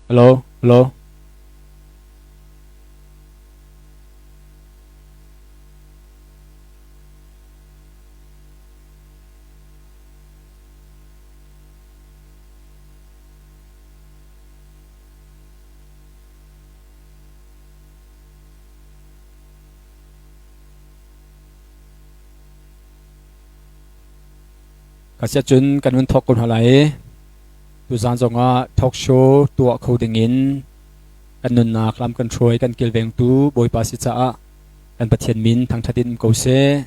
Hello, hello. Ka siah cun kan hun thawk ko hna lai. Tuzaan zongah talk show tuah kho dingin kan nunnak lam kan hruai kan kilvengtu Bawipa si caah kan Pathian min thangṭhat in um ko seh.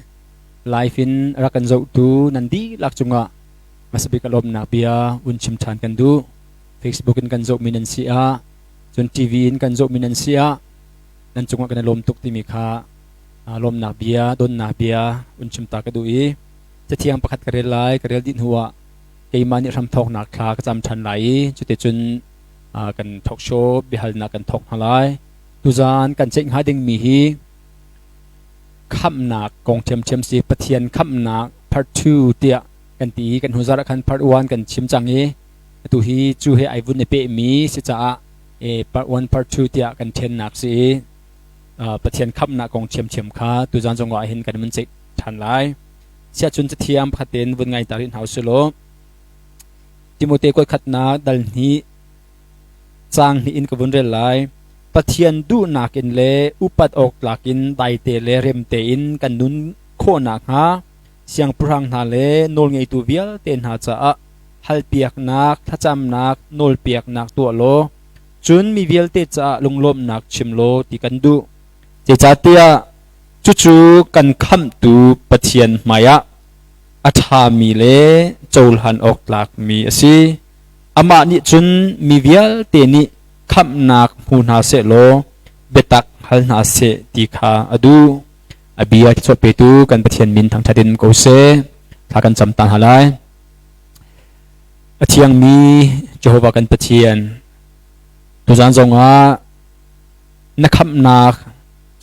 Live in rak kan zohtu nan dihlak cungah hmasabik a lawmnak bia un chim ṭhan kan duh. Facebook in kan zohmi nan si ah, cun TV in kan zohmi nan si ah, nan cungah kan i lawm tuk timi kha lawmnak bia, donnak bia un chim ta ka duh i cathiang pakhat ka rel lai, ka rel dih hnuah keimah nih hramthawknak thla ka cam ṭhan lai i cuticun kan talk show biahalnak kan thawk hna lai. Tuzaan kan ceih hnga dingmi hi khamhnak kong ṭhiamṭhiam si Pathian khamhnak part 2 tiah kan ti i kan hnu zarh ah khan part 1 kan chim cang i atu hi cu he ai vun i pehmi si caah part 1 part 2 tiah kan ṭhennak si i Pathian khamhnak kong ṭhiamṭhiam kha tuzaan zong ah hin kan vun ceih ṭhan lai. Siahcun cathiang pakhat tein vun ngai ta rih hna usih law Timote kuatkhatnak dal hnih caang hnih in ka vun rel lai. Pathian duhnak in le upat awk tlak in daite le rem tein kan nun khawh nakhnga siangpahrang hna le nawlngeitu vialte hna caah halpiaknak, thlacamnak, nawlpiaknak tuah law cun mi vialte caah lunglawmhnak chim law ti kan duh. Zeicahtiah Cucu kan khamhtu Pathian hmaiah a ṭhami le cohlan awk tlakmi a si. Amah nih cun mi vialte nih khamhnak hmu hna sehlaw biatak hal hna seh ti kha a duh. A bia thluachuah petu kan Pathian min thangṭhat in ko seh. Thla kan cam ta hna lai. A thiangmi Jehovah kan Pathian, tuzaan zongah na khamhnak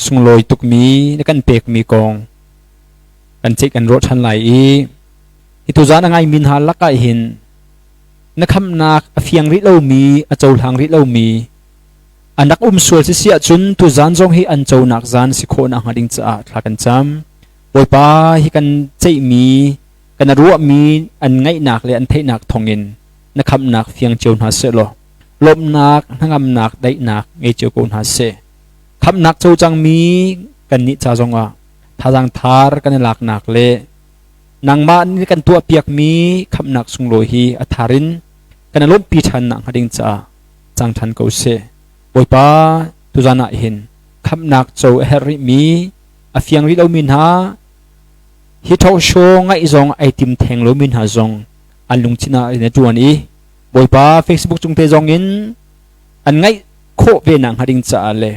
sunglawi tukmi na kan pekmi kong kan ceih kan ruah ṭhan lai i hi tuzaan a ngaimi hna lakah hin na khamhnak a fiang rih lomi a cohlang rih lomi an rak um sual si si ahcun tuzaan zong hi an conak zaan si khawh nakhnga ding caah thla kan cam. Bawipa hi kan ceihmi kan ruahmi an ngaihnak le an theihnak thawngin na khamhnak fiang cio hna seh law lawmhnak hnangamnak daihnak ngei cio ko hna seh. Khamhnak co cangmi kannih ca zongah thazaang thar kan i laknak le nangmah nih kan tuahpiakmi khamhnak sunglawi hi a thar in kan i lawmhpi ṭhan nakhnga ding caah cang ṭhan ko seh. Bawipa, tuzan ah hin khamhnak co a herh rihmi a fiang rih lomi hna hi talk show ngaih zong ai tim theng lomi hna zong an lungthin ah rian a ṭuan i Bawipa Facebook cung te zong in an ngaih khawh ve nak hnga ding caah le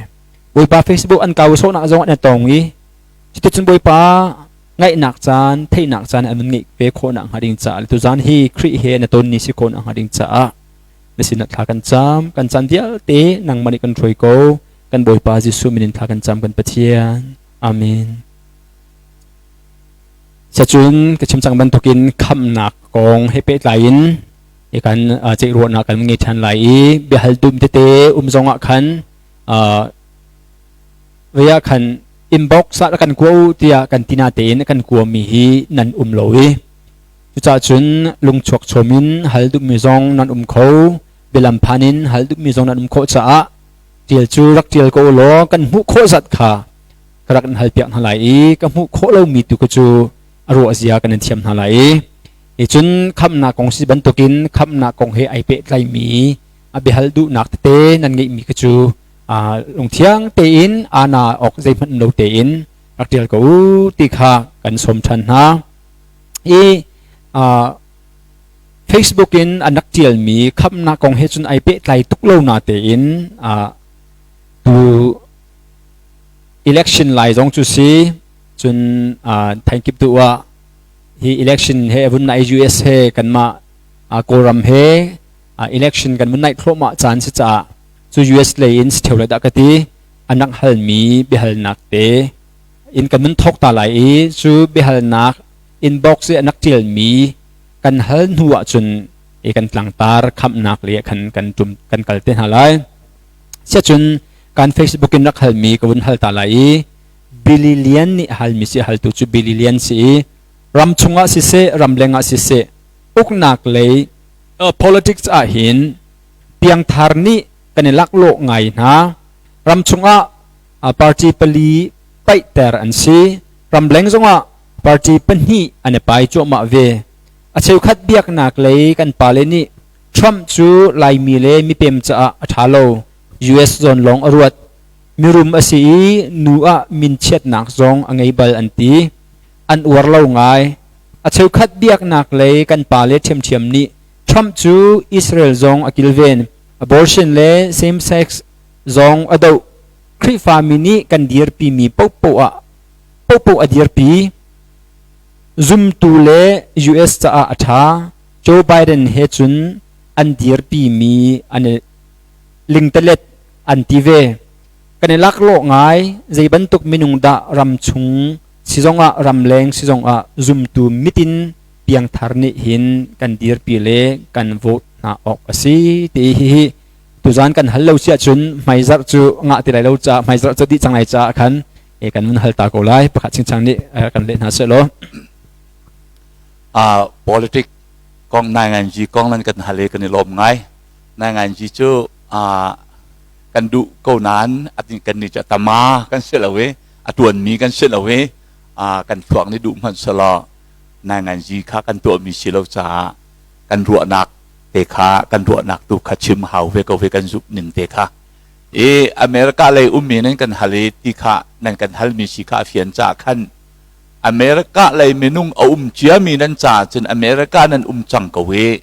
Bawipa Facebook an kau sawhnak zong an tong i cuticun Bawipa ngaihnak caan theihnak caan an ngeih ve khawh nak hnga ding caah le tuzaan hi Khrih he na ton ni si khawh nak hnga ding caah na sinah thla kan cam kan caan vialte nangmah nih kan hruai ko kan Bawipa Jesuh min in thla kan cam kan Pathian amen Sacun ka chim cang bantukin khamnak kong he pehtlai in i kan ceih ruahnak kan ngei ṭhan lai i biahal dum tete um zong ah khan vei ah khan inbox ah kan kua u tiah kan tina tein kan kuami hi nan um lo i cucaah cun lungchuak chom in hal duhmi zong nan um kho bialam phan in hal duhmi zong nan um khawh caah ṭial cu rak ṭial ko law kan hmuh khawh zat kha ka rak in hal piak hna lai i ka hmuh khawh lomi tu ka cu a ruah zia kan in thiam hna lai i I cun khamhnak kong si bantukin khamhnak kong he ai pehtlaimi a biahal duhnak tete nan ngeihmi kha cu lungthiang tein ana awk zeihmanh lo tein rak ṭial ko u ti kha kan sawm ṭhan hna. I Facebook in an rak ṭialmi khamhnak kong he cun ai pehtlai tuk lo na tein tu election lai zong cu si cun thaikip tu ah hi election he vun nai US he kanmah Kawlram he election kan vun naih thluahmah caan si caah cu US lei in si theu lai dah ka ti an rak halmi biahalnak te in kan vun thawk ta lai i cu biahalnak inbox i an rak ṭialmi kan hal hnu ahcun kan tlangtar khamnak le khan kan tum kan kal te hna lai. Siacun kan Facebook in rak halmi ka vun hal ta lai i Billy Lian nih halmi si haltu cu Billy Lian si i ram chungah siseh ramleng ah siseh uknak lei politics ah hin piangthar nih kan i laklawh ngai hna. Ram chungah party pali paihter an si. Ramleng zongah party pahnih an i pai cuahmah ve. A cheukhat biaknak lei kan pale nih Trump cu Laimi le mipem caah a ṭha lo. US zawn lawng a ruat. Mirum a si i nu ah minchiatnak zong a ngei bal an ti. An uar lo ngai. A cheukhat biaknak lei kan pale ṭhiamṭhiam nih Trump cu Israel zong a kilven. Abortion le same-sex zong a doh. Khrihfami nih kan dirpimi paohpaoh ah paohpaoh a dirpi. Zumtu le US caah a ṭha. Joe Biden he cun an dirpimi an i lingtalet an ti ve. Kan i laklawh ngai. Zei bantuk minung dah ramchung si zongah ramleng si zongah zumtu mitin piangthar nih hin kan dirpi le kan vote hna awk a si ti hihi tuzan kan hal lo si ahcun hmaizarh cu ngah ti lai lo caah hmaizarh cu dih cang lai caah khan kan vun hal ta ko lai pakhat chingchang nih kan leh hna seh law. Politic kong nainganzi kong nan kan hal i kan i lawm ngai. Nainganzi cu kan duh ko nain kan nih cu tama kan si lo i a tuanmi kan si lo i kan thluak nih duh hmanh selaw nainganzi kha kan tuahmi si lo caah kan ruahnak te kha kan ruahnak tu kha chim hau ve ko ve kan zumh ning te kha. I America lei ummi nan kan hal i ti kha nan kan halmi si kha a fian caah khan America lei minung a um ciami nan caah cun America nan um cang ko i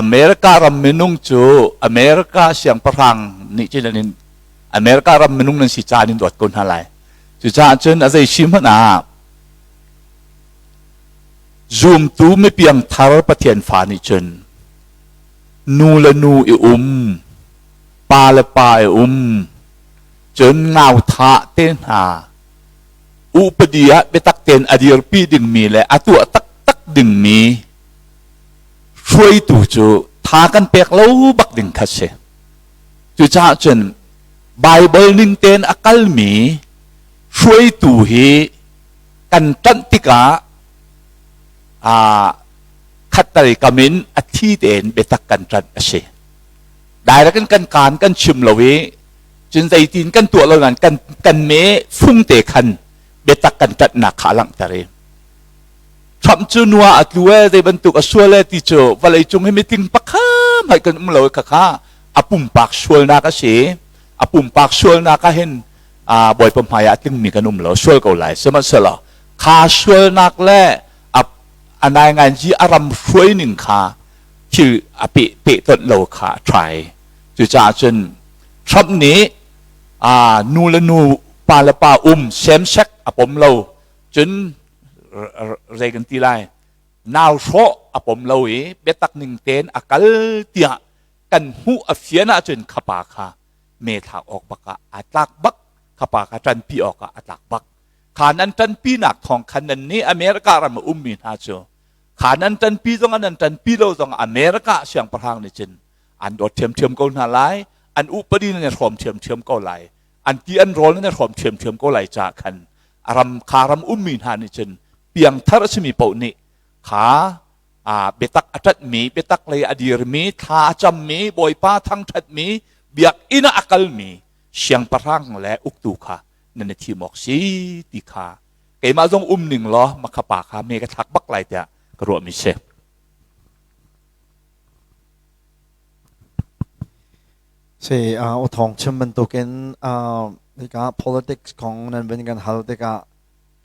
America ram minung cu America siangpahrang nih cun an in America ram minung nan si caah an in dawt ko hna lai. Cucaah cun a zei si hmanh ah zumtu mipiang thar Pathian fa nih cun nu le nu i um, pa le pa i um, cun ngau thah te hna upadi ah biatak tein a dirpi dingmi le a tuah taktak dingmi hruaitu cu tha kan pek lo bak ding kha si. Cucaah cun Baibal ning tein a kalmi hruaitu hi kan ṭanh tikah khattelei kam in a thi tein biatak kan ṭanh a si. Direct in kan kaan kan chim lo i cun zeitin kan tuah lo nain kan kan me fung te khan biatak kan ṭanhnak kha a langhter i Trump cu nua a tlu e zei bantuk a sual e ti cu vawlei cung hi mitling pakhat hmanh kan um lo i khakha a pumpak sualnak a si. A pumpak sualnak ah hin Bawipa hmai ah a tlingmi kan um lo sual ko lai. Sihmanhsehlaw kha sualnak le a nainganzi a ram hruai ning kha thil a peh pehtonh lo kha a try. Cucaah cun Trump nih nu le nu pa le pa um same sex a pom lo cun zei kan ti lai nau hrawh a pom lo i biatak ning tein a kal tiah kan hmuh a fian ahcun khapa kha me thlak awk bak ah aa tlak bak khapa kha ṭanpi awk ah a tlak bak. Kha nan ṭanpinak thawng khan nan nih America ram a ummi hna cu kha nan ṭanpi zong ah nan ṭanpi lo zong ah America siangpahrang nih cun an dawt ṭhiamṭhiam ko hna lai, an upadi nan i hrawm ṭhiamṭhiam ko lai, an ti an rawl nan i hrawm ṭhiamṭhiam ko lai caah khan a ram kha ram ummi hna nih cun piangthar a simi paoh nih kha biatak a ṭanhmi, biatak lei a dirmi, thla a cammi, Bawipa thangṭhatmi, biakinn ah a kalmi siangpahrang le uktu kha nan i thim awk si ti kha keimah zong um ning law makha pa kha me ka thlak bak lai tiah ka ruahmi si. Si u thawng chim bantukin hika politics kong nan vun kan hal tikah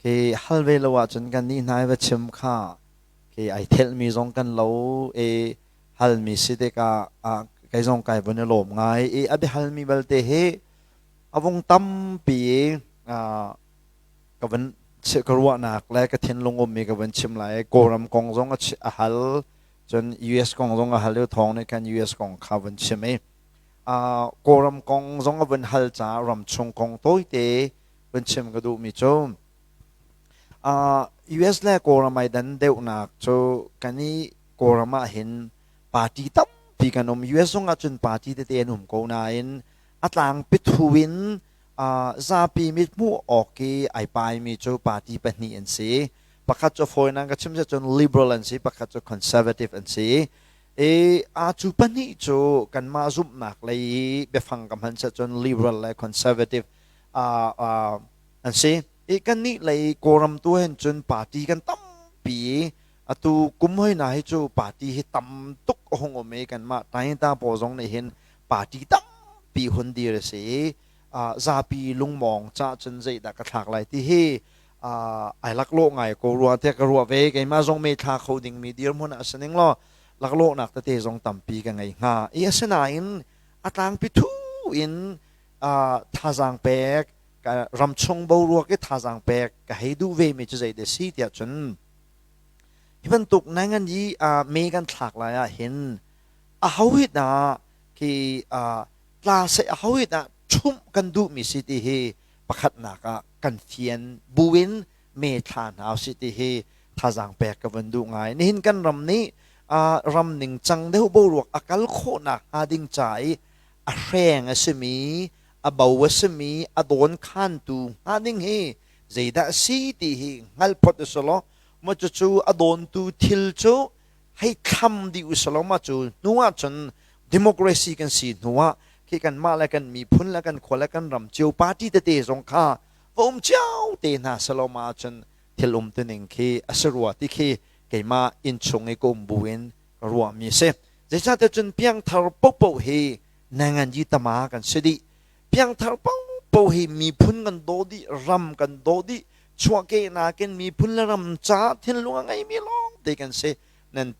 khi hal ve lo ahcun kan nih hna i va chim kha khi ai thelhmi zong kan lo i halmi si tikah kei zong kai vun i lawm ngai i a biahalmi belte hi a vung tampi i ka vun ka ruahnak le ka thinlung ummi ka vun chim lai. Kawlram kong zong a hal cun US kong zong a hal i thawng nih khan US kong kha vun chim i Kawlram kong zong a vun hal caah ramchung kong tawite vun chim ka duhmi cu US le Kawlram ai dan deuhnak cu kan i Kawlram ah hin Party tampi kan um. US zong ah cun party tete an um ko nain a tlangpi thu in zapi mithmuh awk i ai paimi cu party pahnih an si. Pakhat cu fawinak ka chim cun liberal an si, pakhat cu conservative an si. I a cu pahnih cu kanmah zumhnak lei i biafang ka hman cun liberal le conservative an si. I kannih lei Kawlram tu hen cun party kan tampi i atu kum hoi na hi cu party hi tam tuk a hung um i kanmah Tainta pawl zong nih hin party tampi hun dir a si i zapi lungmawng ca cun zeidah ka thlak lai ti hi ai laklawh ngai ko rua tiah ka ruah ve. Keimah zong me thla kho dingmi dirhmun ah si ning law laklawhnak tete zong tampi ka ngei hnga. I asinain a tlangpi thu in thazaang pek ramchung boruak i thazaang pek ka hei duh ve mi cu zei si tiah cun hi bantuk nangan i me kan thlak lai ah hin a ho hi dah khi tla seh a ho hi dah ṭhumh kan duhmi si ti hi pakhatnak ah kan fian buin me thla hna usih ti hi thazaang pek ka vun duh ngai. Nihin kan ram nih ram ningcang deuh boruak a kal khawhnak hnga ding ca i a hreng a simi, a bo a simi, a dawn khantu hnga ding hi zeidah a si ti hi hngal phot u selaw maw cucu a dawntu thil cu hei thlam dih u selaw mah cu hnu ah cun democracy kan si hnu ah khi kanmah le kan miphun le kan khua le kan ram cio party tete zong kha va um cio te hna selaw mah ahcun thil um tuning khi a si rua ti khi keimah innchung i ka um bu in ka ruahmi a si. Zeicahtiah cun piangthar paohpaoh hi nanganyi tama kan si dih. Piangthar paohpaoh hi miphun kan daw dih, ram kan daw dih, chuahkehnak in miphun le ram caah thinlung a ngeimi lawng te kan si. Nan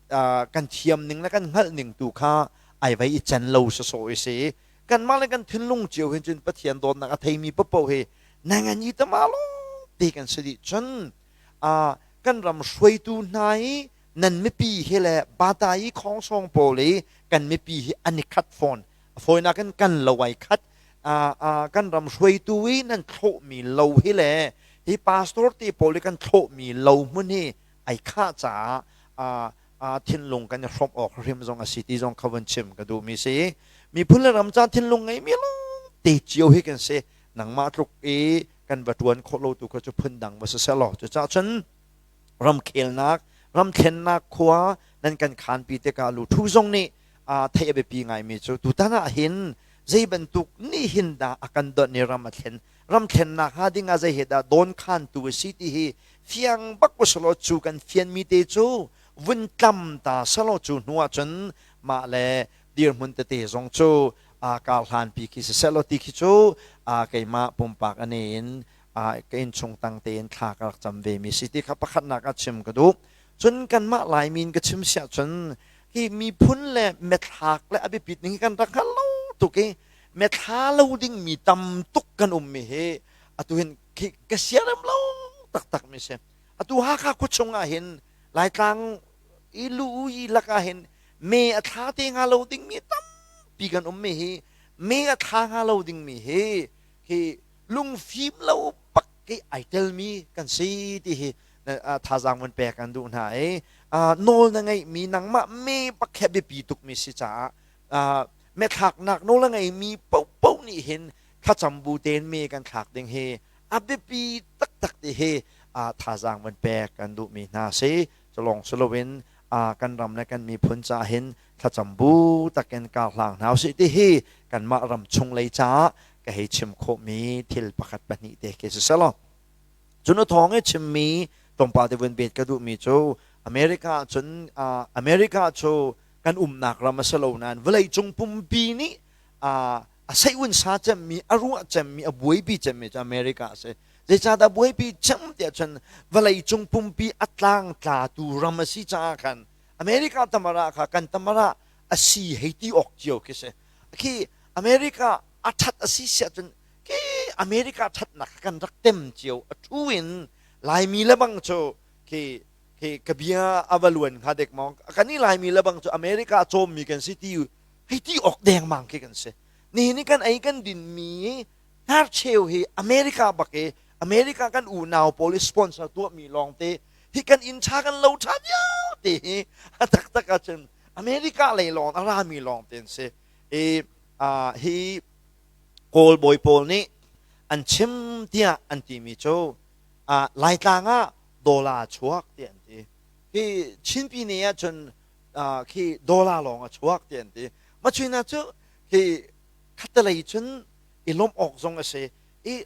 kan thiam ning le kan hngalh ning tu kha ai vai i cen lo sawsawh i si. Kanmah le kan thinlung cio hin cun Pathian dawtnak a theimi paohpaoh hi nanganyi tama lawng te kan si dih. Cun kan ram hruaitu hna i nan mipi hi le bata i khongsong pawl i kan mipi hi an i khat fawn. A fawinak in kan lo ai khat. Kan ram hruaitu i nan thlawhmi lo hi le hi pastor te pawl i kan thlawhmi lo hmun hi ai khah caah thinlung kan i hrawmh awk hrim zong a si ti zong kha vun chim ka duhmi si. Miphun le ram ca thinlung ngeimi lawng te cio hi kan si. Nangmah tluk i kan va ṭuan khawh lo tu kha cu phundang va si selaw. Cucaah cun ramkhelnak, ramthlennak khua nan kan khanpi tikah luthu zong nih theih a biapi ngaimi cu tutan ah hin zei bantuk nih hin dah a kan donh i ram a thlen ram thlennak hnga ding ah zei he dah dawn khantu a si ti hi fiang bak usalaw cu kan fianmi te cu vun tlam ta selaw cu hnu ah cun mah le dirhmun tete zong cu kar hlanpi khi siseh law ti khi cu keimah pumpak ane in ka innchung tang tein thla ka rak cam ve mi si ti kha pakhatnak ah chim ka duh. Cun kanmah Laimi in ka chim siah cun hi miphun le methlak le a biapit ning hi kan rak hngal lo tuk i methla lo ding mi tam tuk kan um mi hi atu hin khi ka siarem lo taktak mi si. Atu Hakha khuachung ah hin Laitlang i lu i lakah hin me a thla te hnga lo ding mi tampi kan um mi hi me a thla hnga lo ding mi hi hi lungfim lo bak i ai telmi kan si ti hi thazaang vun pek an duh hna i nawl na ngeihmi nangmah me bak he biapi tukmi si caah methlaknak nawl a ngeimi paohpaoh nih hin thlacam bu tein me kan thlak ding hi a biapi taktak ti hi thazaang vun pek kan duhmi hna si. Culong si loin kan ram le kan miphun caah hin thlacam bu takin kar hlang hna usih ti hi kanmah ram chung lei caah ka hei chim khawhmi thil pakhat pahnih te khi si selaw. Cun a thawng i chimmi tlawmpal te vun bet ka duhmi cu America cun America cu kan umnak ram a si lo nain vawleicung pumpi nih a seihun sa cemmi a ruah cemmi a buaipi cemmi cu America a si. Zeicahdah buaipi cem tiah cun vawleicung pumpi a tlangtlatu ram a si caah khan America tamara kha kan tamara a si hei ti awk cio khi si. Khi America a ṭhat a si siah cun khi America ṭhatnak kha kan rak tem cio a ṭhu in Laimi le bang cu khi khi ka bia a va luan hnga dek maw kan i Laimi le bang cu America a cawmmi kan si ti hei ti awk dengmang khi kan si. Nihin i kan ei kan dinmi hnarcheu hi America bak i America kan unau pawl i sponsor tuahmi lawngte hi kan inn ṭha kan lo ṭha vialte hi a taktak ahcun. America lei lawng a rami lawng te an si. I hi Kawl bawi pawl nih an chim tiah an timi cu Laitlang ah dollar chuak tiah an ti. Hi Chinpi ne ahcun khi dollar lawng a chuak tiah an ti. Machina cu hi khattelei cun i lawmh awk zong a si. I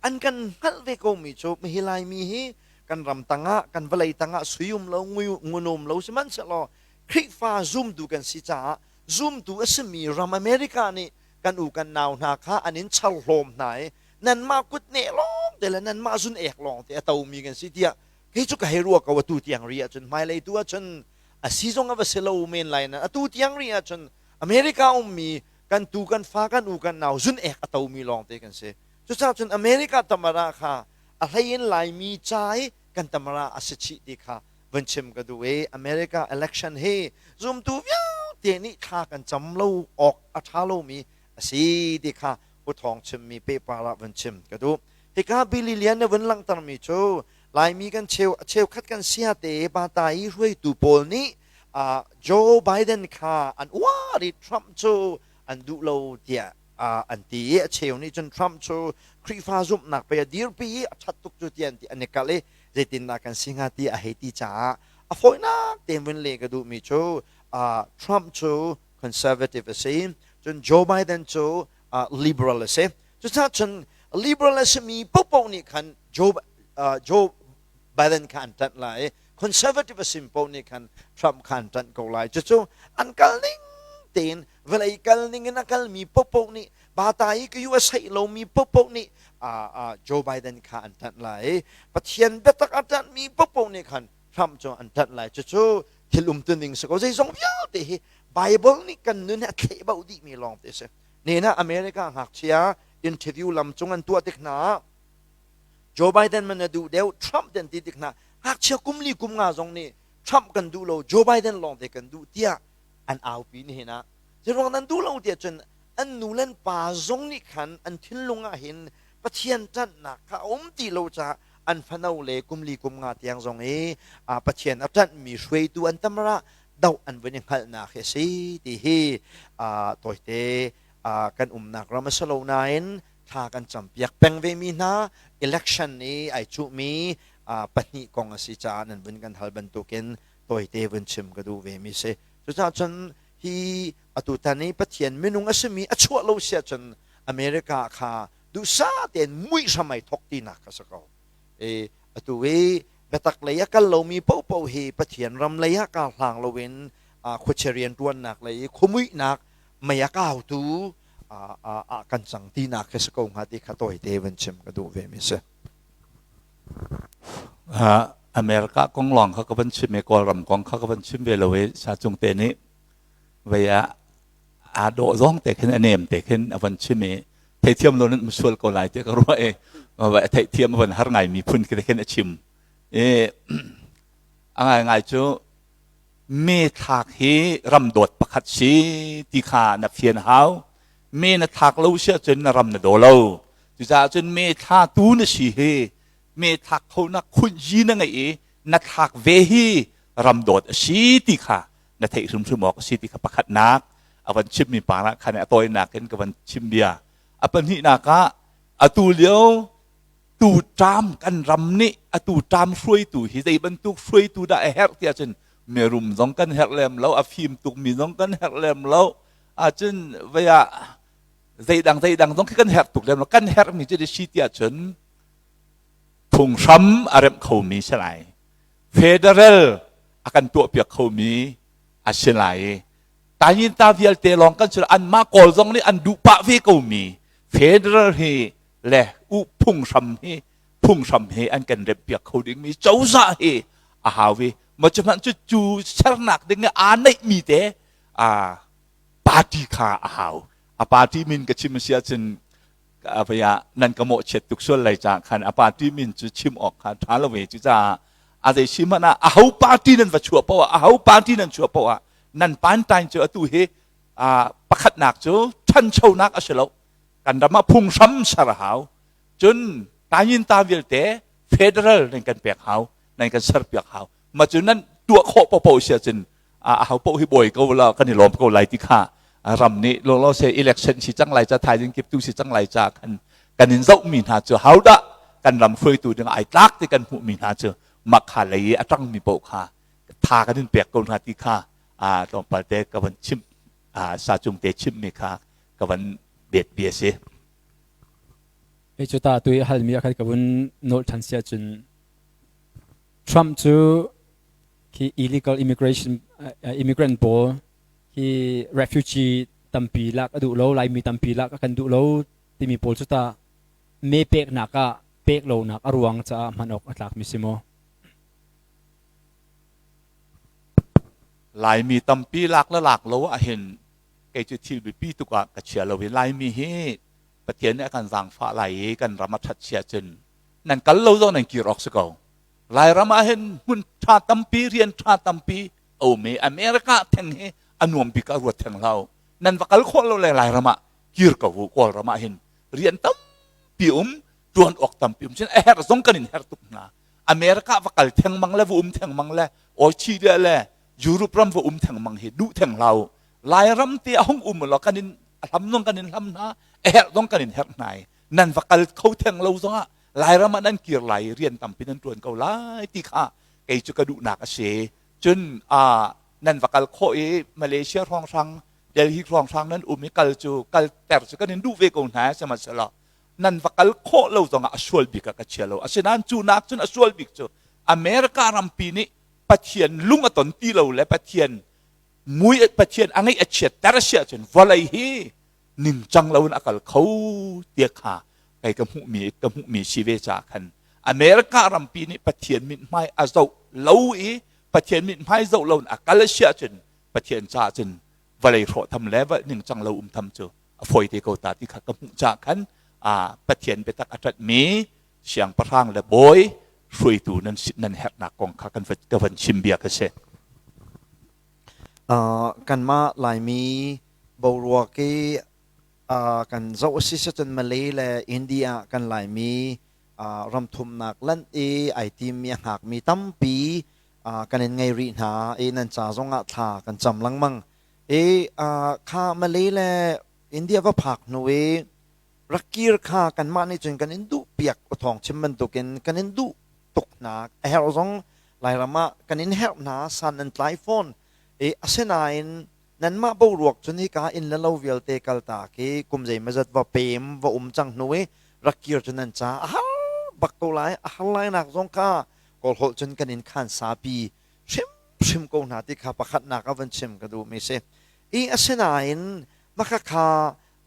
an kan hngalh ve komi cu hi Laimi hi kan ram tangah kan vawlei tangah sui um lo ngun um lo sihmanhsehlaw Khrihfa zumtu kan si caah zumtu a simi ram America nih kan u kan nau hna kha an in char hlawm hna i nanmah kutneh lawng te le nanmah zun ek lawng te a tomi kan si tiah kei cu ka hei ruah ko atu tiang ri ahcun hmailei tu ahcun a si zong a va si lo men lai na atu tiang ri ahcun America ummi kan tu kan fa kan u kan nau zun ek a tomi lawng te kan si. Cucaah cun America tamara kha a hlei in Laimi ca i kan tamara a si chih ti kha vun chim ka duh i America election hi zumtu vialte nih thla kan cam lo awk a ṭha lomi a si ti kha U Thawng chimmi pehpar ah vun chim ka duh. Hika Billy Lian na vun langhtermi cu Laimi kan cheu cheukhat kan sia te bata i hruaitu pawl nih Joe Biden kha an uar i Trump cu an duh lo tiah an ti i a cheu nih cun Trump cu Khrihfa zumhnak pei a dirpi i a ṭhat tuk cu tiah an ti an i kalh i zeitindah kan si hnga ti a hei ti caah a fawinak tein vun leh ka duhmi cu Trump cu conservative a si cun Joe Biden cu liberal a si. Cucaah cun liberal a simi paohpaoh nih khan Joe, Joe Biden kha an ṭanh lai i conservative a simi paoh nih khan Trump kha an ṭanh ko lai. Cucu an kal ning tein vawlei kal ning in a kalmi paohpaoh nih bata i ka US heih lomi paohpaoh nih Joe Biden kha an ṭanh lai i Pathian biatak a ṭanhmi paohpaoh nih khan Trump cu an ṭanh lai. Cucu thil umtuning si ko. Zeizong vialte hi Bible nih kan nun hi a thlehbauh dihmi lawng te si. Nehna America ngakchia interview lam cung an tuah tik hna ah Joe Biden man na duh deuh Trump den ti tik hna ngakchia kum li kum nga zong nih Trump kan duh lo Joe Biden lawng te kan duh tiah an aupi nihin ah. Zeiruang nan duh lo tiah cun an nu le an pa zong nih khan an thinlung ah hin Pathian ṭanhnak kha a um ti lo caah an fano le kum li kum nga tiang zong i Pathian a ṭanhmi hruaitu an tam rah doh an vun i hngalhnak hi a si ti hi tawite kan umnak ram a si lo nain thla kan campiak peng vemi hna election i ai cuhmi pahnih kong a si caah nan vun kan hal bantukin tawite vun chim ka duh vemi si. Cucaah cun hi atutan i Pathian minung a simi a chuah lo si ahcun America kha duhsah tein muih hram ai thok tinak kha si ko. I atu i biatak lei a kal lomi paohpaoh hi Pathian ram lei ah kar hlang loin khuachia rianṭuannak lei i khuamuihnak mei a kautu ah kan cang tinak khi si ko hnga ti kha tawite van chim ka duh ve mi si. America kong lawng kha ka van chim i Kawlram kong kha ka van chim ve lo i sa cung te nih vei ah aa dawh zong te khin a nem te khin a van chim i theithiam lo nan sual ko lai ti ka ruah i a theihthiam a van har ngai mi phun khi khin a chim i a ngai ngai cu me thlak hi ram dawt pakhat si ti kha na fian hau me na thlak lo si ahcun na ram na daw lo cucaah cun me thla tu na si hi me thlak kho na khunh yi na ngeih i na thlak ve hi ram dawt a si ti kha na theih hrimhrim awk a si ti kha pakhatnak a van chimmi pa ah khan a tawinak in ka van chim bia. A pahnihnak ah atu lio tu ṭam kan ram nih atu ṭam hruaitu hi zei bantuk hruaitu dah a herh tiah cun mirum zong kan herh lem lo, a fim tukmi zong kan herh lem lo, ahcun vei ah zeidang zeidang zong khi kan herh tuk lem lo. Kan herhmi cu si tiah cun phunghram a remh khomi si lai. Federal a kan tuahpiak khomi a si lai i Tayinta vialte lawng kan si anmah Kawl zong nih an duh pah ve komi federal hi le u phunghram hi phunghram hi an kan remhpiak kho dingmi cozah hi a hau i ma cu hmanh cu cu sernak ding i aa neihmi te a party kha a hau. A party min ka chim a si ahcun ah nan ka mawhchiat tuk sual lai caah khan a party min cu chim awk kha ṭha lo ve. Cucaah a zei si hmanh ah aho party nan va chuah poah aho party nan chuah poah nan pantain cu atu hi pakhatnak cu ṭhanchonak a si lo. Kan ram ah phunghram ser a hau. Cun tayinta vialte federal nan kan pek hau, nan kan serpiak hau. Ma cu nan tuah khawh paohpaoh si ahcun. A ho paoh hi bawi ko la kan i lawm ko lai ti kha ram nih lawlaw se election si cang lai ca thaizing kiptu si cang lai ca khan kan in zoh mi hna cu haudah kan ram hruaitu ding ai tlak ti kan hmuh mi hna cu makha lei i a ṭang mi paoh kha tha kan in pek ko hna ti kha tlawmpal te ka van chim sa cung te chim mi kha ka van bet bia si. Hei cu ta tu i halmi a khat ka vun nolh ṭhan si ahcun Trump cu khi illegal immigration immigrant pawl hi refugee tampi lak a duh lo, Laimi tampi lak a kan duh lo timi pawl cu ta me peknak ah pek lonak a ruang caah hman awk a tlakmi si maw? Laimi tampi lak le lak lo ahhin kei cu thil biapi tuk ah ka chia lo i Laimi hi Pathian nih a kan zaangfah lai i kan ram a ṭhat sia cun nan kal lo zong nan kir awk si ko. Lairam ah hin hmun ṭha tampi, rian ṭha tampi a um i America theng hi a nuam bik ah ruat theng hlah u. Nan va kal khawh lo le Lairam ah kir ko u. Kawlram ah hin rian tampi um, ṭuan awk tampi um. Cun a herh zong kan in herh tuk hna. America va kal thengmang le va um thengmang le Australia le Europe ram va um thengmang hi duh theng hlah u. Lairam te a hung um law kan in a hlam zong kan in hlam hna, a herh zong kan in herh hna i nan va kal kho theng lo zongah Lairam ah nan kir lai i rian tampi nan ṭuan ko lai ti kha kei cu ka duhnak a si. Cun nan va kal khawh i Malaysia hrawnghrang, Delhi hrawnghrang nan um i kal cu kalter cu kan in duh ve ko hna sihmanhsehlaw nan va kal khawh lo zongah a sual bik ah ka chia lo. Asinain cu nak cun a sual bik cu America rampi nih Pathian lung a ton ti lo le Pathian mui Pathian a ngeih a chiatter a si ahcun vawlei hi ningcang loin a kal kho tiah kha kei ka hmuhmi si ve caah khan America rampi nih Pathian mithmai a zoh lo i Pathian mithmai zoh lo in a kal a si ahcun Pathian caah cun vawlei hrawh tham le ningcang lo um tham cu a fawi te ko ta ti kha ka hmuh caah khan Pathian biatak a ṭanhmi siangpahrang le bawi hruaitu nan nan herhnak kong kha kan ka van chim bia ka si. Kanmah Laimi boruak i kan zoh a si cun Malay le India kan Laimi ramthumnak lanh i ai timmi a hngakmi tampi kan in ngei rih hna i nan ca zongah thla kan cam lengmang. I kha Malay le India va phak hnu i rak kir kha kanmah nih cun kan in duh piak awthawng chim bantukin kan in duh tuk hna a herh zong Lairam ah kan in herh hna san nan tlai fawn i asinain nanmah boruak cun hika inn le lo vialte kaltak i kum zeimazat va pem va um cang hnu i rak kir cu nan ca a har bak ko lai a har lai nak zong kha kawlholh cun kan in khan sapi hrimhrim ko hna ti kha pakhatnak ah van chim ka duhmi si i asinain maka kha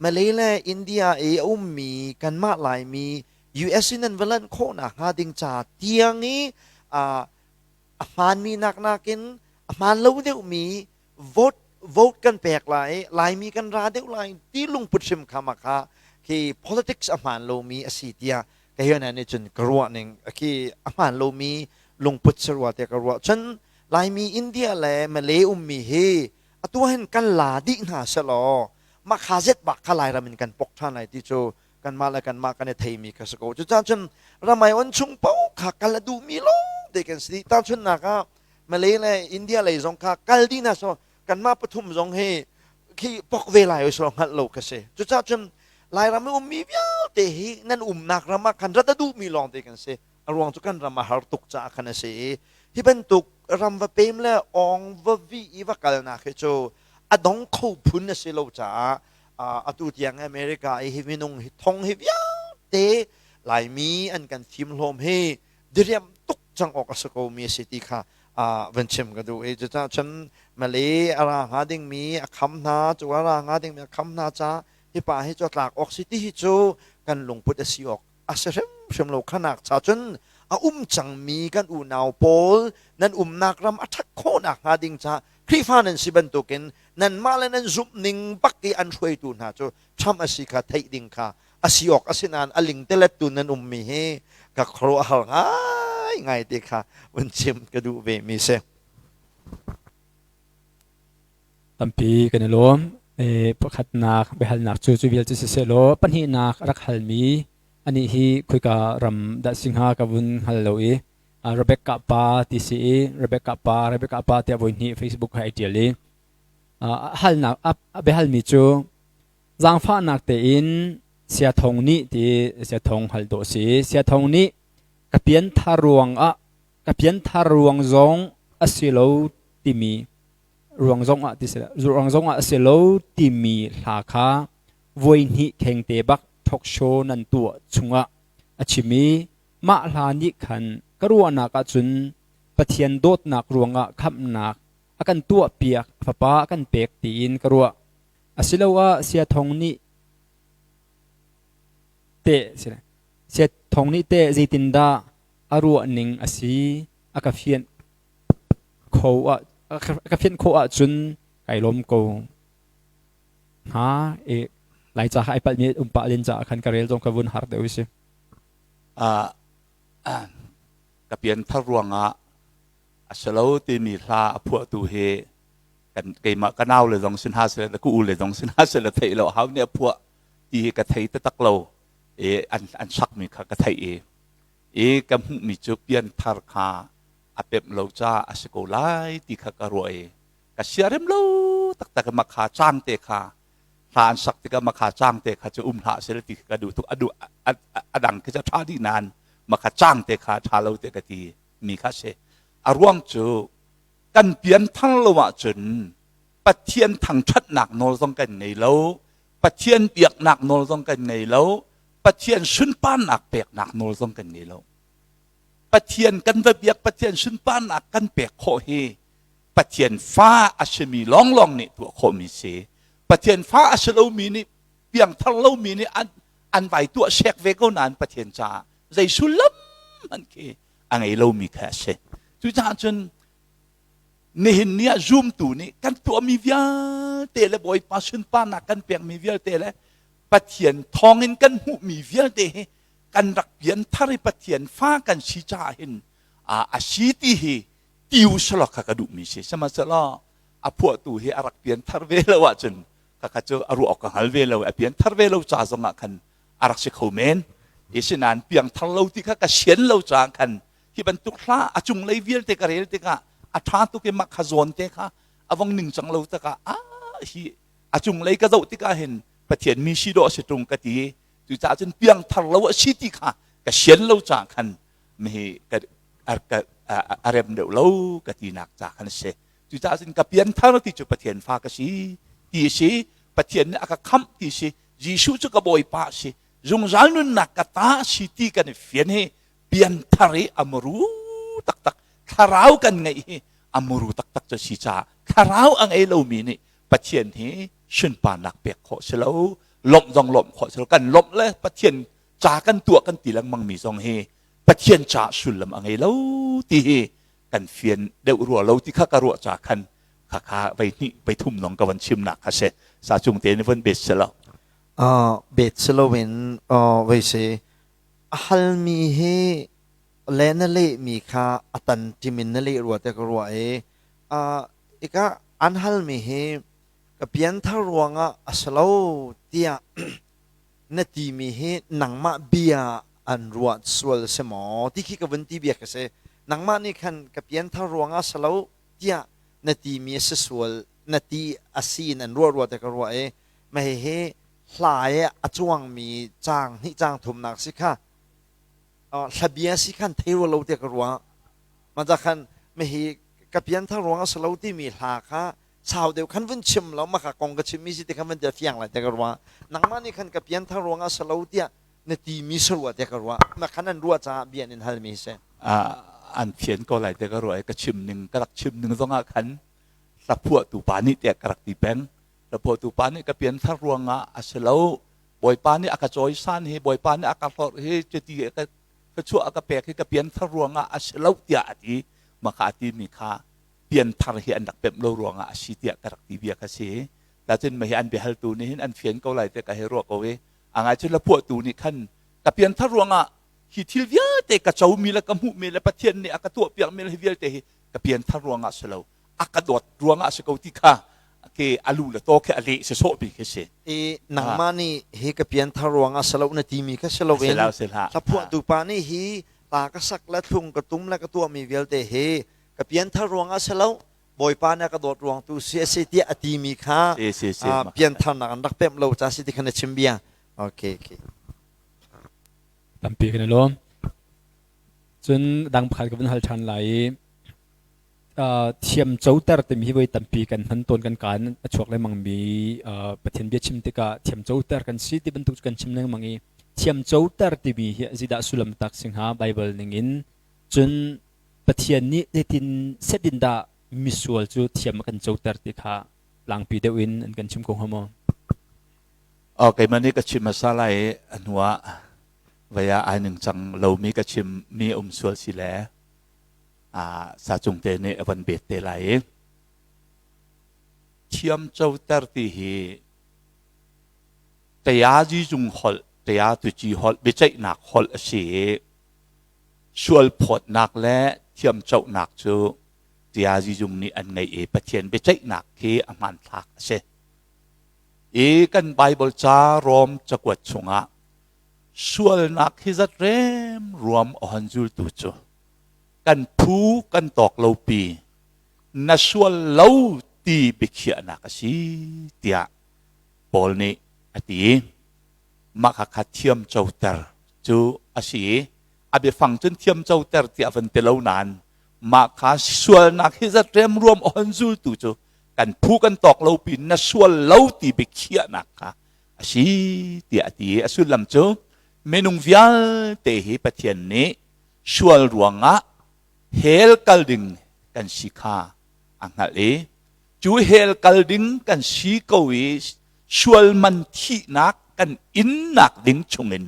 Malay le India i a ummi kanmah Laimi US in an va lanh khawhnak hnga ding ca tiang i a hmaanmi nak nakin a hmaan lo deuhmi vote vote kan pek lai Laimi kan ra deuh lai ti lungput hrim kha ma kha khi politics a hmaan lomi a si tiah ka hian nih cun ka ruah ning khi a hmaan lomi lungput si rua tiah ka ruah cun Laimi India le Malay ummi hi atu hin kan la dih hna selaw mah kha zet bak kha Lairam in kan pok ṭhan lai ti cu kanmah le kanmah kan i theimi kha si ko. Cucaah cun ramai on chung paoh kha kal a duhmi lawng te kan si dih. Tahchunhnak ah Malay le India lei zong kha kal dih hna so kanmah pathum zong hi khi pok ve lai so hngalh lo ka si. Cucaah cun Lairam i ummi vialte hi nan umnak ram ah khan rat a duhmi lawng te kan si. A ruang cu kan ram a har tuk caah khan a si i hi bantuk ram va pem le awng va vih i va kalnak hi cu a dong kho phun a si lo caah atu tiang America i hi minung hi thong hi vialte Laimi an kan fim hlawm hi diriam tuk cang awk a si ko mi a si ti kha van chim ka duh i cucaah cun Malay a ra hnga dingmi a kham hna cu a ra hnga dingmi a kham hna ca hi pa hi cu a tlak awk si ti hi cu kan lungput a si awk a si hrimhrim lo khanak cha cun a um cangmi kan unau pawl nan umnak ram a ṭhat khawhnak hnga ding ca Khrihfa nan si bantukin nanmah le nan zumh ning bak i an hruaitu hna cu Trump a si kha theih ding kha a si awk a si nain a lingtelet tu nan ummi hi ka khuaruahhar ngai ngai te kha vun chim ka duh ve mi si. Tampi kan i lawm. Pakhatnak biahalnak cu cu vial cu siseh law pahnihnak rak halmi anih hi khoika ram dah si hnga ka vun hngal lo i. Rebecca pa ti si i Rebecca pa Rebecca pa tiah voi hnih Facebook ha ai ṭial i halnak a biahalmi cu zaangfahnak tein Siathong nih ti Siathong hal dawh si Siathong nih ka pianthar ruangah ka pianthar ruang zong a si lo timi ruang zong ah ti si ruang zong ah a si lo timi hla kha voi hnih khengte bak talk show nan tuah chungah a chim i mah hla nih khan ka ruahnak ahcun Pathian dawtnak ruangah khamhnak a kan tuahpiak fapa a kan pek tiin ka ruah. Asiloah siathong nih teh siathong nih teh zeitindah a ruah ning a si a ka fianh kho ah a ka fianh khawh ahcun kai lawm ko hnga. E Laica kha ai palhmi um pah len caah khan ka rel zong ka vun har deuh si. Ka pianthar ruangah a si lo timi hla a phuahtu hi kan keimah ka nau le zong sin ha seh ka u le zong sin ha seh le theih lo hau nih a phuah ti hi ka thei taktak lo i an an sakmi kha ka theih i i ka hmuhmi cu pianthar kha a pemh lo ca a si ko lai ti kha ka ruah i ka siarem lo taktak ma kha cang te kha hla an sak tikah makha cang te kha cu um hlah seh ti ka duh tuk a duh a dang khi cu ṭha dih nain makha cang te kha ṭha lo te ka ti mi kha si a ruang cu kan pian thang lo ahcun Pathian thangṭhatnak nawl zong kan ngei lo Pathian biaknak nawl zong kan ngei lo Pathian sunparnak peknak nawl zong kan ngei lo Pathian kan va biak Pathian sunparnak kan pek khawh hi Pathian fa a simi lawnglawng nih tuah khawhmi si. Pathian fa a si lomi nih piangthar lomi nih an, an vai tuah sek ve ko nain Pathian caah zei sullam hmanh khi a ngei lomi kha a si. Cucaah cun nihin ni ah zumtu nih kan tuahmi vialte le Bawipa sunparnak kan pekmi vialte le Pathian thawngin kan hmuhmi vialte hi kan rak pianthar i Pathian fa kan si caah hin a si ti hi tiu selaw kha ka duhmi si sihmanhsehlaw a phuahtu hi a rak pian thar ve lo ahcun khakha cu a ruah awk ka hngal ve lo a pian thar ve lo ca zong ah khan a rak si kho men i sinain piang thar lo ti kha ka sian lo caah khan hi bantuk hla a cunglei vialte ka rel tikah a ṭha tuk i mah kha zawn te kha a vong ning cang lo takah a hi a cunglei ka zoh tikah hin Pathian mi si dawh a si ṭung ka ti cucaah cun piang thar lo a si ti kha ka sian lo caah khan mi ka a rem deuh lo ka tinak ca khan a si. Cucaah cun ka pianthar ti cu Pathian fa ka si ti a si. Pathian nih a ka khamh ti a si. Jesuh cu ka Bawipa a si. Zungzal nunnak ka ta a si ti kan i fian hi pianthar i a muru taktak thlarau kan ngeih hi a muru taktak cu si caah thlarau a ngei lomi nih Pathian hi sunparnak pek khawh si lo lawmh zong lawmh khawh si lo kan lawmh le Pathian ca kan tuah kan ti lengmang mi zong hi Pathian ca sullam a ngei lo ti hi kan fian deuh rua lo ti kha ka ruah ca khan kha kha vei hnih vei thum nong ka van chimnak kha si sa cung te ni von bet si lo. Bet si loin vei si a halmi hi le na lehmi kha a tan ṭim in na leh rua te ka ruah i ika an halmi hi ka pianthar ruangah a si lo tiah na timi hi nangmah bia an ruah sual si maw ti khi ka vun ti bia ka si. Nangmah nih khan ka pianthar ruangah si lo tiah na timi a si sual na ti a si in an ruah rua te ka ruah i mah hihi hla i a cuangmi caang hnih caang thumnak si kha hlabia si khan thei rua lo tiah ka ruah. Mah khan mihi ka pianthar ruangah si lo timi hla kha sau deuh khan vun chim lo maka kong ka chimmi si ti khan van tia fiang lai te ka ruah nangmah nih khan ka pianthar ruangah si lo tiah na timi sarua te ka ruah na khan an ruah caah bia in halmi si. An fian ko lai te ka ruah i ka chim ning ka rak chim ning zongah khan hlaphuahtu pa nih tiah ka rak ti peng. Hlaphuahtu pa nih ka pianthar ruangah a si lo Bawipa nih a ka cawisan hi Bawipa nih a ka hlorh hi cuti ka thluachuah a ka pek hi ka pianthar ruangah a si lo tiah a ti. Maka a timi kha pianthar hi an rak pemh lo ruangah a si tiah ka rak ti bia kha si. Tacun mah hi an biahaltu nih hin an fian ko lai te ka hei ruah ko i a ngai cu laphuahtu nih khan ka pianthar ruangah hi thil vialte ka comi le ka hmuhmi le Pathian nih a ka tuahpiakmi le hi vialte hi ka pianthar ruangah si lo a ka dawt ruangah a si ko ti kha ke a lu le taw khi a leh si sawh bi khi si. I nangmah nih hi ka pianthar ruangah si lo na timi kha si loin hlaphuahtu pa nih hi. Hla ka sak le thlung ka tum le ka tuahmi vialte hi ka pianthar ruangah si lo, Bawipa nih a ka dawt ruang tu si a si tiah a timi kha Si si si. Piantharnak an rak pemh lo ca si ti kha na chim bia. Okay, okay. Tampi kan i lawm. Cun dang pakhat ka vun hal ṭhan lai i thiam coter timi hi voi tampi kan hman tawn kan kaan a chuak lengmang mi Pathian bia chim tikah thiam coter kan si ti bantuk kan chim lengmang i thiam coter timi hi zeidah sullam tak si hnga Bible ningin cun Pathian nih zeitin setin dah misual cu thiam a kan coter ti kha tlangpi deuh in an kan chim ko hnga maw? Oh, keimah nih ka chim hmasa lai i a hnuah vei ah ai ningcang lomi ka chim mi um sual si le sacung te nih a van bet te lai i thiam coter ti hi tayazi zung holh taya tuci holh biaceihnak holh a si i sual phawtnak le thiam cohnak cu tayazi zung nih an ngeih i Pathian biaceihnak khi a hmanthlak a si. I kan Bible ca Rom cakuat chungah sualnak hi zat rem ruam a hon zultu cu kan phu kan tawk lo pi na sual lo ti biakhiahnak a si tiah Paul nih a ti. Mah kha kha thiam coter cu a si i a biafang cun thiam coter tiah van ti lo nain mah kha sualnak hi zat remruam a hon zultu cu kan phu kan tawk lo pin na sual lo ti biakhiahnak kha a si tiah a ti i a sullam cu minung vialte hi Pathian nih sual ruangah hell kal ding kan si kha a hngalh i cu hell kal ding kan si ko i sual man thihnak kan innak ding chungin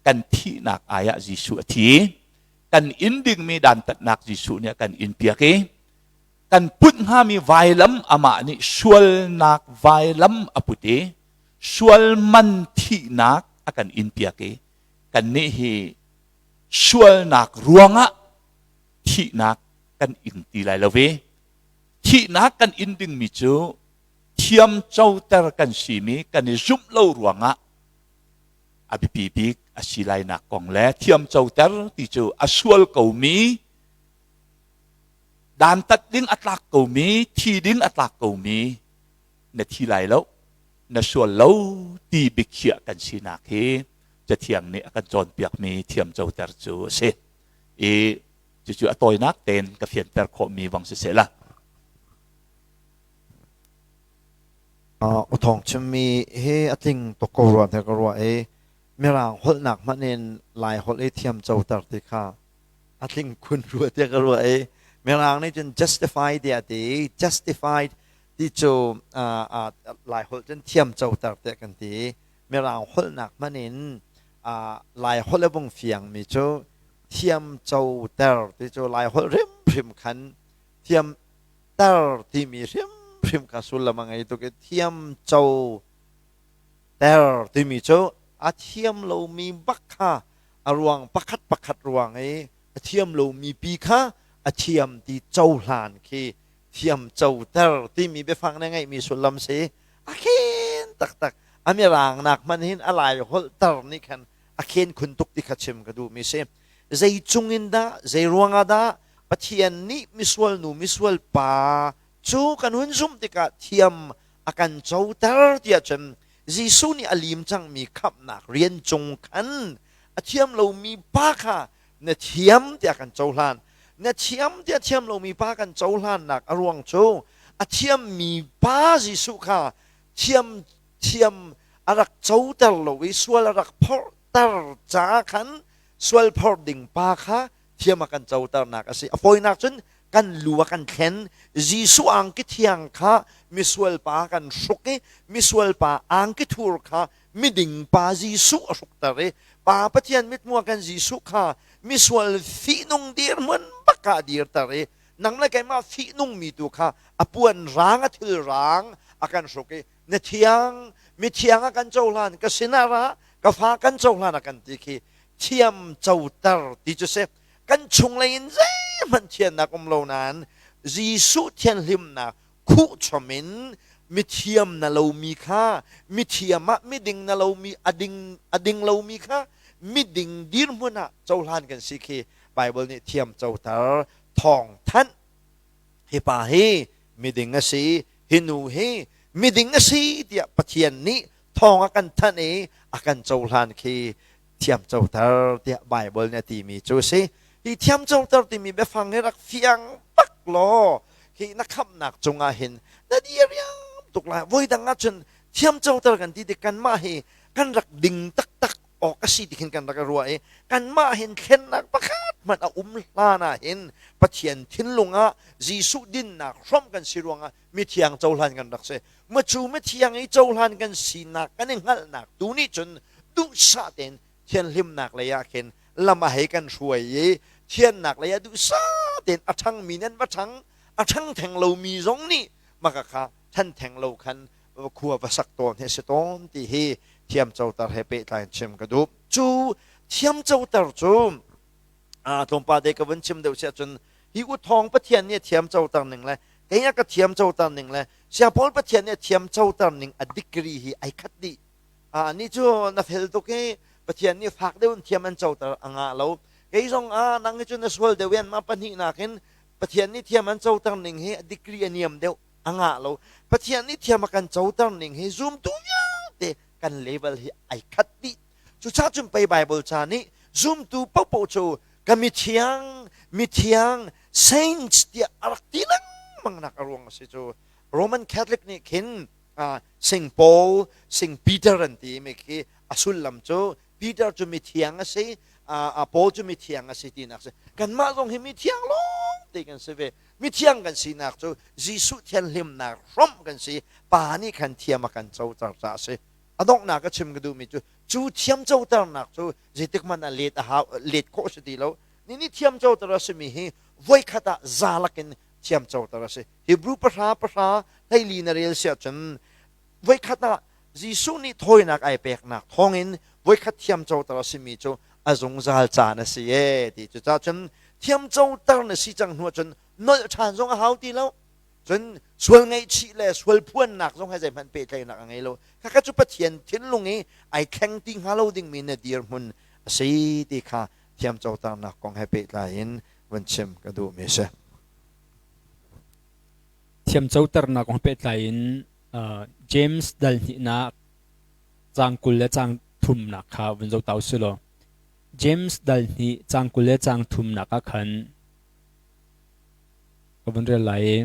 kan thihnak ai ah Jesuh a thi. Kan in dingmi dantatnak Jesuh nih a kan in piak i kan put hngami vailam amah nih sualnak vailam a put i sual man thihnak a kan in piak i kannih hi sualnak ruangah thihnak kan ing ti lai lo i thihnak kan in dingmi cu thiam coter kan simi kan i zumh lo ruangah a biapi bik a si lainak kong le thiam coter ti cu a sual komi dantat ding a tlak komi thi ding a tlak komi na thi lai lo na sual lo ti biakhiah kan sinak hi Cathiang nih a kan cawnpiakmi thiamcoter cu a si. I cucu a tawinak tein ka fianter khawhmi vong siseh la. U thawng chimmi hi a tling tuk ko rua te ka ruah i Mirang holhnak hmanh in Lai holh i thiam coter ti kha a tling khun rua tiah ka ruah i Mirang nih cun justify tiah a ti i justified ti cu Lai holh cun thiam coter tiah kan ti i Mirang holhnak hmanh in Lai holh a vung fiangmi cu thiam coter ti cu Lai holh hrimhrim khan thiam ter timi hrimhrim kha sullam a ngei tuk i thiam co ter timi cu a thiam lomi bak kha a ruang pakhat pakhat ruang i a thiam lomi pi kha a thiam ti cohlan khi thiam coter timi biafang na ngeihmi sullam si. A khen taktak. A mirang nak hmanh hin a lai holh tar nih khan a khen khun tuk ti kha chim ka duhmi si. Zei cung in dah, zei ruangah dah Pathian nih misual nu misual pa cu kan hun zumh tikah thiam a kan coter tiah cun Jesuh nih a lim cangmi khamhnak rian cung khan a thiam lomi pa kha na thiam tiah kan cohlan. Na thiam tiah thiam lomi pa kan cohlannak a ruang cu a thiammi pa Jesuh kha thiam thiam a rak coter lo i sual a rak phorhter caah khan sual phorh ding pa kha thiam a kan coternak a si. A fawinak cun kan lu a kan thlen. Jesuh angki thiang kha misual pa kan hruk i misual pa angki thur kha miding pa Jesuh a hrukter i Pa Pathian mithmuh ah kan Jesuh kha misual fihnung dirhmun bak ah a dirter i nang le keimah fihnung mi tu kha a puan rang a thil rang a kan hruk i na thiang mithiang a kan cohlan ka sinah ra ka fa kan cohlan a kan ti khi thiam coter ti cu si. Kan chunglei in zeihmanh thiannak um lo nain Jesuh thianhlimnak khuh chom in mithiam na lomi kha mithiam ah miding na lomi a ding a ding lomi kha miding dirhmun ah cohlan kan si khi. Bible nih thiam coter thawng thanh hi pa hi miding a si hi nu hi miding a si tiah Pathian nih thawng a kan thanh i a kan cohlan khi thiam coter tiah Bible nih a timi cu a si. Hi thiam coter timi biafang hi rak fiang bak law hi na khamhnak cungah hin na diriam tuk lai. Voi dang ahcun thiam coter kan ti tik kanmah hi kan rak ding taktak awk a si ti khin kan rak ruah i kanmah hin thlennak pakhat hmanh a um hlan ah hin Pathian thinlung ah Jesuh dinnak hrawmh kan si ruangah mithiang cohlan kan rak si. Macu mithiang i cohlan kan sinak kan i hngalhnak tu nih cun duhsah tein thianhlimnak lei ah khin lam a hei kan hruai i thiannak lei ah duhsah tein a ṭhangmi nan va ṭhang a ṭhang theng lomi zong nih maka kha ṭhan theng lo khan khua va sak tawn hi a si tawn ti hi thiamcoter he pehtlai in chim ka duh. Cu thiamcoter cu tlawmpal te ka vun chim deuh siah cun hi u thawng Pathian nih a thiamcoter ning le kei a ka thiamcoter ning le Siapawl Pathian nih a thiamcoter ning a degree hi ai khat dih. Ni cu na fel tuk i Pathian nih fak deuh in thiam an coter a ngah lo. Kei zong ah nang hi cu na sual deuh i anmah pahnihnak in Pathian nih thiam an coter ning hi a degree a niam deuh a ngah lo. Pathian nih thiam a kan coter ning hi zumtu vialte kan level hi ai khat dih. Cucaah cun pei Bible ca nih zumtu paohpaoh cu ka mithiang, mithiang, saints tiah a rak ti lengmang nak a ruang a si cu. Roman Catholic nih khin Saint Paul, Saint Peter an ti mi khi a sullam cu Peter cu mithiang a si, Paul cu mithiang a si tinak si. Kanmah zong hi mithiang lawng te kan si ve. Mithiang kan sinak cu Jesuh thianhlimnak hrawmh kan si. Pa nih khan thiam a kan coter caah a si. A donghnak ka chim ka duhmi cu cu thiam coternak cu zeitik hmanh ah let a hau let khawh a si ti lo. Ni nih thiam coter a simi hi voikhat ah za lakin thiam coter a si. Hebrew pahra pahra hleili na rel siah cun voikhat ah Jesuh nih thawinak ai peknak thawngin voikhat thiam coter a simi cu a zungzal caan a si ee ti cucaah cun thiam coter na si cang hnu ahcun nolh ṭhan zong a hau ti lo cun sual ngaihchih le sual phuannak zong he zeihmanh pehtlaihnak a ngei lo khakha cu Pathian thinlung i ai thleng ti hnga lo dingmi na dirhmun a si ti kha thiam coternak kong he pehtlai in vun chim ka duhmi a si. Thiamcoternak kong pehtlai in James dal hnihnak caang 20 le caang thumnak kha vun zoh ta u sih law James dal hnih caang 20 le caang thumnak ah khan ka vun rel lai i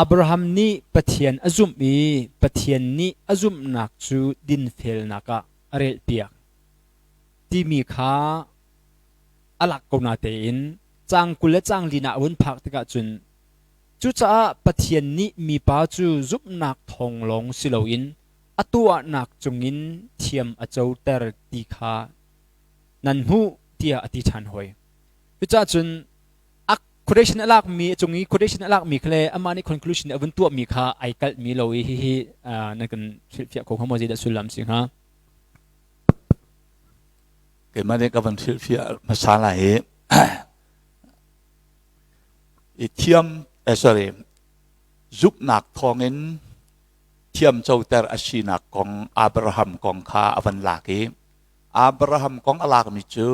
Abraham nih Pathian a zumh i Pathian nih a zumhnak cu dinfelnak ah a relpiak timi kha a lak ko na tein caang 20 le caang li na vun phak tikah cun cucaah Pathian nih mipa cu zumhnak thawng lawng si loin a tuahnak cungin thiam a coter ti kha nan hmuh tiah a ti ṭhan hoi. Cucaah cun a quotation a lakmi a cung i quotation a lakmi kha le amah nih conclusion a vun tuahmi kha ai kalhmi lo i hihi nan kan hrilhfiah kho hnga maw zeidah sullam si hnga? Keimah nih ka van hrilhfiah hmasa lai i i thiam eh, sorry zumhnak thawngin thiamcoter a sinak kong Abraham kong kha a van lak i Abraham kong a lakmi cu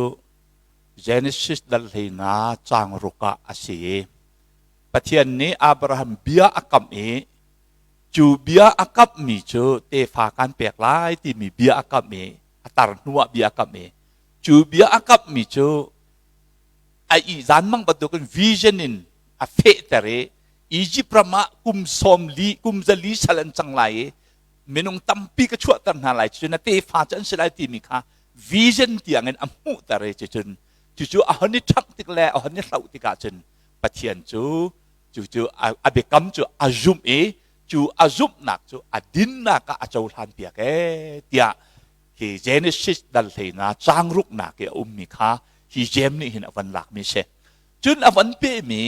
Genesis dal hleinga caang ruk ah a si i Pathian nih Abraham bia a kamh i cu bia a kamhmi cu tefa kan pek lai timi bia a kamh i a tar hnuah bia a kamh i cu bia a kamhmi cu a ihzan mang bantukin vision in a fehter i Egypt ram ah kum sawm li kum zali sal an cang lai i minung tampi ka chuahter hna lai cucun a tefa cu an si lai timi kha vision tiangin a hmuhter i cucun cucu a hon i ṭhangh tik le a hon i hloh tikah cun Pathian cu cucu a biakam cu a zumh i cu a zumhnak cu a dinnak ah a cohlan piak ee tiah hi Genesis dal hleina caang ruknak i a ummi kha hi Jeim nih hin a van lakmi si. Cun a van pehmi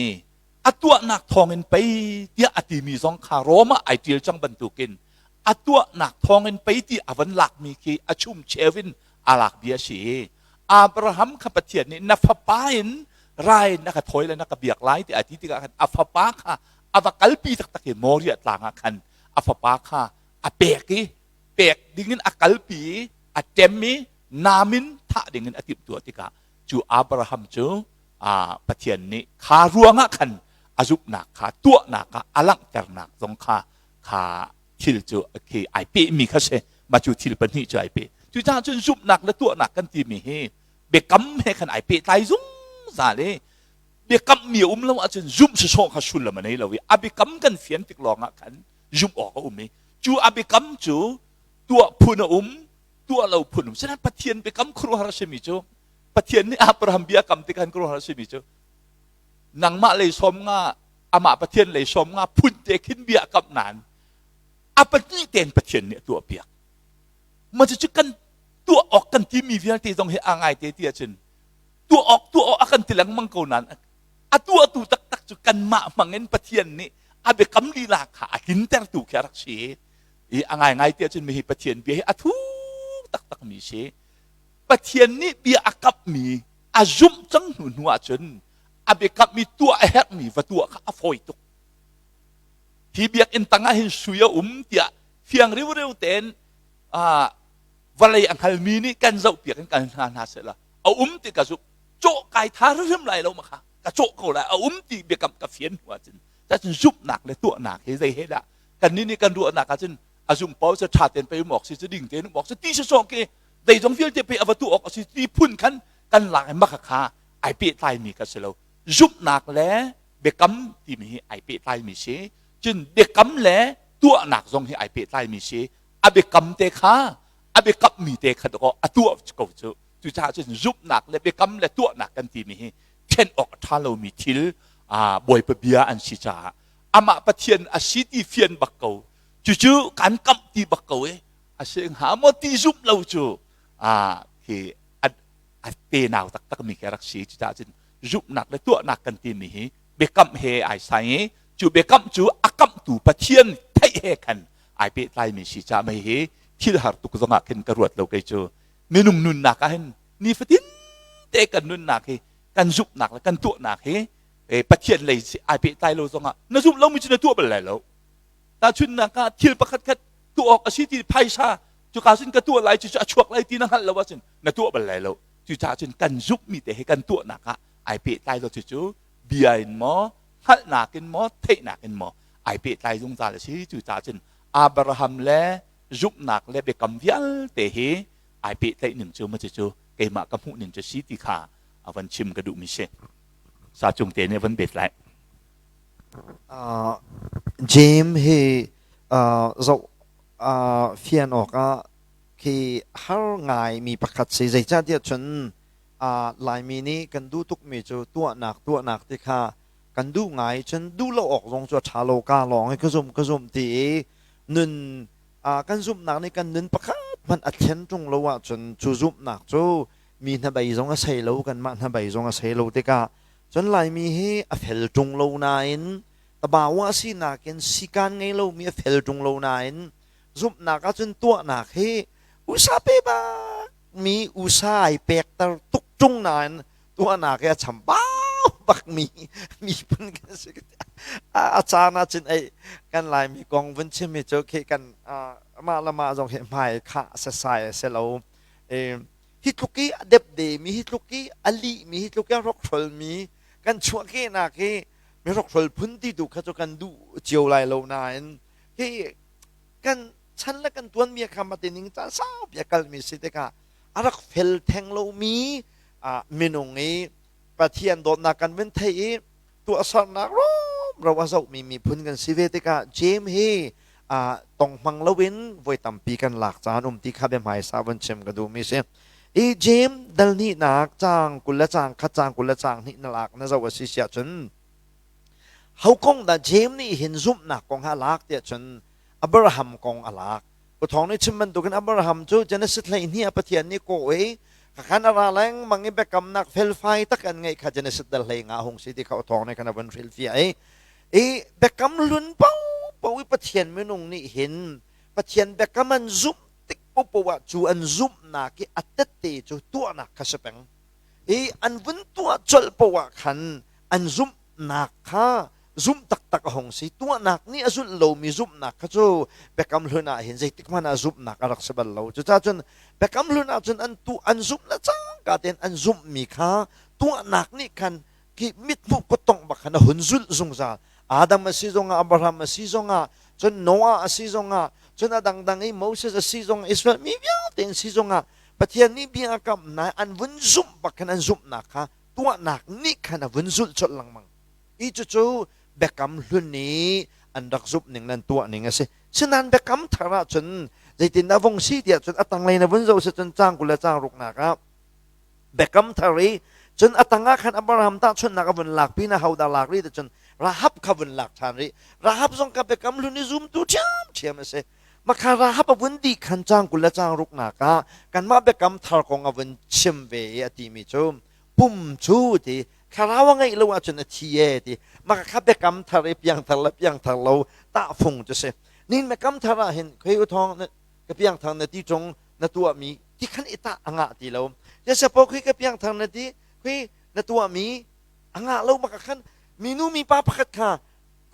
a tuahnak thawngin pei tiah a timi zong kha Rome ah ai ṭial cang bantukin a tuahnak thawngin pei ti a van lakmi khi a chumcheu in a lak bia a si i Abraham kha Pathian nih na fapa in rai na ka thawi le na ka biak lai tiah a ti tikah khan a fapa kha a va kalpi taktak i Moriah tlang ah khan a fapa kha a pek i pek dingin a kalpi i a ṭem i nam in thah dingin a timhtuah tikah. Cu Abraham cu Pathian nih kha ruangah khan a zumhnak kha tuahnak ah a langhternak zong kha kha thil cu khi ai pehmi kha si. Mah cu thil pahnih cu ai peh. Cucaah cun zumhnak le tuahnak kan timi hi biakam he khan ai pehtlai zungzal i biakammi a um lo ahcun zumh sawsawh kha sullam a nei lo i a biakam kan fian tik lawngah khan zumh awk a um i cu a biakam cu tuah phun a um, tuah lo phun um. Sinain Pathian biakam khuaruahhar a simi cu, Pathian nih Abraham bia kam tik khan khuaruahhar a simi cu, nangmah lei sawm nga, amah Pathian lei sawm nga phun te khin bia kam nain a pahnih tein Pathian nih a tuah piak. Mah cucu kan tuah awk kan timi vialte zong hi a ngai te ti ahcun tuah awk tuah awk a kan ti lengmang ko nain a tuahtu taktak cu kanmah hmangin Pathian nih a biakam lila kha a tlintertu khi a rak si. I a ngaingai ti ahcun mihi Pathian bia hi a thuk taktak mi si. Pathian nih bia a kamhmi a zumh cang hnu hnu ahcun a biakamhmi tuah a herhmi va tuah kha a fawi tuk. Hi biakinn tang ah hin sui a um tiah fiang riureu tein vawlei a hngalmi nih kan zohpiak in kan hna hna sehla a um ti ka zumh. Cawh kai tha hrimhrim lai lo ma kha ka cawh ko lai, a um ti biakam ka fian hnu ahcun. Cun zumhnak le tuahnak hi zei he dah kannih nih kan ruahnak ahcun a zum paoh cu ṭha tein pei um awk si cu, ding tein um awk si ti sawsawh khi zeizong vialte pei a va tuah awk a si ti phun khan kan lak i maka kha ai pehtlaimi kha si lo. Zumhnak le biakam timi hi ai pehtlaimi si, cun biakam le tuahnak zong hi ai pehtlaimi si. A biakam te kha, a biakammi te kha dawkaw a tuah ko cu. Cucaah cun zumhnak le biakam le tuahnak kan timi hi ṭhen awk a ṭha lomi thil, Bawipa bia an si caah amah Pathian a si ti fian bak ko, cucu kan kamh ti bak ko i a si hnga maw ti zumh lo cu hi a tenau taktak mi khi a rak si. Cucaah cun zumhnak le tuahnak kan timi hi biakamh he ai sai i cu biakamh cu a kamhtu Pathian theih he khan ai pehtlaimi si caah mei hi thil har tuk zongah khin ka ruat lo. Kei cu minung nunnak ah hin nifatin te kan nunnak hi kan zumhnak le kan tuahnak hi Pathian lei ai pehtlai lo zongah na zumh lomi cu na tuah bal lai lo. Tahchunhnak ah, thil pakhat khat tuah awk a si ti, phaisa cuka cun ka tuah lai, cucu a chuak lai ti na hngalh lo ahcun na tuah bal lai lo. Cucaah cun kan zumhmi te he kan tuahnak ah ai pehtlai lo. Cucu bia in maw, hngalhnak in maw, theihnak in maw ai pehtlai zungzal a si. Cucaah cun Abraham le zumhnak le biakam vialte hi ai pehtlaih ning cu ma cucu keimah ka hmuh ning cu si ti kha a van chim ka duhmi si. Sa cung te nih van bet lai. James hi zoh fian awkah khi har ngaimi pakhat si. Zeicahtiah cun Laimi nih kan duh tukmi cu tuahnak tuahnak ti kha kan duh ngai, cun duh lo awk zong cu a ṭha lo, ka lawng i ka zumh ka zumh ti i nun kan zumhnak nih kan nun pakhat hmanh a thlen ṭung lo ahcun cu zumhnak cu mi hnabei zong a sei lo, kanmah hnabei zong a sei lo tikah cun Laimi hi a fel ṭung lo nain tabawa sinak in sikaan ngei lomi a fel ṭung lo nain zumhnak ahcun tuahnak hi usa pe bak mi usa ai pekter tuk ṭung nain tuahnak hi a chambau bak mi miphun kan si. A caan ahcun ei kan Laimi kong vun chim hi cu khi kan mah le mah zong hi hmai khah sasai a si lo. Hi tluk i a depde mi, hi tluk i a lih mi, hi tluk i a hrokhrol mi kan chuahkehnak hi mi hrokhrol phun ti tu kha cu kan duh cio lai lo nain hi kan chan le kan tuanbia kha mate ning caan saupi a kalmi si tikah a rak fel theng lomi minung i Pathian dawtnak kan vun theih i tuahsernak rumro a zohmi miphun kan si ve tikah James hi tong hmang loin voi tampi kan lak caan um ti kha bia hmaisa vun chim ka duhmi si. I James dal hnihnak caang 20 le caang khat, caang 20 le caang hnih na lak na zoh a si siah cun ho kong dah James nih hin zumhnak kong ha lak tiah cun Abraham kong a lak. Uthawng nih chim bantukin Abraham cu Genesis 12 ah Pathian nih kawh i khan a ra lengmang i biakamnak felfai tak an ngeih kha Genesis dal 15 hung si ti kha uthawng nih khan a vun hrilhfiah i i biakam hlun paohpaoh i Pathian minung nih hin Pathian biakam an zumh tik paohpaoh ah cu an zumhnak i a tette cu tuahnak kha si peng i an vun tuah colh paoh ah khan an zumhnak kha. Zumh taktak a hung si. Tuahnak nih a zulh lomi zumhnak kha cu Biakam Hlun ah hin zeitik hmanh ah zumhnak a rak si bal lo. Cucaah cun Biakam Hlun ah cun an tuah an zumh le cangka tein an zumhmi kha tuahnak nih khan khi mithmuh kuttongh bak khan a hun zulh zungzal. Adam a si zongah Abraham a si zongah cun Noah a si zongah cun a dangdang i Moses a si zongah Israel mi vialte an si zongah Pathian nih bia a kamh nain an vun zumh bak khan an zumhnak kha tuahnak nih khan a vun zulh colh lengmang. Hi cucu Biakam Hlun i an rak zumh ning le an tuah ning a si. Sinain Biakam Thar ahcun zeitindah vung si tiah cun a tanglei na vun zoh si cun caang 20 le caang ruknak ah Biakam Thar i cun a tangah khan Abraham tahchunhnak a vun lak pin ah hodah lak rih ti cun Rahab kha vun lak ṭhan rih. Rahab zong kha Biakam Hlun i zumtu ṭhiamṭhiam a si. Makha Rahab a vun dih khan caang 20 le caang ruknak ah kanmah Biakam Thar kong a vun chim ve i a timi cu pum cu ti thlarau a ngeih lo ahcun a thi e ti maka kha biakam thar i piangthar le piangthar lo tahfung cu si nin biakam thar ah hin khoi u thong ka piangthar na ti tung na tuahmi ti khan i tah a ngah ti lo jesapo khi ka piangthar na ti khi na tuahmi a ngah lo maka khan minu mipa pakhat kha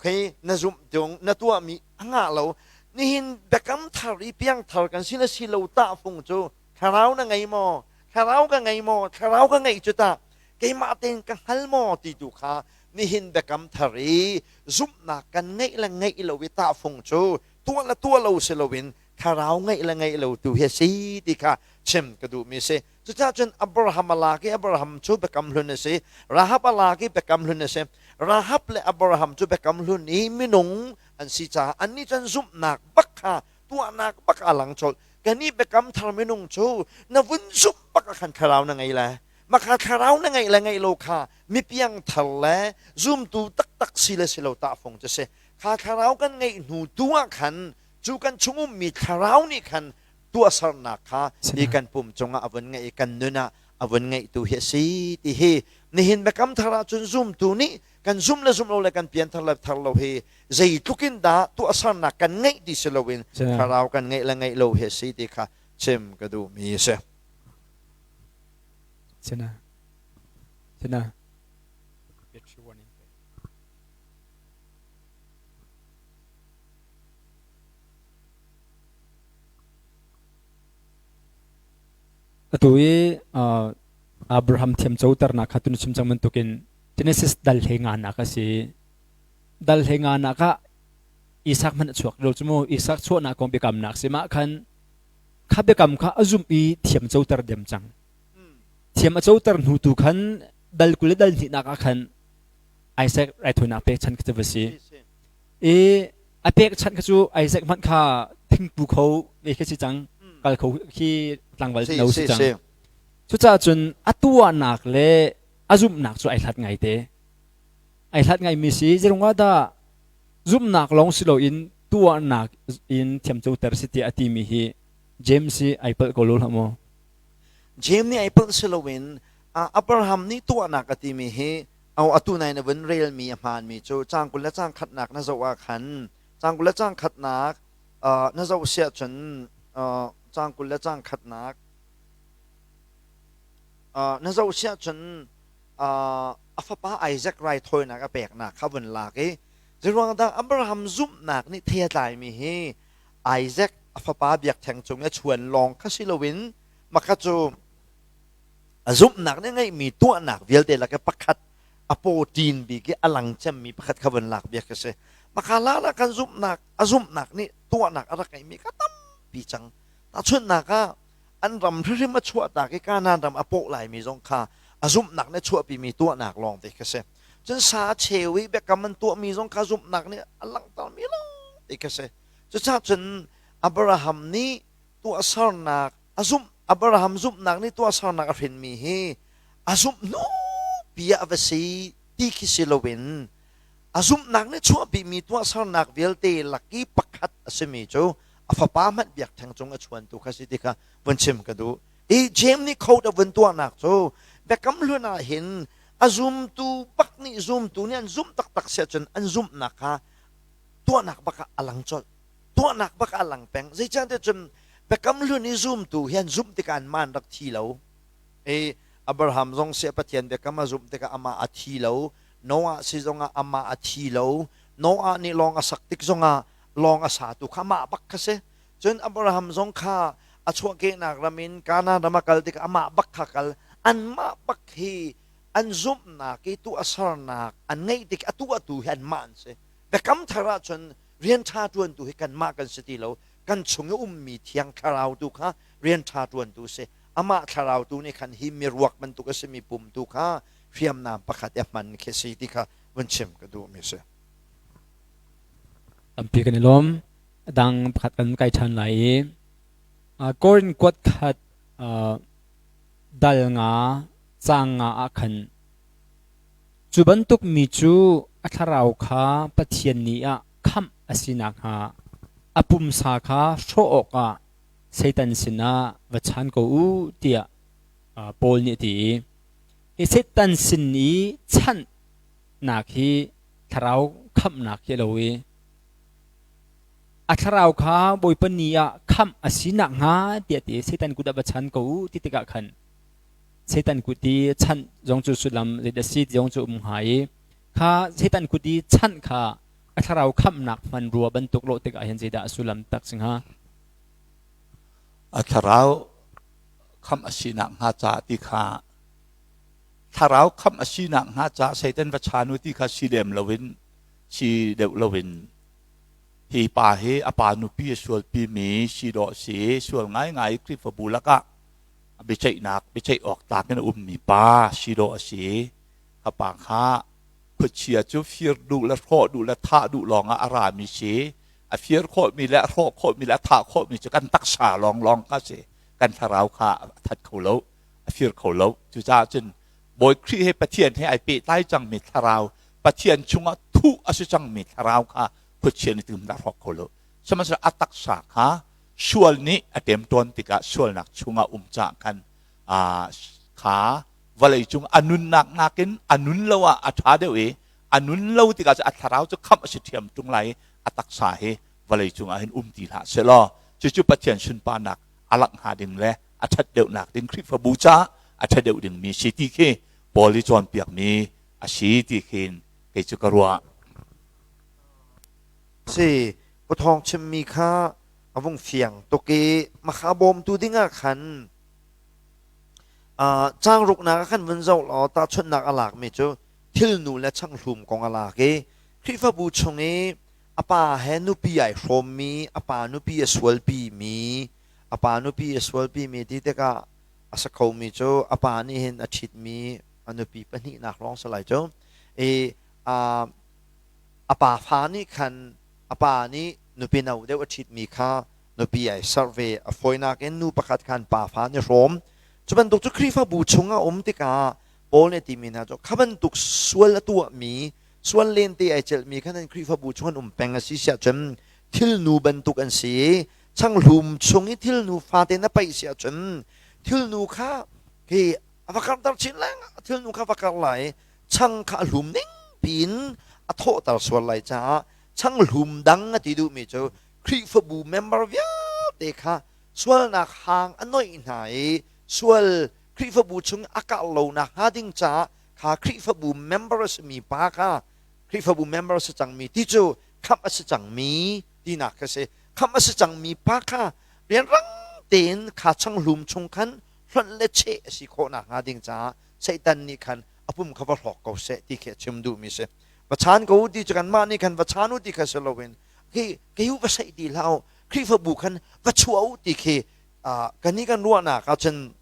khi na zumh tung na tuahmi a ngah lo nihin biakam thar i piangthar kan si na si lo tahfung cu thlarau na ngei maw thlarau ka ngei maw thlarau ka ngeih cu tah keimah tein ka hngal maw ti tu kha nihin biakam thar i zumhnak kan ngeih le ngeih lo i tahfung cu tuah le tuah lo si loin thlarau ngeih le ngeih lo tu hi a si ti kha chim ka duhmi si. Cucaah cun Abraham a lak i Abraham cu biakam hlun a si. Rahab a lak i biakam hlun a si. Rahab le Abraham cu biakam hlun i minung an si caah annih cun zumhnak bak kha tuahnak bak a lang colh. Kannih biakam thar minung cu na vun zumh bak ah khan thlarau na ngei le makha thlarau na ngeih le ngeih lo kha mipiang thar le zumtu taktak si le si lo tahfung cu si. Kha thlarau kan ngeih hnu tu ah khan cu kan chung ummi thlarau nih khan tuahsernak kha hi kan pum cungah a vun ngeih i kan nun ah a vun ngeihtu hi a si ti hi nihin biakam thar ah cun zumtu nih kan zum le zum lo le kan pianthar le thar lo hi zeitluk in dah tuahsernak kan ngeih ti si loin thlarau kan ngeih le ngeih lo hi a si ti kha chim ka duhmi a si. Sina. Sina. Atu i Abraham thiamcoternak kha tun chim cang bantukin Genesis dal hlei nganak a si. Dal hlei nganak ah Isak hmanh a chuak lo cu mu. Isak chuahnak kong biakamnak si mah khan kha biakam kha a zumh i thiam coter diam cang. Thiam a coter hnu tu khan dal 20 le dal hnihnak ah khan Isaac raithawinak pekchanh khi cu va si. I a pekchanh kha cu Isaac hmanh kha thingpu kho ve khi si cang kal kho khi tlangval no si cang. Cucaah cun a tuahnak le a zumhnak cu ai hlat ngai te. Ai hlat ngaimi si zeirungah dah zumhnak lawng si loin tuahnak in thiamcoter si tiah a timi hi James hi ai palh ko lo hlah maw? James nih ai palh si loin Abraham nih tuahnak a timi hi atu nai na vun relmi a hmaanmi cu caang 20 le caang khatnak na zoh ah khan caang 20 le caang khatnak na zoh siah cun caang 20 le caang khatnak na zoh siah cun a fapa Isaac raithawinak a peknak kha vun lak i zeiruang dah Abraham zumhnak nih thei a tlaimi hi Isaac a fapa biakṭheng cung i a chuan lawng kha si loin maka cu a zumhnak nih ngeihmi tuahnak vialte lak i pakhat a pawṭin bik i a lang cemmi pakhat kha vun lak biak a si. Maka la la kan zumhnak a zumhnak nih tuahnak a rak ngeihmi kha tampi cang. Tahchunhnak ah an ram hrimhrim a chuahtak i Kanaan ram a pawh laimi zong kha a zumhnak nih chuahpimi tuahnak lawng te kha si. Cun sa a cheu i biakam an tuahmi zong kha zumhnak nih a langhtermi lawng te kha si. Cucaah cun Abraham nih tuahsernak a zumh Abraham zumhnak nih tuahsernak a hrinmi hi a zumh hnu pi ah va si ti khi si loin a zumhnak nih chuahpimi tuahsernak vialte lak i pakhat a simi cu a fapa hmanh biakṭheng cung a chuantu kha si ti kha vun chim ka duh. I James nih code a vun tuahnak cu Biakam Hlun ah hin a zumtu bak nih zumtu nih an zumh taktak si ahcun an zumhnak kha tuahnak bak ah a lang colh. Tuahnak bak ah a lang peng. Zeicahtiah cun Biakam Hlun i zumtu hi an zumh tikah an man rak thi lo. I Abraham zong si Pathian biakam a zumh tikah amah a thi lo. Noah si zongah amah a thi lo. Noah nih lawng a sak tik zongah lawng a satu kha amah bak kha si. Cun Abraham zong kha a chuahkehnak ram in Kanaan ram a kal tikah amah bak kha kal. Anmah bak hi an zumhnak i tuahsernak an ngeih tik a tuahtu hi anmah an si. Biakam thar ahcun rian ṭha ṭuantu hi kanmah kan si ti lo. Kan chung i ummi Thiang Thlarau tu kha rian ṭha ṭuantu si. Amah Thlarau tu nih khan hi miruak bantuk a simi pum tu kha hriamnam pakhat i a hman khi si ti kha vun chim ka duhmi si. Tampi kan i lawm. A dang pakhat kan kai ṭhan lai i Korin kuat khat dal nga caang nga ah khan cu bantuk mi cu a thlarau kha Pathian nih ah khamh a si nakhnga a pumsa kha hrawh awkah Satan sinah va chan ko u tiah Paul nih a ti i hi Satan sin i chanhnak hi thlarau khamhnak hi a lo i a thlarau kha Bawipa ni ah khamh a si nakhnga tiah ti Satan kut ah va chan ko u ti tikah khan Satan kut i chanh zong cu sullam zeidah si ti zong cu um hnga i kha Satan kut i chanh kha a thlarau khamhnak hmanrua bantuk lawh tikah hin zeidah a sullam tak si hnga? A thlarau khamh a si nakhnga ca ti kha thlarau khamh a si nakhnga ca Satan va chan u ti kha si lem loin si deuh loin hi pa hi a pa nupi a sualpi mi si dawh si sual ngaingai Khrihfabu lakah biaceihnak biaceih awk tlak in a ummi pa si dawh a si. Kha pa kha khuachia cu fir duh le hrawh duh le thah duh lawngah a rami si. A fir khawhmi le a hrawh khawhmi le a thah khawhmi cu kan taksa lawnglawng kha si. Kan thlarau kha a that kho lo, a fir kho lo. Cucaah cun Bawi Khrih he Pathian he ai pehtlai cangmi thlarau, Pathian chungah thuh a si cangmi thlarau kha khuachia nih tum dah hrawk kho lo. Sihmanhsehlaw a taksa kha sual nih a ṭemṭawn tikah sualnak chungah um caah khan kha vawlei cung a nunnak nakin a nun lo ah a ṭha deuh i a nun lo tikah a thlarau cu khamh a si ṭhiam ṭung lai i a taksa hi vawlei cungah hin um ti hlah sehlaw cucu Pathian sunparnak a langh hnga ding le a ṭhat deuhnak ding Khrihfabu caah a ṭha deuh dingmi si ti khi Paul i cawnpiakmi a si ti khin kei cu ka ruah. Si, Pu Thawng chimmi kha a vung fiang tuk i makha bawmtu dingah khan caang ruknak ah khan vun zoh law tahchunhnak a lakmi cu thilnu le changhlum kong a lak i Khrihfabu chung i a pa he nupi ai hrawmmi, a pa nupi a sualpimi, a pa nupi a sualpimi ti tikah a sa khomi cu a pa nih hin a ṭhitmi a nupi pahnihnak lawng si lai cu. I a pa fa nih khan a pa nih nupi no deuh a ṭhitmi kha nupi ai serh ve. A fawinak in nu pakhat khan pa fa an i hrawm. Cu bantuk cu Khrihfabu chung a um tikah Paul nih a timi hna cu kha bantuk sual a tuahmi, sual lente ai celhmi kha nan Khrihfabu chung an um peng a si siah cun thilnu bantuk an si i changhlum chung i thilnu fate na paih si ahcun thilnu kha hi a va karhter chin lengah thilnu kha va karh lai chang kha a hlum ning piin a thawhter sual lai caah changhlum dang a ti duhmi cu Khrihfabu member vialte kha sualnak hang a noih hna i sual Khrihfabu chung a karh lo nakhnga ding caah kha Khrihfabu member a simi pa kha Khrihfabu member a si cangmi ti cu khamh a si cangmi tinak kha si. Khamh a si cangmi pa kha rianrang tein kha changhlum chung khan hlonh le cheh a si khawh nakhnga ding caah Satan nih khan a pum kha va hrawk ko seh ti khi a chim duhmi si. Va chan ko u ti cu kanmah nih khan va chan u ti kha si loin khi kei u va saih ti hlah u Khrihfabu khan va chuah u ti khi kan i kan ruahnak ahcun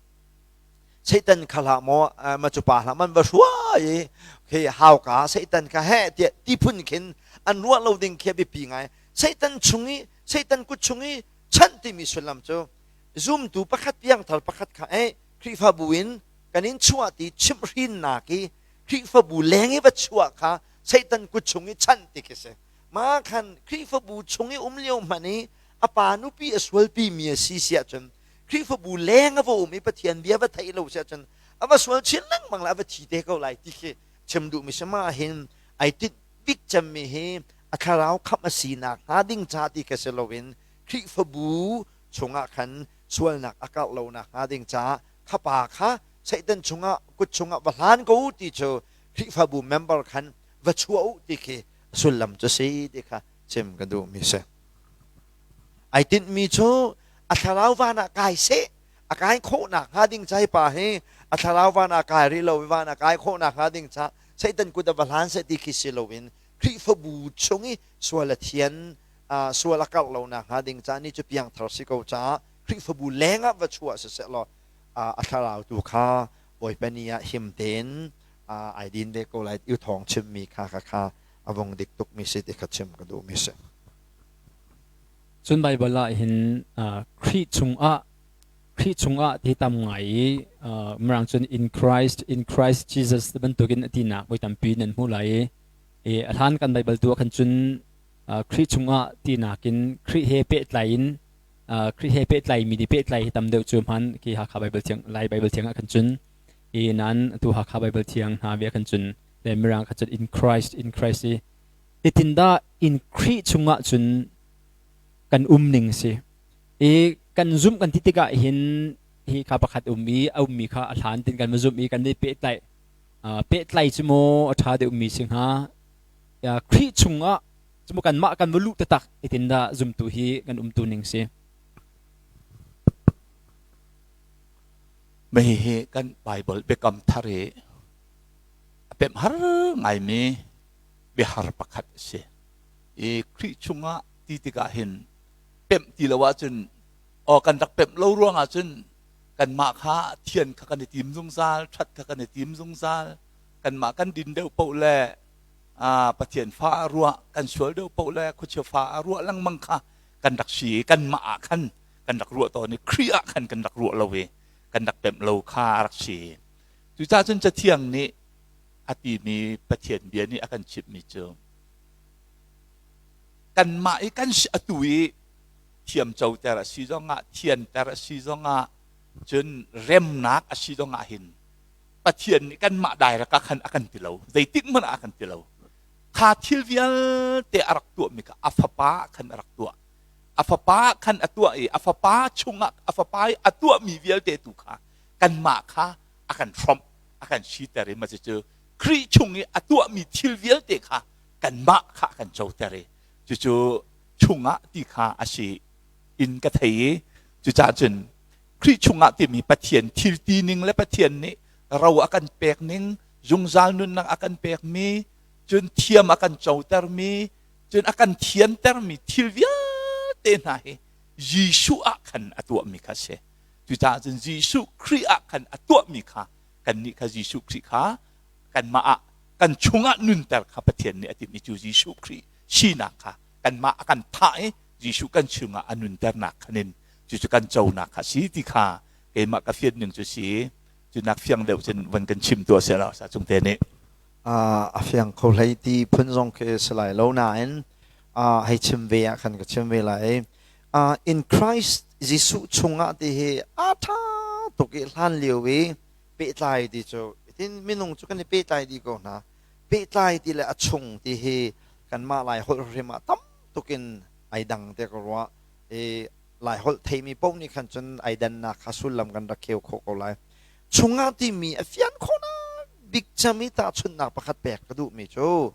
Satan kha hlah maw ma cu pa hlah man va hruai i khi hauka Satan kha heh tiah ti phun khin an ruah lo ding khi a biapi ngai. Satan chung i Satan kut chung i chanh timi sullam cu zumtu pakhat piangthar pakhat kha eh Khrihfabu in kan in chuah ti chimhhrinnak i Khrihfabu leng i va chuah kha Satan kut chung i chanh ti khi si. Mah khan Khrihfabu chung i um lio hmanh i a pa nupi a sualpi mi a si si ahcun Khrihfabu leng a va um i Pathian bia va theih lo si ahcun a va sual chin lengmang le a va thi te ko lai ti khi chim duhmi si. Mah hin ai tinh bik cemmi hi a thlarau khamh a sinak hnga ding ca ti kha si loin Khrihfabu chungah khan sualnak a karh lo nakhnga ding caah kha pa kha Satan chungah kut chungah va hlan ko ti cu Khrihfabu member khan va chuah u ti khi sullam cu si ti kha chim ka duhmi si. Ai tinhmi cu a thlarau van ah kai seh a kai khawhnak hnga ding ca hi pa hi a thlarau van ah kai rih lo van ah kai khawhnak hnga ding ca Satan kut a va hlan seh ti khi si loin Khrihfabu chung i sual a thian sual a karh lonak hnga ding ca ni cu piangthar si ko caah Khrihfabu leng ah va chuah siseh law a thlarau tu kha Bawipa ni ah him tein ai din ve ko lai u thawng chimmi kha kha kha a vung dik tukmi si ti kha chim ka duhmi si. Cun Baibal ah hin Khrih chungah Khrih chungah ti tam ngai i Mirang cun in Christ in Christ Jesus bantukin a tinak voi tampi nan hmuh lai i a hlan kan Baibal tu ah khan cun Khrih chungah tinak in Khrih he pehtlai in Khrih he pehtlai mi nih pehtlai hi tam deuh cu hman khi Hakha Baibal thiang Lai Baibal thiang ah khan cun i nan atu Hakha Baibal thiang hna ve khan cun le Mirang kha cun in Christ in Christ i Titindah in Khrih chungah cun kan um ning si. I kan zumh kan ti tikah hin hi kha pakhat um i a ummi kha a hlan tin kan va zumh i kan i pehtlai pehtlai cu maw a ṭha deuhmi si hnga. Khrih chungah cu maw kanmah kan va luh taktak itindah zumtu hi kan umtu ning si. Mei hi kan Bible biakam thar i a pemh har ngaimi biahar pakhat a si. I Khrih chungah ti tikah hin pemh ti lo ahcun aw kan rak pemh lo ruangah cun kanmah kha thian kha kan i tim zungzal, ṭhat kha kan i tim zungzal, kanmah kan din deuh paoh le Pathian fa a ruah, kan sual deuh paoh le khuachia fa a ruah lengmang kha kan rak si i kanmah ah khan kan rak ruah tawn i Khrih ah khan kan rak ruah lo i kan rak pemh lo kha a rak si. Cucaah cun Cathiang nih a timi Pathian bia nih a kan chimhmi cu kanmah i kan atu i thiamcoter a si zongah thianter a si zongah cun remnak a si zongah hin Pathian nih kanmah dairek ah khan a kan ti lo zeitik hmanh ah a kan ti lo kha thil vialte a rak tuahmi kha a fapa khan a rak tuah a fapa khan a tuah i a fapa chungah a fapa i a tuahmi vialte tu kha kanmah kha a kan hrawmh a kan siter i cucu Khrih chung i a tuahmi thil vialte kha kanmah kha a kan coter i cucu chungah ti kha a si in ka thei i cucaah cun Khrih chungah timi Pathian thil ti ning le Pathian nih ro a kan pek ning zungzal nunnak a kan pekmi cun thiam a kan cotermi cun a kan thiantermi thil vialte hna hi Jesuh ah khan a tuahmi kha a si. Cucaah cun Jesuh Khrih ah khan a tuahmi kha kannih kha Jesuh Khrih kha kanmah ah kan chungah nunter kha Pathian nih a timh i cu Jesuh Khrih sinak kha kanmah a kan thah i Jesuh kan chungah a nunternak khan in cucu kan conak kha si ti kha keimah ka fian ning cu si cu nak fiang deuh cun van kan chim tuah seh law sa cung te nih A fiang kho hlei ti phun zong khi si lai lo nain hei chim ve ah khan ka chim ve lai. In Christ Jesuh chungah ti hi a ṭha tuk i hlan lio i pehtlai ti cu tin minung cu kan i pehtlai dih ko hna. Pehtlai ti le a chung ti hi kanmah Lai holh hrim ah tam tuk in ai dang te ka ruah. I Lai holh theimi paoh nih khan cun ai dannak kha sullam kan rak kheu khawh ko lai. Chungah timi a fian khawhnak bik cem i tahchunhnak pakhat pek ka duhmi cu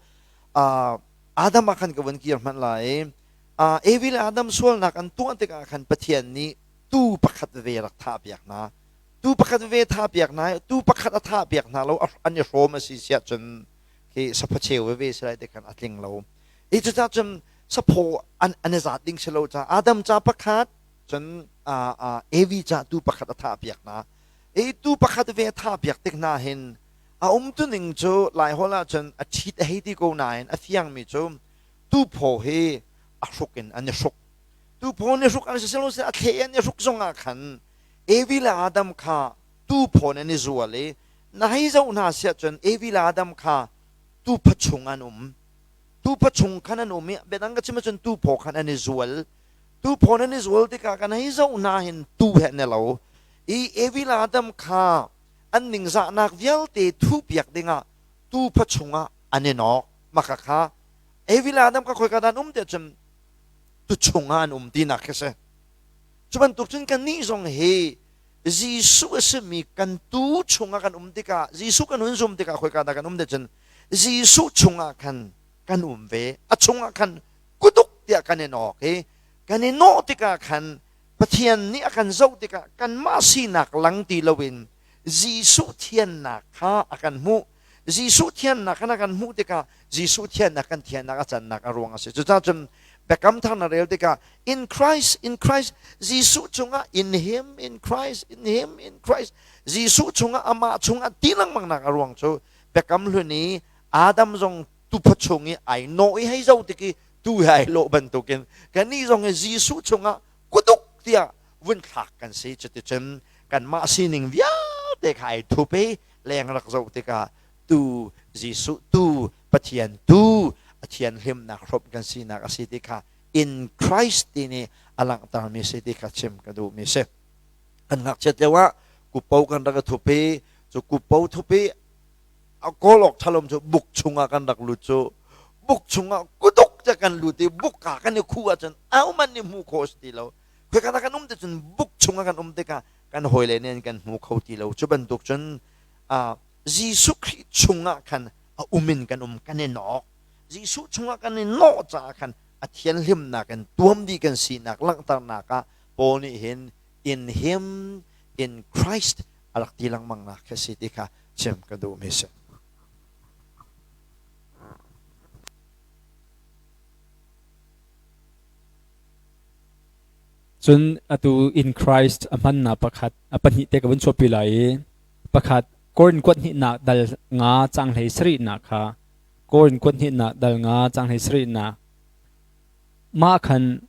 Adam ah khan ka vun kir hmanh lai. Evi le Adam sualnak an tuah tikah khan Pathian nih tuu pakhat veve rak thahpiak hna. Tuu pakhat veve thahpiak hna i tuu pakhat a thahpiak hna lo an i hrawm a si siah cun khi saphacheu veve si lai ti khan a tling lo. I cucaah cun saphaw an an i zat ding si lo caah Adam ca pakhat cun Evi ca tuu pakhat a thahpiak hna. I tuu pakhat ve a thahpiak tik hna hin a umtuning cu Laiholh ah cun a ṭhit a hei ti ko nain a fiangmi cu tuphaw hi a hruk in an i hruk. Tuphaw an i hruk an si silo a thle an i hruk zongah khan Evi le Adam kha tuphaw in an i zual i na hei zoh hna siah cun Evi le Adam kha tupha chung an um. Tupha chung khan an um i biadang ka chim ahcun tuphaw khan an i zual. Tuphaw an i zual tikah kan hei zoh hna hin tu he an i lo. I Evi le Adam kha an ningzahnak vialte thuhpiak dingah tupha chungah an i nawk. Maka kha Evi le Adam kha khoika dah an um tiah cun tuchung ah an um tinak khi si. Cu bantuk cun kannih zong hi Jesuh a simi kan tuu chungah kan um tikah Jesuh kan hun zum tikah khoika dah kan um te cun Jesuh chungah khan kan um ve. A chungah khan kuduk tiah kan i nawk i kan i nawh tikah khan Pathian nih a kan zoh tikah kanmah sinak lang ti loin Jesuh thiannak kha a kan hmuh. Jesuh thiannak khan a kan hmuh tikah Jesuh thiannak kan thiannak a cannak a ruang a si. Cucaah cun Biakam Thar na rel tikah in Christ, in Christ, Jesuh chungah in him, in Christ, in him, in Christ, Jesuh chungah amah chungah ti lengmangnak a ruang cu Biakam Hlun i Adam zong tupha chung i ai nawh i hei zo tik i tu he ai lawh bantukin kannih zong hi Jesuh chungah kuduk tiah vun thlak kan si. Cuticun kanmah sining vialte kha ai thup i leng rak zoh tikah tu Jesuh tu Pathian tu a thianhlimnak hrawmh kan sinak a si ti kha in Christ ti nih a langhtermi si ti kha chim ka duhmi si. Kan ngakchiat lio ah kupo kan rak i thup i cu kupo thup i a kawl awk ṭhalom cu buk chungah kan rak lut cu buk chungah kuduk te kan lut i buk ah kan i khuh ahcun ahohmanh nih hmuh khawh a si ti lo. Khoika dah kan um ti cun buk chungah kan um tikah kan hawile nih an kan hmu kho ti lo. Cu bantuk cun Jesuh Khrih chungah khan a um in kan um kan i nawk. Jesuh chungah kan i nawh caah khan a thianhlimnak in tuam dih kan sinak langhternak ah Paul nih hin in him in Christ a rak ti lengmang nak khi si ti kha chim ka duhmi si. Cun atu in Christ a hmannak pakhat a pahnih te ka vun chuahpi lai i pakhat Korin kuat hnihnak dal nga cang hlei sarihnak kha Korin kuat hnihnak dal nga cang hlei sarihnak mah khan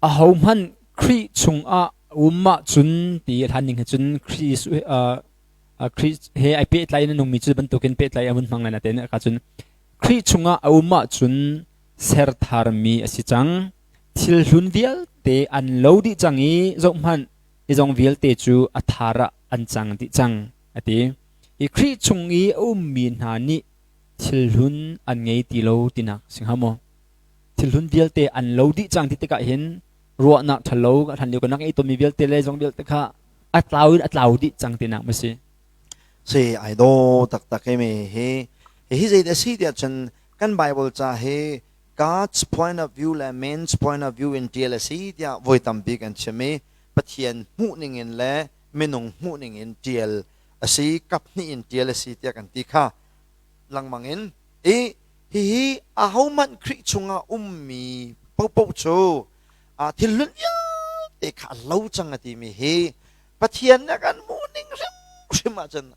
ahohmanh Khrih chungah um ahcun ti a hlan ning he cun Khrih Khrih he ai pehtlai in a nungmi cu bantukin pehtlai a vun hmang lai natein ka cun Khrih chungah a um ahcun ser tharmi a si cang. Thil hlun vialte an lo dih cang i zohhmanh, hi zong vialte cu a thar ah an cang dih cang, a ti. Hi Khrih chung i a ummi hna nih thil hlun an ngei ti lo tinak si hnga maw? Thil hlun vialte an lo dih cang ti tikah hin ruahnak ṭhalo hlan lio kan rak ngeih tawnmi vialte le zong vialte kha a tlau in a tlau dih cang tinak ma si? Si ai daw taktak i mi hi hi zei dah si tiah cun kan Bible ca hi God's point of view le man's point of view in ṭial a si tiah voi tampi kan chim i Pathian hmuhning in le minung hmuhning in ṭial a si, kap hnih in ṭial a si tiah kan ti kha lengmang in i hihi ahohmanh Khrih chungah ummi paohpaoh cu thil hlun vialte kha a lo cang a timi hi Pathian nih a kan hmuhning hrimhrim ahcun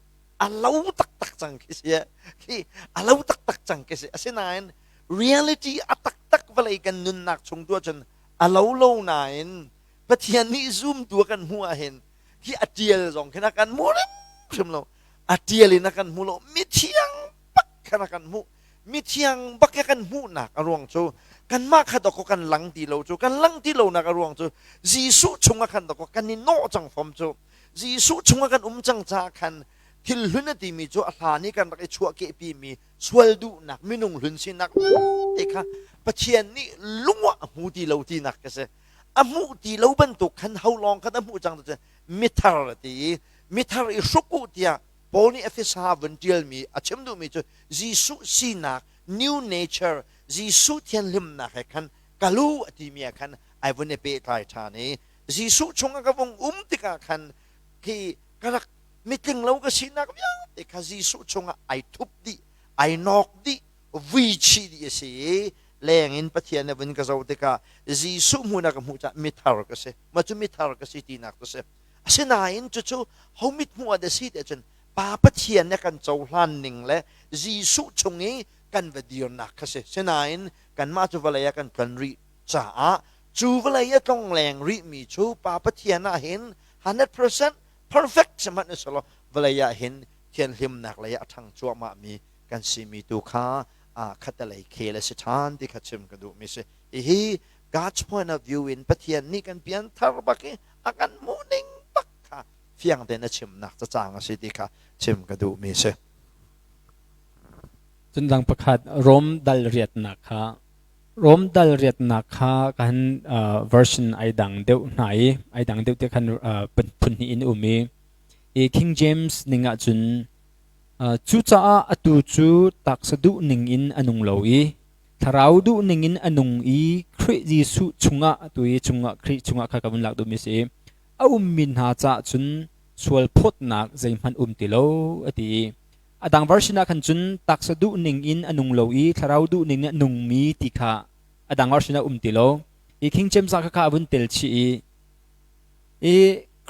a lo taktak cang khi si khi a lo taktak cang khi si asinain reality a taktak vawlei kan nunnak chung tu ahcun a lo lo nain Pathian nih zumtu a kan hmuh ahhin hi a tial zong khin a kan hmu hrimhrim lo a tial in a kan hmu lo mithiang bak khan a kan hmuh mithiang bak i kan hmuhnak a ruang cu kanmah kha dawkaw kan lang ti lo cu kan lang ti lonak a ruang cu Jesuh chungah khan dawkaw kan i nawh cang fom cu Jesuh chungah kan um cang caah khan thil hlun a timi cu a hlan i kan rak i chuahkehpi mi sual duhnak minung hlun sinak te kha Pathian nih lung ah a hmu ti lo tinak ka si a hmuh ti lo bantuk khan ho lawng khan a hmuh cang cu mithar a ti i mithar i hruk u tiah Paul nih Efesa vun ṭialmi a chim duhmi cu Jesuh sinak new nature Jesuh thianhlimnak he khan kalu a timi ah khan ai vun i pehtlai ṭhan i Jesuh chungah ka vung um tikah khan khi ka rak mitling lo ka sinak vialte kha Jesuh chungah ai thup dih ai nawk dih vui chih dih a si i leng in Pathian nih vun ka zoh tikah Jesuh hmun ah ka hmuh caah mithar ka si mah cu mithar ka si tinak cu si asinain cucu ho mit hmuh ah dah si tiah cun Pa Pathian nih kan cohlan ning le Jesuh chung i kan va dirnak kha si sinain kanmah cu vawlei ah kan tlon rih caah cu vawlei a tlongleng rihmi cu Pa Pathian ah hin 100% perfect si hmanh usulaw vawlei ah hin thianhlimnak lei ah a ṭhang cuahmahmi kan simi tu kha khatalei khel a si ṭhan ti kha chim ka duhmi si. Hihi God's point of view in Pathian nih kan pianthar bak i a kan hmuhning bak kha fiang tein a chimnak cacang a si ti kha chim ka duhmi si. Cun dang pakhat Rom dal riatnak kha. Rom dal riatnak kha kan version ai dang deuh hna i ai dang deuh te khan phun hnih in um i i King James ning ah cun cucaah atu cu taksa duh ning in a nung lo i thlarau duh ning in a nung i Khrih Jesuh chungah atu i chungah Khrih chungah kha ka vun lak duhmi si a ummi hna caah cun sual phawtnak zeihmanh um ti lo a ti i a dang version ah khan cun taksa duh ning in a nung lo i thlarau duh ning in a nungmi ti kha a dang version ah um ti lo i King James ah kha a vun tel chih i i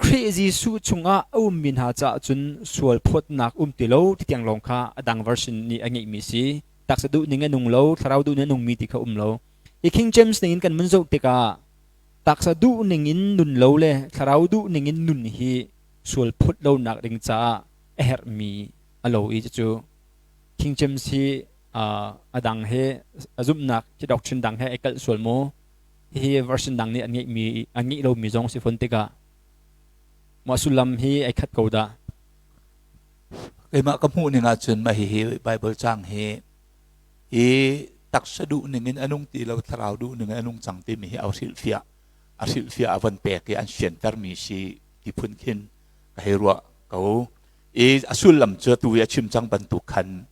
Khrih Jesuh chungah a ummi hna caah cun sual phawtnak um ti lo ti tiang lawng kha a dang version nih a ngeihmi si. Taksa duh ning a nung lo, thlarau duh ning a nungmi ti kha um lo. I King James ning in kan mun zoh tikah taksa duh ning in nun lo le thlarau duh ning in nun hi sual phawt lonak ding caah a herhmi a lo i cucu King James hi a dang he a zumhnak hi doctrine dang he ai kalh sual maw? Hihi version dang nih an ngeihmi an ngeih lomi zong si fawn tikah mah sullam hi ai khat ko dah. Keimah ka hmuh ning ahcun mah hihi Bible cang hi i taksa duh ning in a nung ti lo thlarau duh ning in a nung cang timi hi a hrilhfiah a hrilhfiah a von pek i an fiantermi si ti phun khin ka hei ruah ko i a sullam cu tu i a chim cang bantuk khan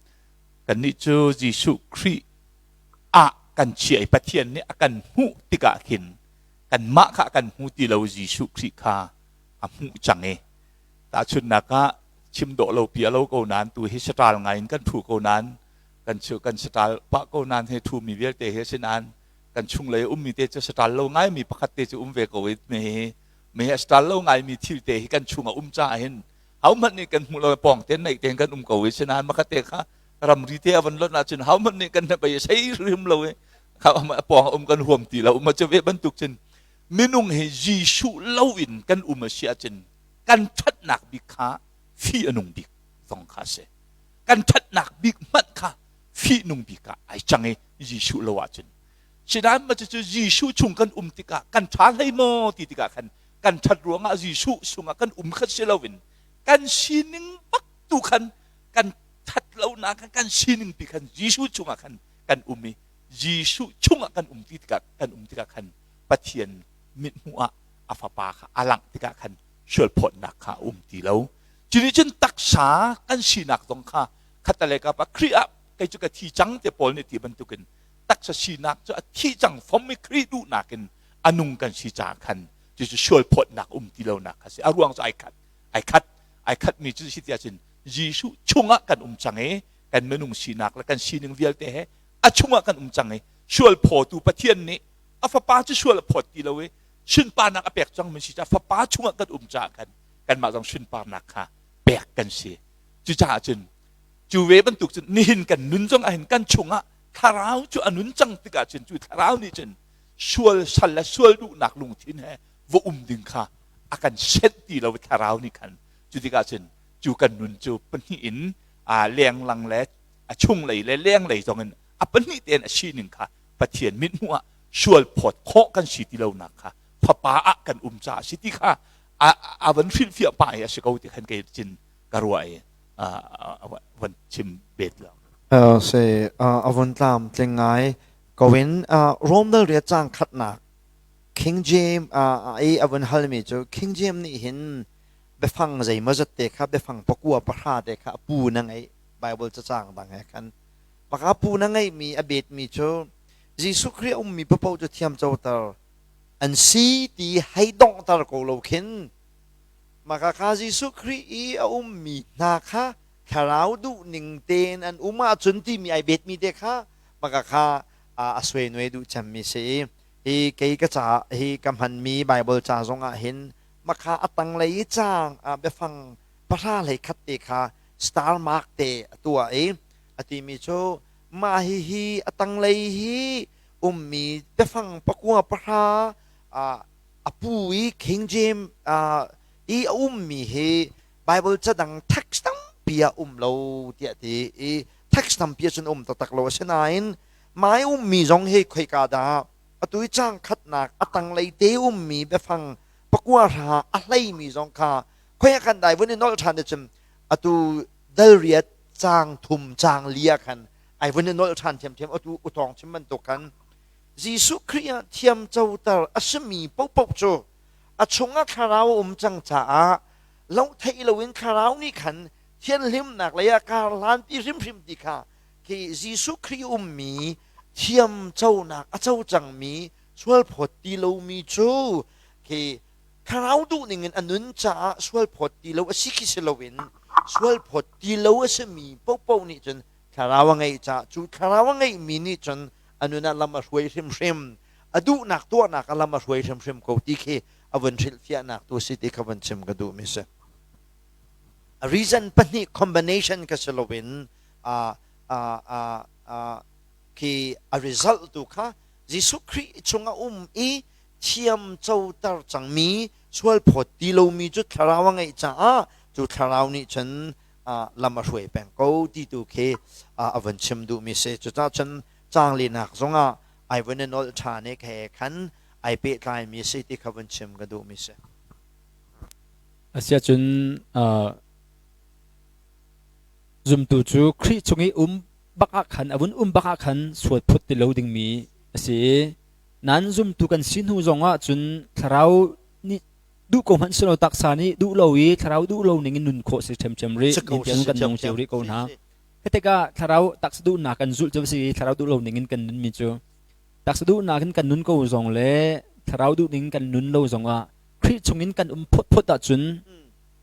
kannih cu Jesuh Khrih ah kan chiah i Pathian nih a kan hmuh tikah khin kanmah kha a kan hmu ti lo Jesuh Khrih kha a hmuh cang i tahchunhnak ah chim dawh lo pi a lo ko nain tu hi saṭal ngai in kan thu ko nain kan chu kan saṭal pah ko nain he thumi vialte he si nain kan chunglei ummi te cu saṭal lo ngaimi pakhat te cu um ve ko i me me saṭal lo ngaimi thil te hi kan chungah um caah hin hohmanh nih kan hmuh lo pawng te naih tein kan um ko i sinain makhat te kha ramri te a van lonh ahcun hohmanh nih kan hnabei sei hrim lo i kha a pawng um kan huam ti lo ma cu ve bantuk cun minung hi Jesuh lo in kan um a si ahcun kan ṭhatnak bik kha fi a nung bik zong kha a si kan ṭhatnak bik hmanh kha fi nung bik ah ai cang i Jesuh lo ahcun sinain ma cucu Jesuh chung kan um tikah kan ṭha hlei maw ti tikah khan kan ṭhat ruangah Jesuh sungah kan um kha si loin kan sining bak tu khan kan ṭhat lonak khan kan sining pi khan Jesuh chungah khan kan um i Jesuh chungah kan um ti tikah kan um tikah khan Pathian mithmuh ah a fapa kha a langh tikah khan sualphawtnak kha a um ti lo. Cunih cun taksa kan sinak zong kha khattelei kap ah Khrih ah kei cu ka thi cang te Paul nih ti bantukin taksa sinak cu a thi cang fom i Khrih duhnak in a nung kan si caah khan cucu sualphawtnak um ti lonak kha si. A ruang cu ai khat. Ai khat. Ai khatmi cu si tiah cun Jesuh chungah kan um cang i kan minung sinak le kan sining vialte he a chungah kan um cang i sual phawtu Pathian nih a fapa cu sual a phawt ti lo i sunparnak a pek cang mi si caah fapa chungah kan um caah khan kanmah zong sunparnak kha pek kan si. Cucaah cun cu ve bantuk cun nihin kan nun zong ahhin kan chungah thlarau cu a nun cang tikah cun cu thlarau nih cun sual sal le sual duhnak lungthin he va um ding kha a kan senh ti lo thlarau nih khan cu tikah cun cu kan nun cu pahnih in a lenglang le a chunglei le lenglei zong in a pahnih tein a sining kha Pathian mithmuh ah sual phawt khawh kan si ti lonak kha fapa ah kan um caah si ti kha a van hrilhfiah pah i a si ko ti khan kei cin ka ruah i van chim bet lo. Se a vun tlam tling ngai kowin Rom dal riat cang khatnak King James i a vun halmi cu King James nih hin biafang zeimawzat te kha biafang pakua pahra te kha a pu na ngeih Bible cacang dang he khan maka pu na ngeihmi a betmi cu Jesuh Khrih a ummi paoh cu thiam coter an si ti hei donghter ko lo khin maka kha Jesuh Khrih i a ummi hna kha thlarau duh ning tein an um ahcun timi ai betmi te kha maka kha a suai duh cemmi si i hi kei ka ca hi ka hmanmi Bible ca zong ah hin makha a tanglei i caang biafang pahra hlei khat te kha star mark te a tuah i a timi cu mah hihi a tanglei hi ummi biafang pakua pahra a pu i King James i a ummi hi Bible ca dang text tampi ah um lo tiah ti i text tampi ah cun um taktak lo asinain mai ummi zong hi khoika dah atu i caang khatnak a tanglei te ummi biafang pakua hra a hleimi zong kha khoi ah khan dai vun i nolh ṭhan cun atu dal riat caang thum caang li ah khan ai vun i nolh ṭhan ṭhiamṭhiam atu utawng chim bantuk khan. Jesuh Khrih ah thiamcoter a simi paohpaoh cu a chungah thlarau a um cang caah loh theih loin thlarau nih khan thianhlimnak lei ah kar hlanpi hrimhrim ti kha khi Jesuh Khrih ummi thiamconak a co cangmi sualphawt ti lomi cu khi thlarau duhning in a nun caah sualphawt ti lo a si khi si loin sualphawt ti lo a simi paohpaoh nih cun thlarau a ngeih caah cu thlarau a ngeihmi nih cun a nun ah lam a hruai hrimhrim a duhnak tuahnak a lam a hruai hrimhrim ko ti khi a vun hrilhfiahnak tu si ti kha vun chim ka duhmi si. A reason pahnih combination ka si loin khi a result tu kha Jesuh Khrih chungah um i thiam coter cangmi sualphawt ti lomi cu thlarau a ngeih caah cu thlarau nih cun lam a hruai peng ko ti tu khi a vun chim duhmi si. Cucaah cun caang linak zongah ai vun i nolh ṭhan i he khan ai pehtlaimi si ti kha vun chim ka duhmi si. Asiahcun zumtu cu Khrih chung i um bak ah khan a vun um bak ah khan sual phut ti lo dingmi a si i nan zumtu kan si hnu zongah cun thlarau nih duh ko hmanh silo taksa nih duh lo i thlarau duh lo ning in nun khawh si ṭhiamṭhiam rih tiang kan nung cio rih ko hna. Khi tikah thlarau taksa duhnak kan zulh cu a si i thlarau duh lo ning in kan nunmi cu taksa duhnak in kan nun ko zong le thlarau duh ning kan nun lo zongah Khrih chungin kan um phawtphawt ahcun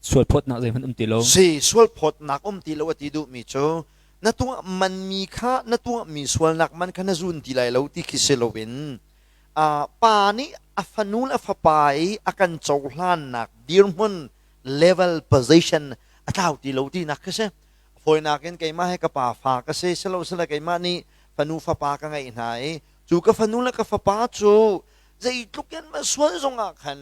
sual phawtnak zeihmanh um ti lo. Si, sual phawtnak um ti lo a ti duhmi cu na tuah manmi kha na tuahmi sualnak man kha na zun ti lai lo ti khi si loin pa nih a fanu le a fapa i a kan cohlannak dirhmun level position a tlau ti lo tinak khi si. Fawinak in keimah he ka pa fa ka si silo sila keimah nih fanu fapa ka ngeih hna i cu ka fanu le ka fapa cu zeitluk in ma sual zongah khan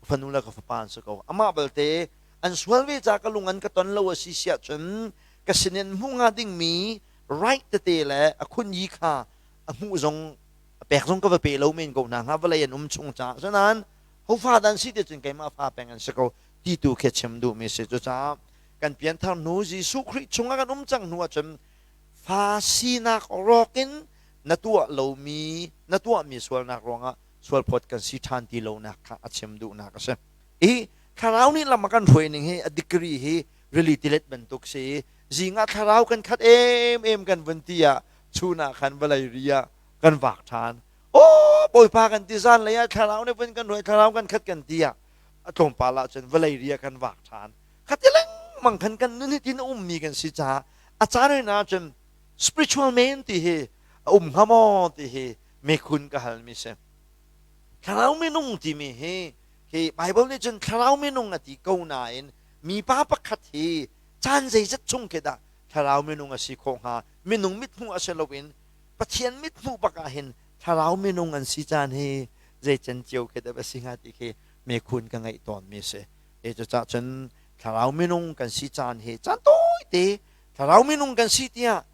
fanu le ka fapa an si ko. Amah balte an sual ve ca ka lung an ka ton lo a si siah cun ka sinin hmuh hnga dingmi right tete le a khun yi kha a hmuh zong a pek zong ka va pe lo men ko hna hnga vawlei an um chung caah asinain hofa dan si ti cun keimah fa peng an si ko ti tu khi chim duhmi si. Cucaah kan pianthar hnu Jesuh Khrih chungah kan um cang hnu ahcun fa sinak rawk in na tuah lomi na tuahmi sualnak ruangah sualphawt kan si ṭhan ti lonak kha a chim duhnak a si. I thlarau nih lam a kan hruai ning hi a degree hi rili tilet bantuk si i zing ah thlarau kan khat em em kan vun ti ah chun ah khan vawlei ri ah kan vak ṭhan. Aw Bawipa kan ti zan lei ah thlarau nih vun kan hruai thlarau kan khat kan ti ah a tlawmpal ah cun vawlei ri ah kan vak ṭhan. Khati lengmang khan kan nun hi tin a ummi kan si caah a caan ah cun spiritual man ti hi a um hnga maw ti hi mekhun ka halmi si. Thlarau minung timi hi hi Bible nih cun thlarau minung a ti ko nain mipa pakhat hi caan zeizat chung khi dah thlarau minung a si khawh hnga? Minung mithmuh a si loin Pathian mithmuh bak ah hin thlarau minung an si caan hi zeicen cio khi dah a si hnga ti khi mekhun ka ngeih tawnmi si. E cucah cun thlarau minung kan si caan hi caan tawite thlarau minung kan si tiah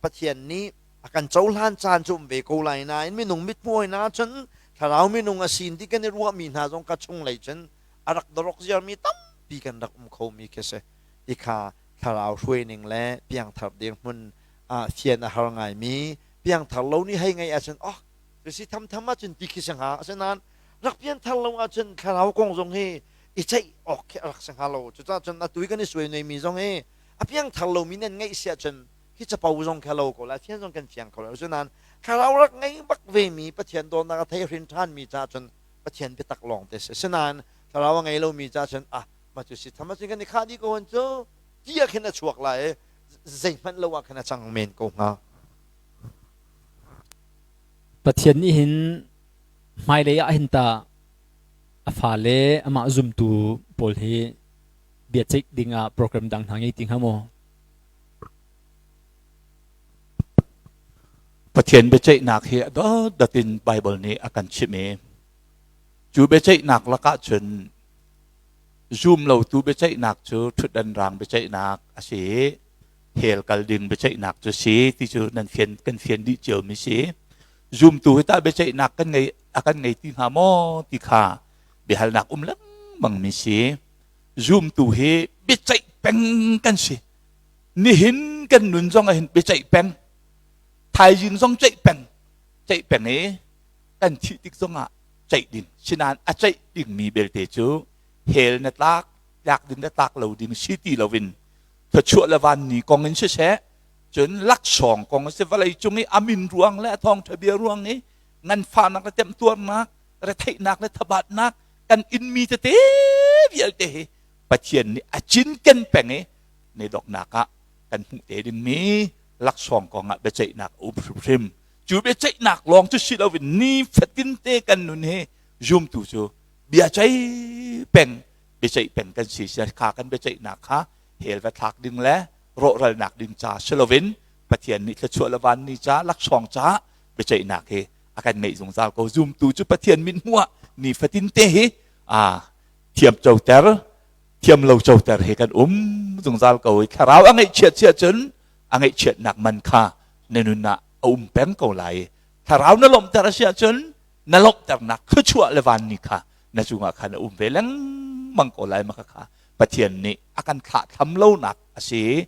Pathian nih a kan cohlan caan cu um ve ko lai nain minung mithmuh hna cun thlarau minung a sin ti kan i ruahmi hna zong ka chunglei cun a rak dorok ziarmi tampi kan rak um khomi khi si. Ti kha thlarau hruaining le piangthar dirhmun ah fian a har ngaimi piangthar lo nih hei ngaih ahcun oh si thamtham ahcun ti khi si hnga. Asinain rak pianthar lo ahcun thlarau kong zong hi i ceih awk khi a rak si hnga lo. Cucaah cun atu i kan i suai mi zong hi a piangthar lomi nan ngeih si ahcun hi capo zong kha lo ko lai fian zong kan fiang kho lo. Asinain thlarau rak ngei bak vemi Pathian dawtnak a thei hrin ṭhanmi caah cun Pathian biatak lawng te si. Asinain thlarau a ngei lomi caah cun ah mah cu si tham ahcun kan i khah dih ko hon cu ti ah khin a chuak lai i zeihmanh lo ah khan a cang men ko hnga. Pathian nih hin hmailei ah hin ta a fale amah zumtu pawl hi biaceih dingah program dang hna ngei ti hnga maw? Pathian biaceihnak hi a dotdot in Bible nih a kan chimh i cu biaceihnak lakah cun zum lotu biaceihnak cu ṭhutdan rang biaceihnak a si i hell kal ding biaceihnak cu si ti cu nan fian kan fian dih cio mi si. Zumtu hi tah biaceihnak kan ngei a kan ngei ti hnga maw ti kha biahalnak um lengmang mi si. Zumtu hi biaceih peng kan si. Nihin kan nun zong ah hin biaceih peng, thaizing zong ceih peng, ceih peng i. Kan thih tik zongah ceih ding. Sinain a ceih dingmi belte cu hell na tlak, tlak ding le tlak lo ding si ti loin thluachuah le vanni kong in siseh, cun laksawng kong a si vawlei cung i a min ruang le a thawngṭha bia ruang i nganfahnak le temtuarnak, retheihnak le thabatnak kan inmi tete vialte hi Pathian nih a cinken peng i ne donghnak ah kan hmuh te dingmi laksawng kong ah biaceihnak a um hrimhrim. Cu biaceihnak lawng cu si loin nifatin te kan nun hi zumtu cu bia ceih peng biaceih peng kan si kha kan biaceihnak kha hell va thlak ding le rawhralnak ding ca si loin Pathian nih thluachuah le vanni ca laksawng ca biaceihnak hi a kan ngeih zungzal ko. Zumtu cu Pathian mit hmuh ah nifatin te hi a thiam coter thiam lo coter hi kan um zungzal ko i thlarau a ngaihchiat si ahcun a ngaihchiatnak man kha na nun ah a um peng ko lai. Thlarau na lawmhter a si ahcun na lawmhternak thluachuah le vanni kha na cungah khan a um ve lengmang ko lai. Maka kha Pathian nih a kan thlahthlam lonak a si,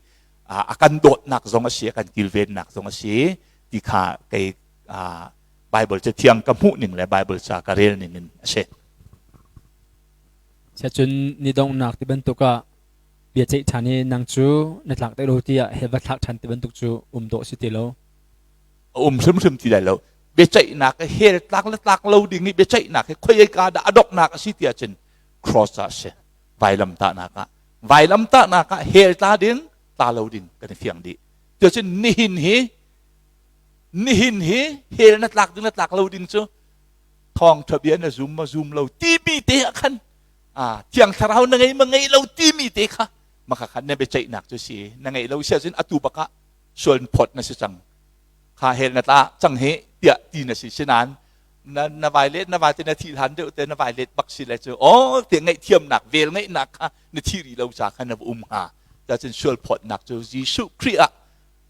a kan dawtnak zong a si, a kan kilvennak zong a si ti kha kei Bible cathiang ka hmuh ning le Bible ca ka rel ning in a si. Cun ni donghnak ti bantuk ah bia ceih ṭhan i nang cu na tlak deuh lo tiah he va thlak ṭhan ti bantuk cu um dawh si ti lo. A um hrimhrim ti lai lo. Biaceihnak hell tlak le tlak lo ding i biaceihnak hi khoi ka dah a donghnak a si ti ahcun cross ah a si. Vailamtahnak ah. Vailamtahnak ah hell tla ding, tla lo ding kan i fiang dih. Cuacun nihin hi nihin hi hell na tlak ding le tlak lo ding cu thawngṭha bia na zum ma zum lo timi te ah khan thiang thlarau na ngei ma ngei lo timi te kha maka khan na biaceihnak cu si. Na ngei lo si ahcun atu bakah sual phawt na si cang kha, hell na tla cang hi tiah ti na si. Sinain na na vai let na vai te na thih hlan deuh te na vai let bak si le cu oh te ngaihthiamnak vel ngeihnak kha na thi ri lo ca kha na um hnga. Cun sual phawtnak cu Jesuh Khrih ah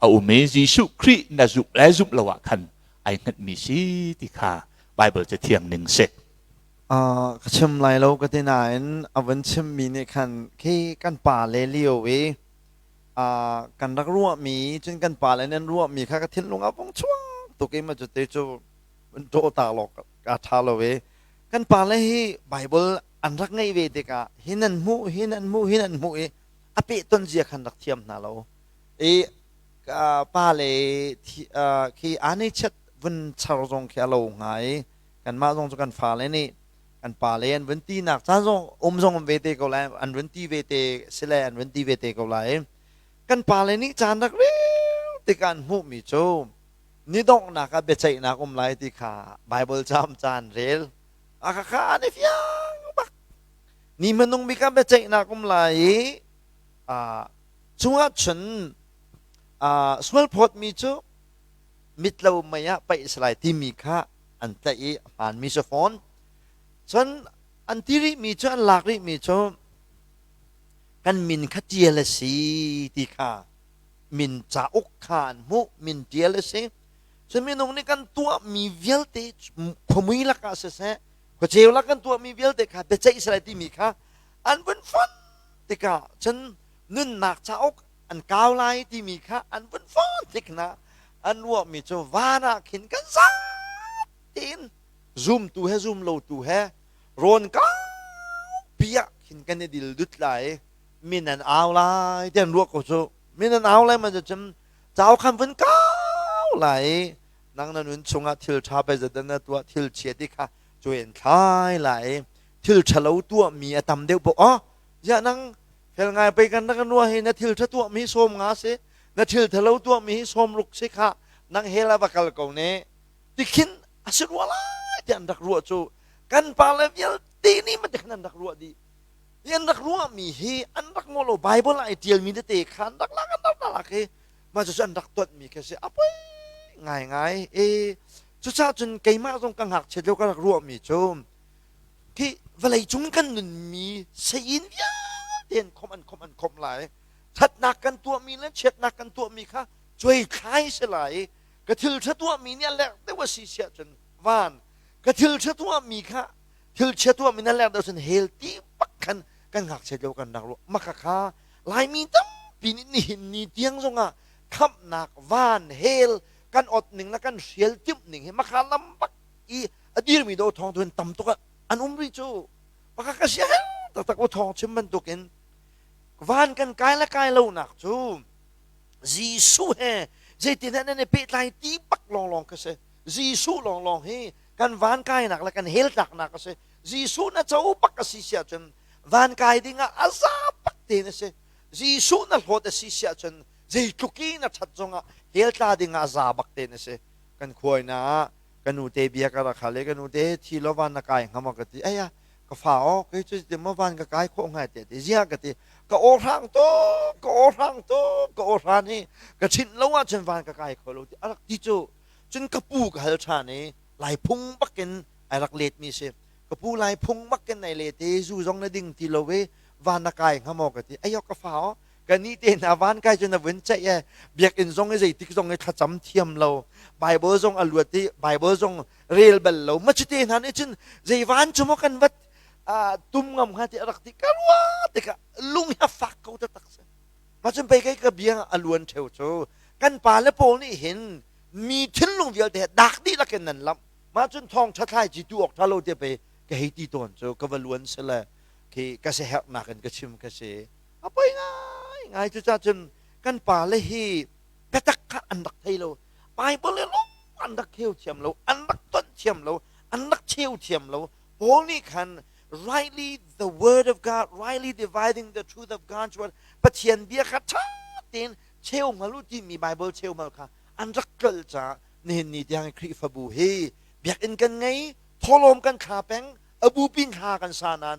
a um i Jesuh Khrih na zumh le zumh lo ah khan ai hngatmi si ti kha Bible cathiang ning si. Ka chim lai lo ka ti nain a vun chimmi nih khan khi kan pa le lio i kan rak ruahmi cun kan pa le nan ruahmi kha ka thinlung ah vung chuak tuk i ma cu te cu vun ṭawh ta lawk ka ṭha lo i kan pa le hi Bible an rak ngeih ve tikah hi nan hmuh hi nan hmuh hi nan hmuh i a pehton zia khan rak thiam hna lo i pa le khi aa chiat vun char zong khi a lo hnga i kanmah zong cu kan fale nih kan pale an vun tinak caan zong um zong um ve te ko lai, an vun ti ve te sile an vun ti ve te ko lai. Kan pale nih caan rak rel tikah an hmuhmi cu ni donghnak ah biaceihnak um lai ti kha Bible cam caan rel a kha kha an i fiang bak. Ni hmanung bik ah biaceihnak um lai i chungah cun sual phawtmi cu mitlo mei ah paih a si lai timi kha an tlaih i a hmaanmi si fawn. Cun an ti rihmi cu an lak rihmi cu kan min kha ṭial a si ti kha min cauk kha an hmuh, min ṭial a si. Cun minung nih kan tuahmi vialte khuamui lakah siseh khuaceu lak kan tuahmi vialte kha biaceih si lai timi kha an vun fonh tikah cun nunnak cauk an kau lai timi kha an vun fawn tik hna. An ruahmi cu van ah khin kan zat tein zumtu he zum lotu he rawn kaupi ah khin kan i dil dut lai, min an au lai ti an ruah ko cu. Min an au lai man cun cau khan vun kau lai, nang na nun chungah thil ṭha pei zedah na tuah, thil chia ti kha cuin thlai lai, thil ṭhalo tuahmi a tam deuh poh oh ziah nang fel ngai pei kan rak ruah hi, na thil ṭha tuahmi 50 si, na thil thalo tuahmi hi 60 si kha, nang hell ah va kal ko ne tikhin a si rua lai ti an rak ruah cu. Kan pa le vialte nih ma khan an rak ruah dih hi an rak ruahmi hi an rak ngol lo. Bible ah ai ṭialmi tete kha an rak lak an rak lak i mah cucu an rak tonhmi khi a si. A poi ngaingai e. Cucaah cun keimah zong ka ngakchiat lio ka rak ruahmi cu khi vawlei cung kan nunmi sein vialte an khomh an khomh an khomh lai, ṭhatnak kan tuahmi le chiatnak kan tuahmi kha cuai thlai si lai. Ka thil ṭha tuahmi nih a lek deuh a si siah cun van, ka thil ṭha tuahmi kha thil chia tuahmi nih a lek deuh cun hell ti bak khan kan ngakchiat lio kan rak ruah. Maka kha Laimi tampi nih nihin ni tiang zongah khamhnak van hell kan ot ning le kan hrial timh ning hi makha lam bak i. A dirmi do thawng tu in tam tuk an um rih cu. Pakhat ka sia taktak u thawng chim bantukin van kan kai le kai lonak cu Jesuh he zeitin nan i pehtlai ti bak lawnglawng ka si. Jesuh lawnglawng hi kan van kainak le kan hell tlaknak a si. Jesuh na co bak a si siah cun van kai ding ah a za bak tein a si. Jesuh na hlawt a si siah cun zeitluk i na ṭhat zongah hell tla ding ah a za bak tein a si. Kan khuai na ah ka nu te bia ka rak hal i ka nu te thi lo van na kai hnga maw ka ti. Aya ka fa aw kei cu ti maw van ka kai khawh ngai te ti ziah ka ti ka aw hrang tuk ka aw hrang tuk ka aw hran hi ka chinh lo ahcun van ka kai kho lo ti a rak ti cu cun ka pu ka hal ṭhan i lai phung bakin ai rak let mi si ka pu lai phung bakin ai let i zu zong na ding ti lo i van na kai hnga maw ka ti ayo ka fa aw ka ni te hna van kai cu na vun ceih e biakinn zong i zeitik zong i thlacam thiam lo bible zong a luat i bible zong rel bal lo ma cu te hna nih cun zei van cu maw kan vat tum ngam hnga ti a rak ti ka rua tikah lung hi a fak ko taktak si ma cun pei kei ka bia a luan theu cu kan pa le pawl nih hin mi thinlung vialte he dak dihlak in nan lamh mah cun thawng ṭha thlai ci tu awk ṭha lo te pei ka hei ti tawn cu ka va luan sile khi ka si herhnak in ka chim ka si a poi ngai ngai cu ca cun kan pa le hi biatak kha an rak thei lo Bible le lawng an rak kheu thiam lo an rak ton thiam lo an rak cheu thiam lo Paul nih khan rightly the word of God rightly dividing the truth of God's word Pathian bia kha ṭha tein cheu hngal u timi Bible cheu hngal kha an rak tlolh caah nihin ni tiang Khrihfabu hi biakinn kan ngei thawhlawm kan thla peng a bupi hla kan sa nain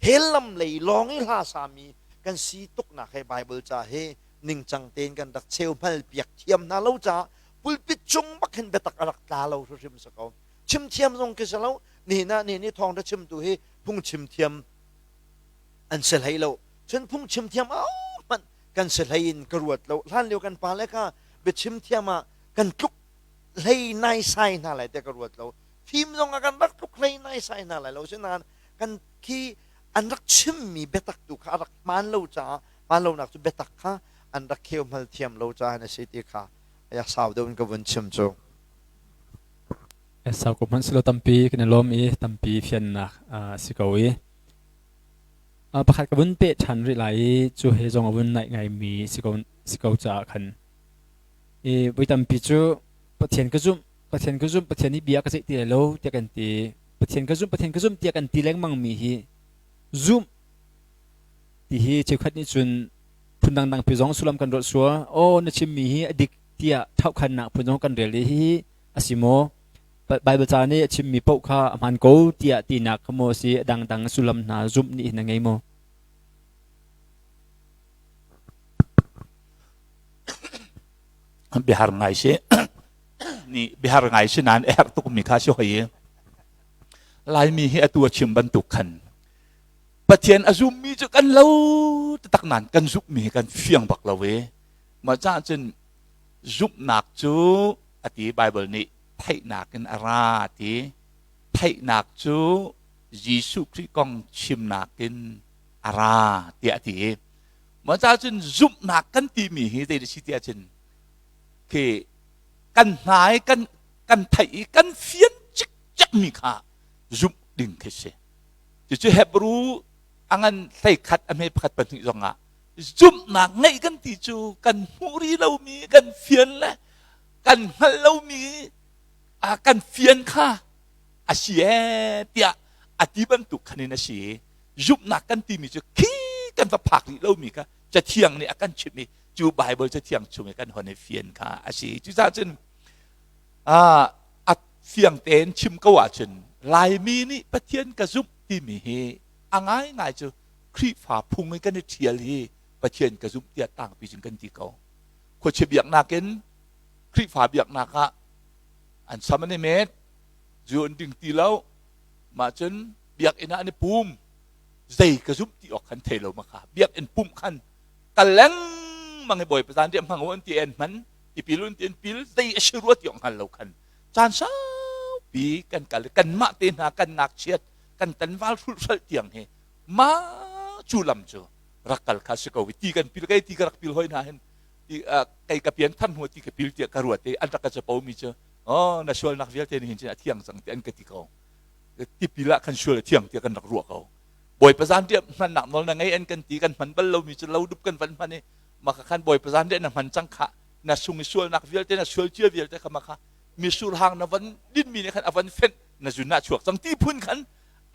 hell lam lei lawng i hla sami kan si tuknak he Bible ca hi ningcang tein kan rak cheu hmal piak thiam hna lo caah pulpit cung bak hin biatak a rak tla lo hrimhrim si ko chim thiam zong khi si lo nihin ah nihin i thawngṭha chimtu hi phung chim thiam an si hlei lo cun phung chim thiam hmanh kan si hlei in ka ruat lo hlan lio kan pale kha biachim thiam ah kan tluk hlei naisai hna lai tiah ka ruat lo fim zong ah kan rak tluk hlei naisai hna lai lo sinain kan khi an rak chimmi biatak tu kha a rak hmaan lo caah hmaan lonak cu biatak kha an rak kheu hmal thiam lo caah na si ti kha aya sau deuh in ka vun chim cu. Sau ko hmanh silo tampi kan i lawm i tampi fiannak a si ko i pakhat ka vun peh ṭhan rih lai i cu he zong a vun naih ngaimi si ko caah khan i voi tampi cu Pathian ka zumh Pathian ka zumh Pathian nih bia ka ceih ti lai lo tiah kan ti Pathian ka zumh Pathian ka zumh tiah kan ti lengmang mi hi zumh ti hi cheukhat nih cun phun dangdang pi zong sullam kan ruat sual aw na chimmi hi a dik tiah thaukhannak phun zong kan rel i hihi a si maw Bible ca nih a chimmi paoh kha a hmaan ko tiah tinak kha maw a si a dangdang sullam hna zumh nih hin a ngei maw? Biahar ngai si ni biahar ngai si nain a herh tukmi kha si hoi i Laimi hi atu a chim bantuk khan Pathian a zummi cu kan lo taktak nain kan zumhmi hi kan fiang bak lo i mah caah cun zumhnak cu a ti Bible nih theihnak in a ra ti theihnak cu Jesuh Khrih kong chimnak in a ra tiah a ti mah caah cun zumhnak kan timi hi zei si tiah cun khi kan hna i kan kan theih i kan fian cikcekmi kha zumh ding khi si Cucu Hebrew a ngan 11 a hme pakhat pahnih zongah zumhnak ngeih kan ti cu kan hmuh rih lomi kan fian le kan hngalh lomi kan fian kha a si ee tiah a ti bantuk khan in a si. Zumhnak kan timi cu khi kan va phak rih lomi kha Cathiang nih a kan chimh i cu Bible Cathiang chung i kan hon i fian kha a si. Cucaah cun a fiang tein chim ko ahcun Laimi nih Pathian ka zumh timi hi a ngaingai cu Khrihfa phung i kan i ṭhial hi Pathian ka zumh tiah tangpi cun kan ti ko. Khuachia biaknak in Khrihfa biaknak ah an sam an i met, zu an ding ti lo, mah cun biakinn ah an i pum. Zei ka zumh ti awk khan thei lo ma kha. Biakinn pumh khan kal lengmang i Bawipa zan riah hmang u an ti en hman tipil un ti an pil zei a si rua ti awk hngal lo khan caan saupi kan kal kanmah te hna kan ngakchiat kan tanval hrulhhralh tiang hi ma cu lam cu rak kal kha si ko ti kan pil kei ti ka rak pil hoi hna hin ti kei ka pian thar hnu ti ka pil tiah ka ruat i an rak ka capo mi cu Oh, na sualnak vialte nihin cun a thiang cang ti an ka ti ko. Tipil ah khan sual a thiang tiah kan rak ruah ko. Bawipa zanriah hmannak nawl na ngei an kan ti kan hman bal lomi cu lo dup kan van hman i maka khan Bawipa zanriah na hman cang khah na sung i sualnak vialte na sual cia vialte kha maka misur hang na van dinmi nih khan a van fenh na zun ah chuak cang ti phun khan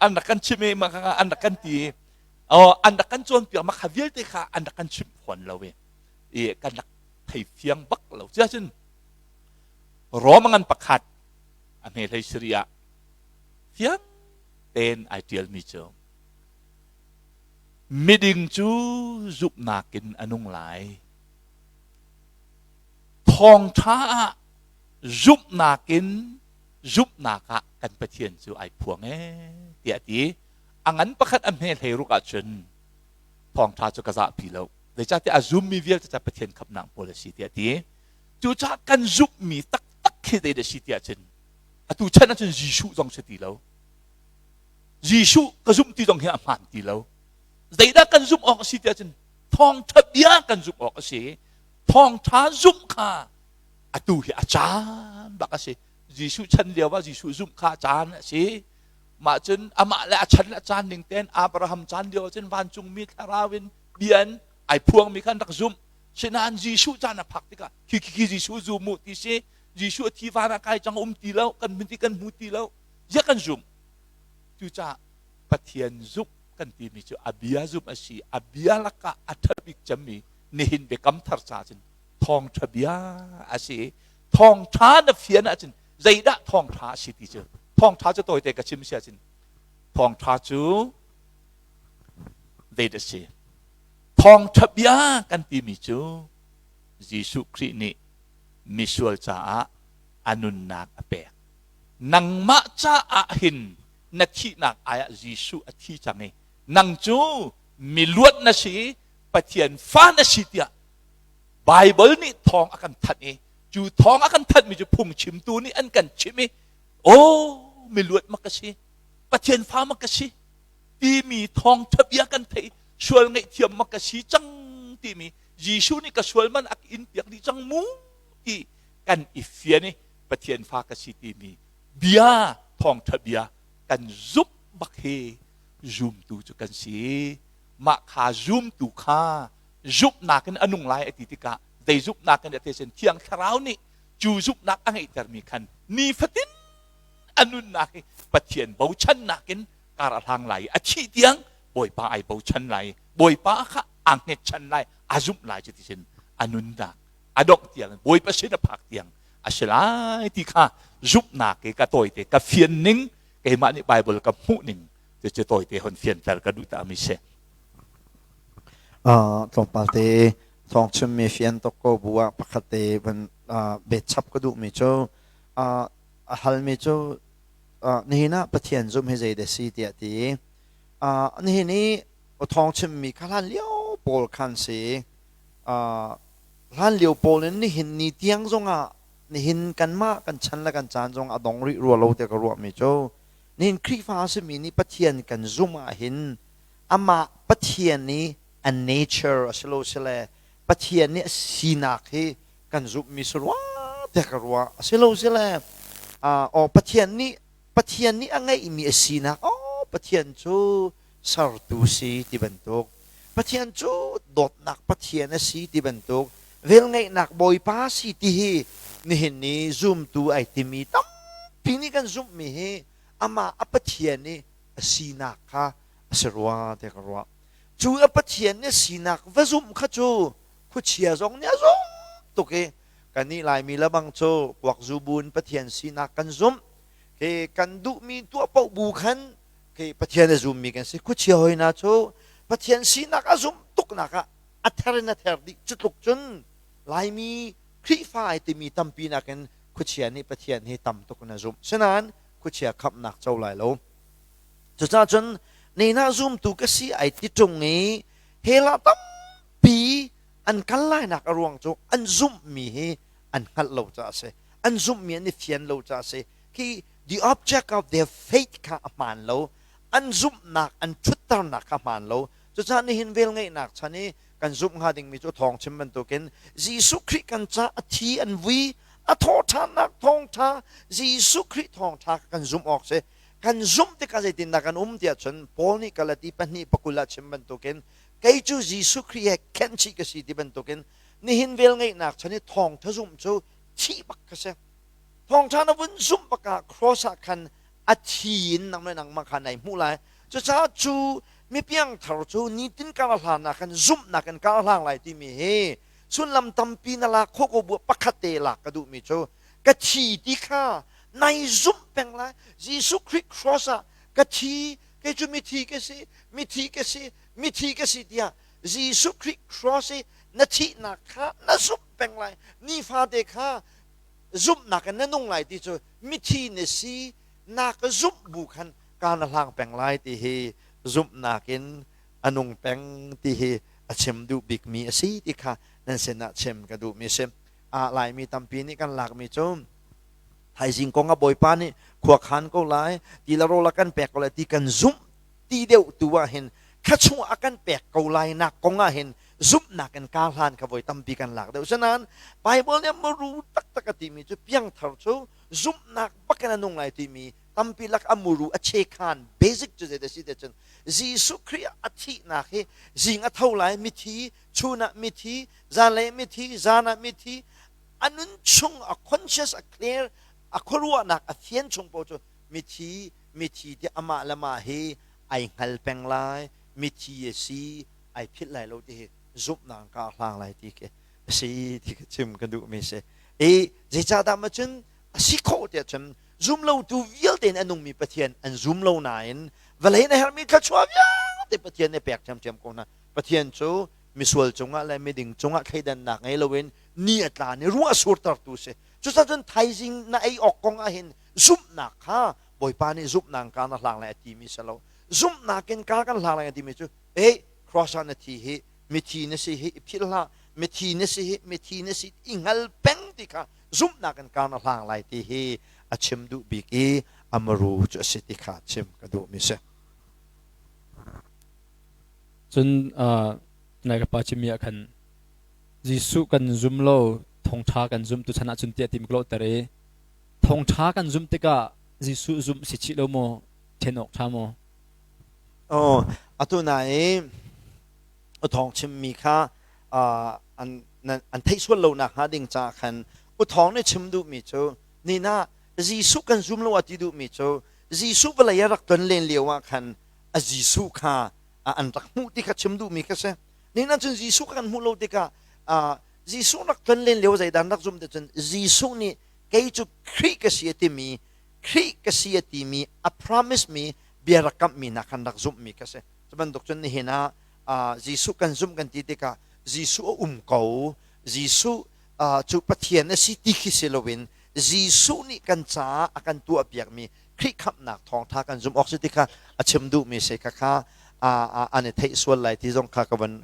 an rak kan chim i maka an rak kan ti i oh an rak kan cawnpiak maka vialte kha an rak kan chimh fawn lo i i kan rak thei fiang bak lo cun Rom ngan pakhat a hme hlei siri ah fiang tein ai ṭialmi cu miding cu zumhnak in a nung lai. Thawngṭha ah zumhnak in zumhnak ah kan Pathian cu ai phuang ee tiah a ti. A ngan pakhat a hme hlei ruk ahcun thawngṭha cu ka zahpi lo. Zeicahtiah a zummi vialte ca Pathian khamhnak pawl a si tiah a ti. Cucaah kan zumhmi taktak khi zeidah a si tiah cun atu chan ahcun Jesuh zong si ti lo. Jesuh ka zumh ti zong hi a hmaan ti lo. Zeidah kan zumh awk a si tiah cun thawngṭha bia kan zumh awk a si. Thawngṭha zumh kha atu hi a caan bak a si. Jesuh chan lio ah Jesuh zumh kha a caan a si. Mah cun amah le a chan le a caan ning tein Abraham caan lio ah cun vancungmi thlarau in bia in ai phuangmi kha an rak zumh. Sinain Jesuh caan a phak tikah khi khi khi Jesuh zum u ti si Jesuh a thi van ah kai cang um ti lo kan hmun ti kan hmu ti lo ziah kan zumh cucaah Pathian zumh kan timi cu a bia zumh a si a bia lakah a ṭha bik cemmi nihin biakam thar ca cun thawngṭha bia a si thawngṭha na fian ahcun zeidah thawngṭha a si ti cu thawngṭha cu tawite ka chim si ahcun thawngṭha cu zeidah si Thawngṭha bia kan timi cu Jesuh Khrih nih misual caah a nunnak a pek. Nangmah caah hin na thihnak ai ah Jesuh a thi cang i nang cu miluat na si i Pathian fa na si tiah Baibal nih thawng a kan thanh i cu thawng a kan thanhmi cu phungchimtu nih an kan chimh i aw miluat mak ka si Pathian fa mak ka si timi thawngṭha bia kan theih sual ngaihthiam ma ka si cang timi Jesuh nih ka sual man a ka in piak dih cang mu ti kan i fian i Pathian fa ka si timi bia thawngṭha bia kan zumh bak hi zumtu cu kan si mah kha zumtu kha zumhnak in a nung lai a ti tikah zei zumhnak in a ti sin thiang thlarau nih cu zumhnak a ngeihtermi khan nifatin a nunnak hi Pathian bochannak in kar a hlang lai i a thih tiang Bawipa ai bochan lai Bawipa kha aa hngetchan lai a zumh lai cu ti a nunnak a dongh tiang Bawipa sin a phak tiang a si lai ti kha zumhnak ke ka tawite ka fian ning keimah nih Bible ka hmuh ning cu tawite hon fianter ka duh ta mi si. Tlawmpal te thawng chimmi fian tuk ko bu ah pakhat te van bet chap ka duhmi cu a halmi cu nihin ah Pathian zumh hi zeidah si tiah ti nihin i thawng chimmi kha hlan lio pawl khan si hlan lio pawl in nihin ni tiang zongah nihin kanmah kan chan le kan caan zong a dong rih rua lo tiah ka ruahmi cu nihin Khrihfa a simi nih Pathian kan zumh ahhin amah Pathian i a nature a si lo sile Pathian nih a sinak hi kan zumhmi si rua tiah ka ruah a si lo sile aw Pathian nih Pathian nih a ngeihmi a sinak aw Pathian cu sertu si ti bantuk Pathian cu dawtnak Pathian a si ti bantuk velngeihnak Bawipa si ti hi nihin ni zumtu ai timi tampi nih kan zumhmi hi amah a Pathian i a sinak kha a si rua tiah ka ruah cu a Pathian nih a sinak va zumh kha cu khuachia zong nih a zumh tuk i kannih Laimi le bang cu kuakzu bu in Pathian sinak kan zumh ke kan duhmi tuah paoh bu khan ke Pathian a zummi kan si khuachia hoi hna cu Pathian sinak a zumh tuknak ah a ther in a ther dih cu tluk cun Laimi Khrihfa ai timi tampi nakin khuachia nih Pathian hi tam tuk in a zumh sinain khuachia khamhnak co lai lo cucaah cun neinah zumtu ka si ai ti ṭung i hell ah tampi an kal lainak a ruang cu an zumhmi hi an hngalh lo caah a si an zumhmi an i fian lo caah a si khi the object of their faith kha a hmaan lo an zumhnak an ṭhutternak kha hmaan lo cucaah nihin velngeihnak chan i kan zumh hnga dingmi cu thawng chim bantukin Jesuh Khrih kan ca a thi an vui. A thawhṭhannak thawngṭha Jesuh Khrih thawngṭha kha kan zumh awk si. Kan zumh tikah zeitindah kan um tiah cun Paul nih Galati pahnih pakul ah chim bantukin kei cu Jesuh Khrih he khenhchih ka si ti bantukin nihin velngeihnak chan i thawngṭha zumh cu thih bak ka si. Thawngṭha na vun zumh bak ah cross ah khan a thi in nang le nangmah kha nai hmuh lai. Cucaah cu mipiangthar cu nitin kar hlan ah khan zumhnak in kar hlang lai timi hi sullam tampi na lak khawh ko bu pakhat te lak ka duhmi cu ka thi ti kha nai zumh peng lai. Jesuh Khrih cross ah ka thi, kei cu mithi ka si, mithi ka si, mithi ka si tiah Jesuh Khrih cross i na thihnak kha na zumh peng lai. Nifate kha zumhnak in na nung lai ti cu mithi na si na ka zumh bu khan ka na hlang peng lai ti hi zumhnak in a nung peng ti hi a chim duh bikmi a si ti kha nan sinah chim ka duhmi a si. A Laimi tampi nih kan lakmi cu thaizing kong ah Bawipa nih khua khan ko lai, ti le rawl a kan pek ko lai ti kan zumh ti deuh tu ah hin kha chung a kan pek ko lai nak kong ah hin zumhnak in kar hlan kha voi tampi kan lak deuh. Asinain Bible nih muru taktak a timi cu piangthar cu zumhnak bak in a nung lai timi tampi lak a muru a chekhan basic cu zei si te cun Jesuh Khrih a thihnak hi zing a tho lai mithi, chun ah mithi, zanlei mithi, zan ah mithi, a nun chung a conscious a clear a khuaruahnak a fian chung paoh cu mithi mithi ti amah le mah hi ai hngal peng lai, mithi a si ai philh lai lo ti hi zumhnak ka hlang lai ti khi a si ti ka chim ka duhmi si. I zeicahdah ma cun a si khawh tiah cun zum lotu vialte in a nungmi Pathian an zum lo nain vawlei na herhmi thluachuah vialte Pathian nih pek ṭhiamṭhiam ko hna. Pathian cu misual cungah le miding cungah thleidannak ngei loin ni a tla ni ruah a surtertu si. Cucaah cun thaizing na ei awk kong ah hin zumhnak kha Bawipa nih zumhnak ka na hlang lai a timi si lo. Zumhnak in ka kan hlang lai a timi cu ei cross ah na thi hi mithi na si hi i philh hlah, mithi na si hi mithi na si i hngal peng ti kha zumhnak in ka na hlang lai ti hi a chim duh bik i amaru cu a si ti kha chim ka duhmi si. Cun nai ka pa chimmi ah khan Jesuh kan zum lo, thawngṭha kan zum tu chan ah cun tiah tim ka lawhter i thawngṭha kan zumh tikah Jesuh zumh si chih lo maw, ṭhen awk ṭha maw? Oh, atu na i uthawng chimmi kha an an theih sual lo nak hnga ding caah khan uthawng nih chim duhmi cu nina Jesuh kan zum lo a ti duhmi cu Jesuh vawlei a rak ton len lio ah khan a Jesuh kha an rak hmuh ti kha chim duhmi kha si. Nina cun Jesuh kha kan hmuh lo tikah Jesuh rak ton len lio zeidan rak zum te cun Jesuh nih kei cu Khrih ka si a timi Khrih ka si a timi a promise mi bia rak kamhmi hna khan rak zumhmi kha si. Cu bantuk cun nihin ah Jesuh kan zumh kan ti tikah Jesuh a um ko, Jesuh cu Pathian a si ti khi si loin Jesuh nih kan caah a kan tuahpiakmi Khrih khamhnak thawngṭha kan zumh awk si ti kha a chim duhmi si kha kha an i theih sual lai ti zong kha ka van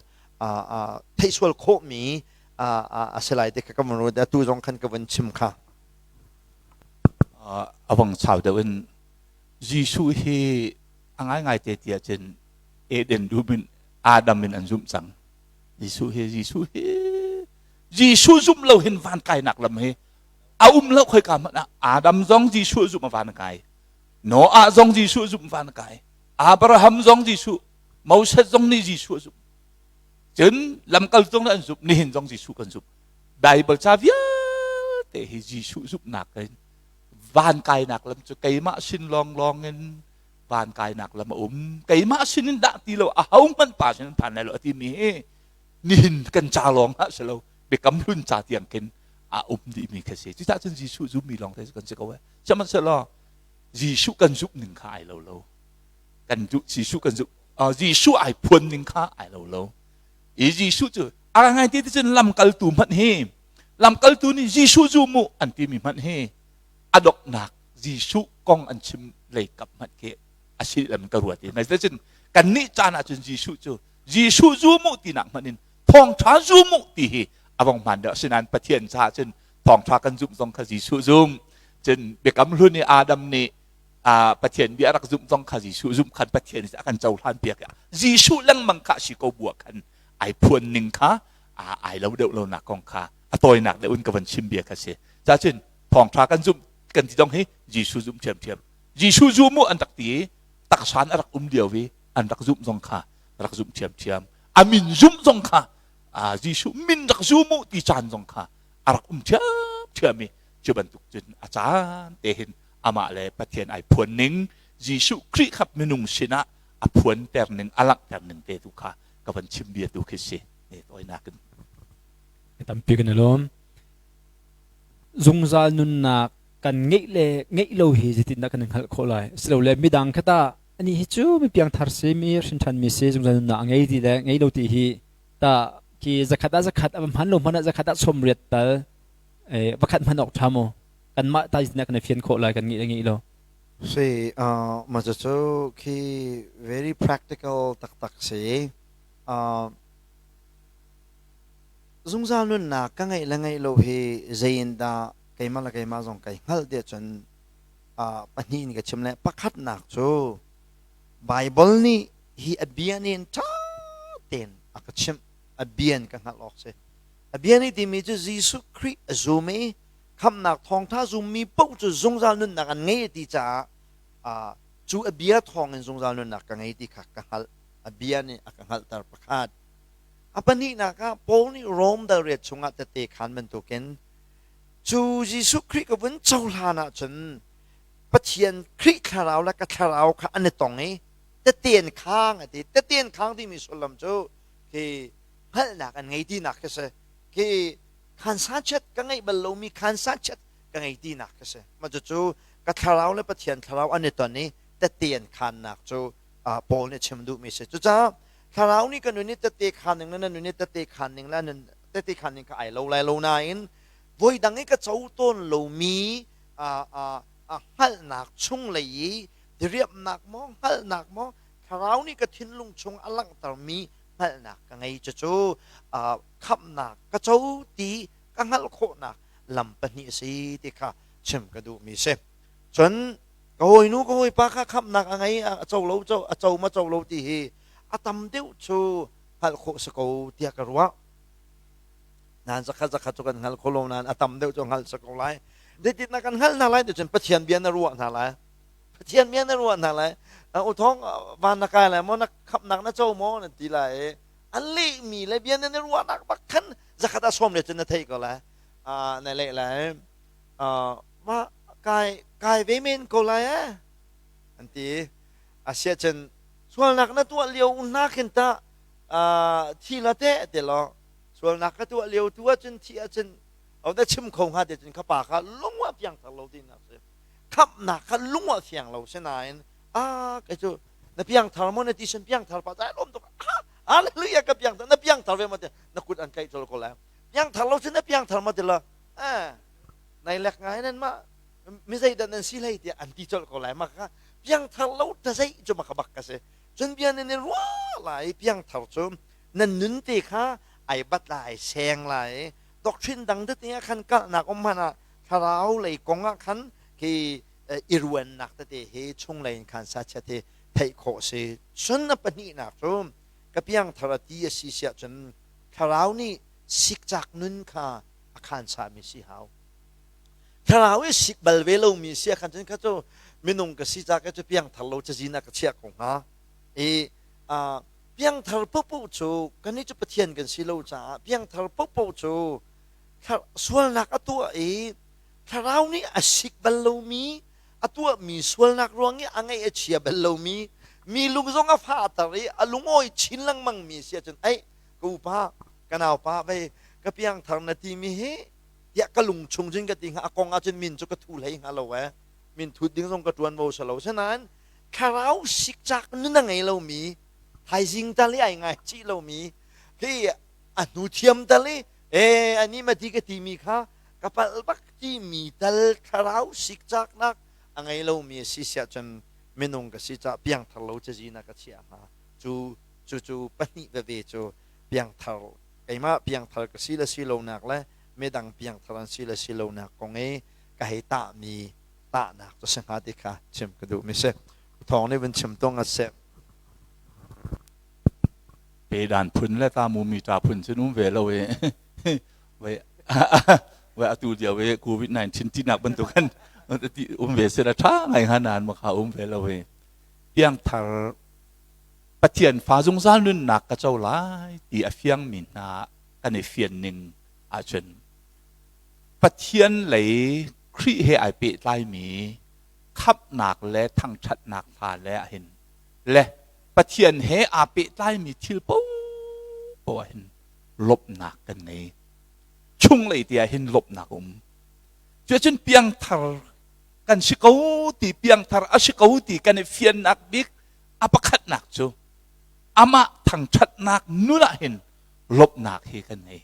theih sual khawhmi a si lai ti kha ka van ruat. Atu zong khan ka van chim kha. A vang sau deuh in Jesuh hi a ngaingai te tiah cun Eden dum in Adam in an zumh cang. Jesuh hi Jesuh hi Jesuh zumh lo hin van kainak lam hi a um lo khoi ka hmanh ah Adam zong Jesuh zumh a van kai. Noah zong Jesuh zumh van kai. Abraham zong Jesuh, Moses zong nih Jesuh zumh. Cun lamkal zong nih an zumh, nihin zong Jesuh kan zumh. Bible ca vialte hi Jesuh zumhnak in van kainak lam cu keimah sin lawnglawng in van kainak lam a um. Keimah sin in dah ti lo, ahohmanh pa sin in phan lai lo a timi hi nihin kan ca lawng ah si lo, biakam hlun ca tiang khin a um dihmi kha si. Cucaah cun Jesuh zummi lawng te kan si ko. Sihmanhsehlaw Jesuh kan zumh ning kha ai lo lo. Kan Jesuh kan zumh Jesuh ai phuan ning kha ai lo lo. I Jesuh cu a ngai ti cun lamkaltu hmanh hi lamkaltu nih Jesuh zum mu an timi hmanh hi a donghnak Jesuh kong an chim lei kap hmanh khi a si lam ka ruat i nai cun kannih caan ah cun Jesuh cu Jesuh zum mu tinak hmanh in thawngṭha zum mu ti hi a vong hmaan deuh. Asinain Pathian caah cun thawngṭha kan zumh zong kha Jesuh zum cun biakam hlun i Adam nih Pathian bia rak zumh zong kha Jesuh zumh khan Pathian a kan cohlan piak i Jesuh lengmang kha si ko bua khan ai phuan ning kha ai lo deuh lo nak kong kha a tawinak deuh in ka van chim bia kha si. Cacun thawngṭha kan zumh kan ti dong hi Jesuh zumh ṭhiamṭhiam. Jesuh zum u an rak ti i taksan a rak um lio i an rak zumh zong kha rak zumh ṭhiamṭhiam. A min zumh zong kha Jesuh min rak zum u ti caan zong kha a rak um ṭhiamṭhiam i cu bantuk cun a caan te hin amah le Pathian ai phuan ning Jesuh Khrih kha minung sinah a phuanter ning a langhter ning te tu kha ka van chim bia tu khi si ne tawinak in. Tampi kan i lawm. Zungzal nunnak kan ngeih le ngeih lo hi zeitindah kan hngalh khawh lai? Silole midang kha tah anih hi cu mi piangthar si, mi hrinṭhan mi si, zungzal nunnak a ngei ti le ngei lo ti hi tah khi zakhat ah zakhat a va hman lo hmanh ah zakhat ah 80 tal vakhat hman awk ṭha maw? Kanmah ta zeitindah kan i fian khawh lai kan ngeih le ngeih lo? Si, mah cucu khi very practical taktak si. Zungzal nunnak ka ngeih le ngeih lo hi zei in dah keimah le keimah zong kai hngalh tiah cun pahnih in ka chim le pakhatnak cu Baibal nih hi a bia nih in ṭha tein a ka chimh, a bia in ka hngalh awk si. A bia nih timi cu Jesuh Khrih a zum i khamhnak thawngṭha zummi paoh cu zungzal nunnak an ngei ti caah cu a bia thawng in zungzal nunnak ka ngei ti kha ka hngalh. A bia nih a ka hngalhter pakhat. A pahnihnak ah Paul nih Rom dal riat chungah tette khaan bantukin cu Jesuh Khrih ka vun cohlan ahcun Pathian Khrih thlarau le ka thlarau kha an i tong i teten khang a ti. Teten khang timi sullam cu khi hngalhnak an ngei tinak khi si. Khi khansa chet ka ngeih bal lomi khansa chet ka ngei tinak khi si. Mah cucu ka thlarau le Pathian thlarau an i ton i teten khannak cu Paul nih chim duhmi si. Cucaah thlarau nih ka nun i tette khaan ning le na nun i tette khaan ning le nun tette khaan ning kha ai lo lai lo nain voi dang i ka co tawn lomi hngalhnak chunglei i diriamhnak maw hngalhnak maw thlarau nih ka thinlung chung a langhtermi hngalhnak ka ngei. Cucu khamhnak ka co ti ka hngalh khawhnak lam pahnih a si ti kha chim ka duhmi si. Cun ka hawinu ka hawipa kha khamhnak a ngei a co lo a co ma co lo ti hi a tam deuh cu hngalh khawh si ko tiah ka ruah. Nain zakhat zakhat cu kan hngal kho lo nain a tam deuh cu hngalh si ko lai. Zeitin na kan hngalh hna lai ti cun Pathian bia na ruah hna lai. Pathian bia na ruah hna lai. U thong van na kai lai maw, na khamhnak na co maw nan ti lai i an lehmi le bia nan i ruahnak bak khan zakhat a sawm le cun na theih ko lai. Na leh lai. Mah kai kai ve men ko lai eh an ti. Asiahcun sualnak na tuah lio hna khin tah thi la teh ti law sualnak ka tuah lio tu ahcun thi ahcun o na chim kho hnga te cun kha pa kha lung ah fiang thar lo tinak si. Khamhnak kha lung ah fiang lo si nain a kei cu na piang thar maw na ti sun piang thar pa dai lom tuk, hallelujah, ka piang thar, na piang thar ve ma ti na kut an tlaih col ko lai. Piang thar lo cun na piang thar ma ti la nai lek ngai nan mah mi zeidah nan si hlei tiah an ti colh ko lai. Mah kha piangthar lo ta zei cu maka bak ka si. Cun bia nan i ruah lai, piangthar cu nan nun te kha ai bat lai, seng lai, doctrine dang tete ah khan kalhnak um hmanh ah thlarau lei kong ah khan khi i ruannak tete hi chunglei in khan sachiat hi theih khawh si. Cun a pahnihnak cu ka piangthar a ti a si siah cun thlarau nih sikcak nun kha a khan sami si hau. Thlarau i sik bal ve lomi si khan cun kha cu minung ka si ca ka cu piangthar lo cazin ah ka chiah ko hnga. I piangthar popoh cu kannih cu Pathian kan si lo caah piangthar popoh cu sualnak a tuah i thlarau nih a sik bal lomi, a tuahmi sualnak ruang i a ngaih a chia bal lomi, mi lung zong a fahter i a lungawi chin lengmang mi si ahcun ei ka upa ka naupa vei ka piangthar na timi hi tiah ka lung chung cun ka ti hnga. A kong ahcun min cu ka thu hlei hnga lo ee, min thut ding zong ka ṭuanvo si lo. Sinain thlarau sikcak nun a ngei lomi, thaizing tal i ai ngai chih lomi khi a hnu thiam tal i e ani ma ti ka timi kha ka palh bak timi tal thlarau sikcaknak a ngei lomi a si siah cun minung ka si caah piangthar lo cazin ah ka chiah hnga. Cu cu cu pahnih veve cu piangthar keimah piangthar ka si le si lonak le midang piangthar an si le si lonak kong i ka hei tahmi tahnak cu si hnga ti kha chim ka duhmi si. Thawng nih vun chim tung a si. Pedan phun le tamu mi ta phun cun um ve lo i. Wa atu lio i COVID-19 tinak bantuk kan ti um ve se la tha ngai ha nan ma kha um ve lo hi. Piangthar Pathian fa zungzal nunnak ka co lai ti a fiang mi hna kan i fian ning ahcun Pathian lei Khrih he ai pehtlaimi khamhnak le thangṭhatnak hla le ahhin le Pathian he aa pehtlaimi thil paohpaoh ahhin lawmhnak kan ngei. Chunglei te ahhin lawmhnak a um. Cuacun piangthar kan si ko ti piangthar a si ko ti kan i fiannak bik a pakhatnak cu amah thangṭhatnak nun ahhin lawmhnak hi kan ngei.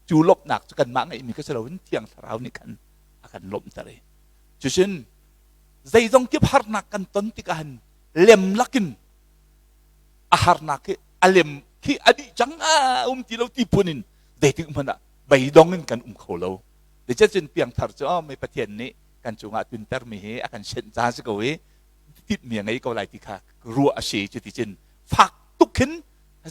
Cu lawmhnak cu kanmah ngeihmi ka si loin Thiang Thlarau nih khan a kan lawmhter i cucun zeizong kip harnak kan ton tikah hin lem lakin a harnak hi a lem khi a dih cang a um ti lo ti phun in zeitik hmanh ah beidong in kan um kho lo. Zeicahcun piangthar cu oh, mei Pathian nih kan cungah tuntermi hi a kan senh ca si ko i tinhmi a ngei ko lai ti kha ruah a si. Cuticun fak tuk khin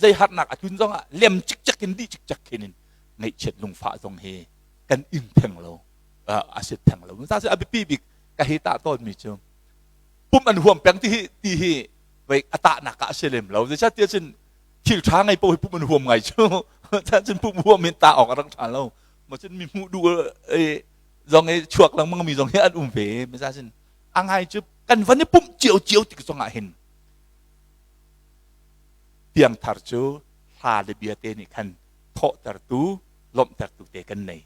zei harnak a tlun zongah lem cikcek in dih cikcek khin in ngaihchiat lungfah zong hi kan ing theng lo, a si theng lo. Cu a biapi bik ka hi tah tawnmi cu pum an huam peng ti hi ti hi vei a tahnak ah a si lem lo. Zeicahtiah cun thil ṭha ngei paoh hi pum an huam ngai cu. Cun pum huam in tah awk a rak ṭha lo. Ma cun mi hmuh duh zong i chuak lengmang mi zong hi an um ve. Miza cun a ngai cu kan van i pumh cio cio tik zong ah hin piangthar cu hla le bia te nih khan thawhtertu lawmhtertu te kan nei.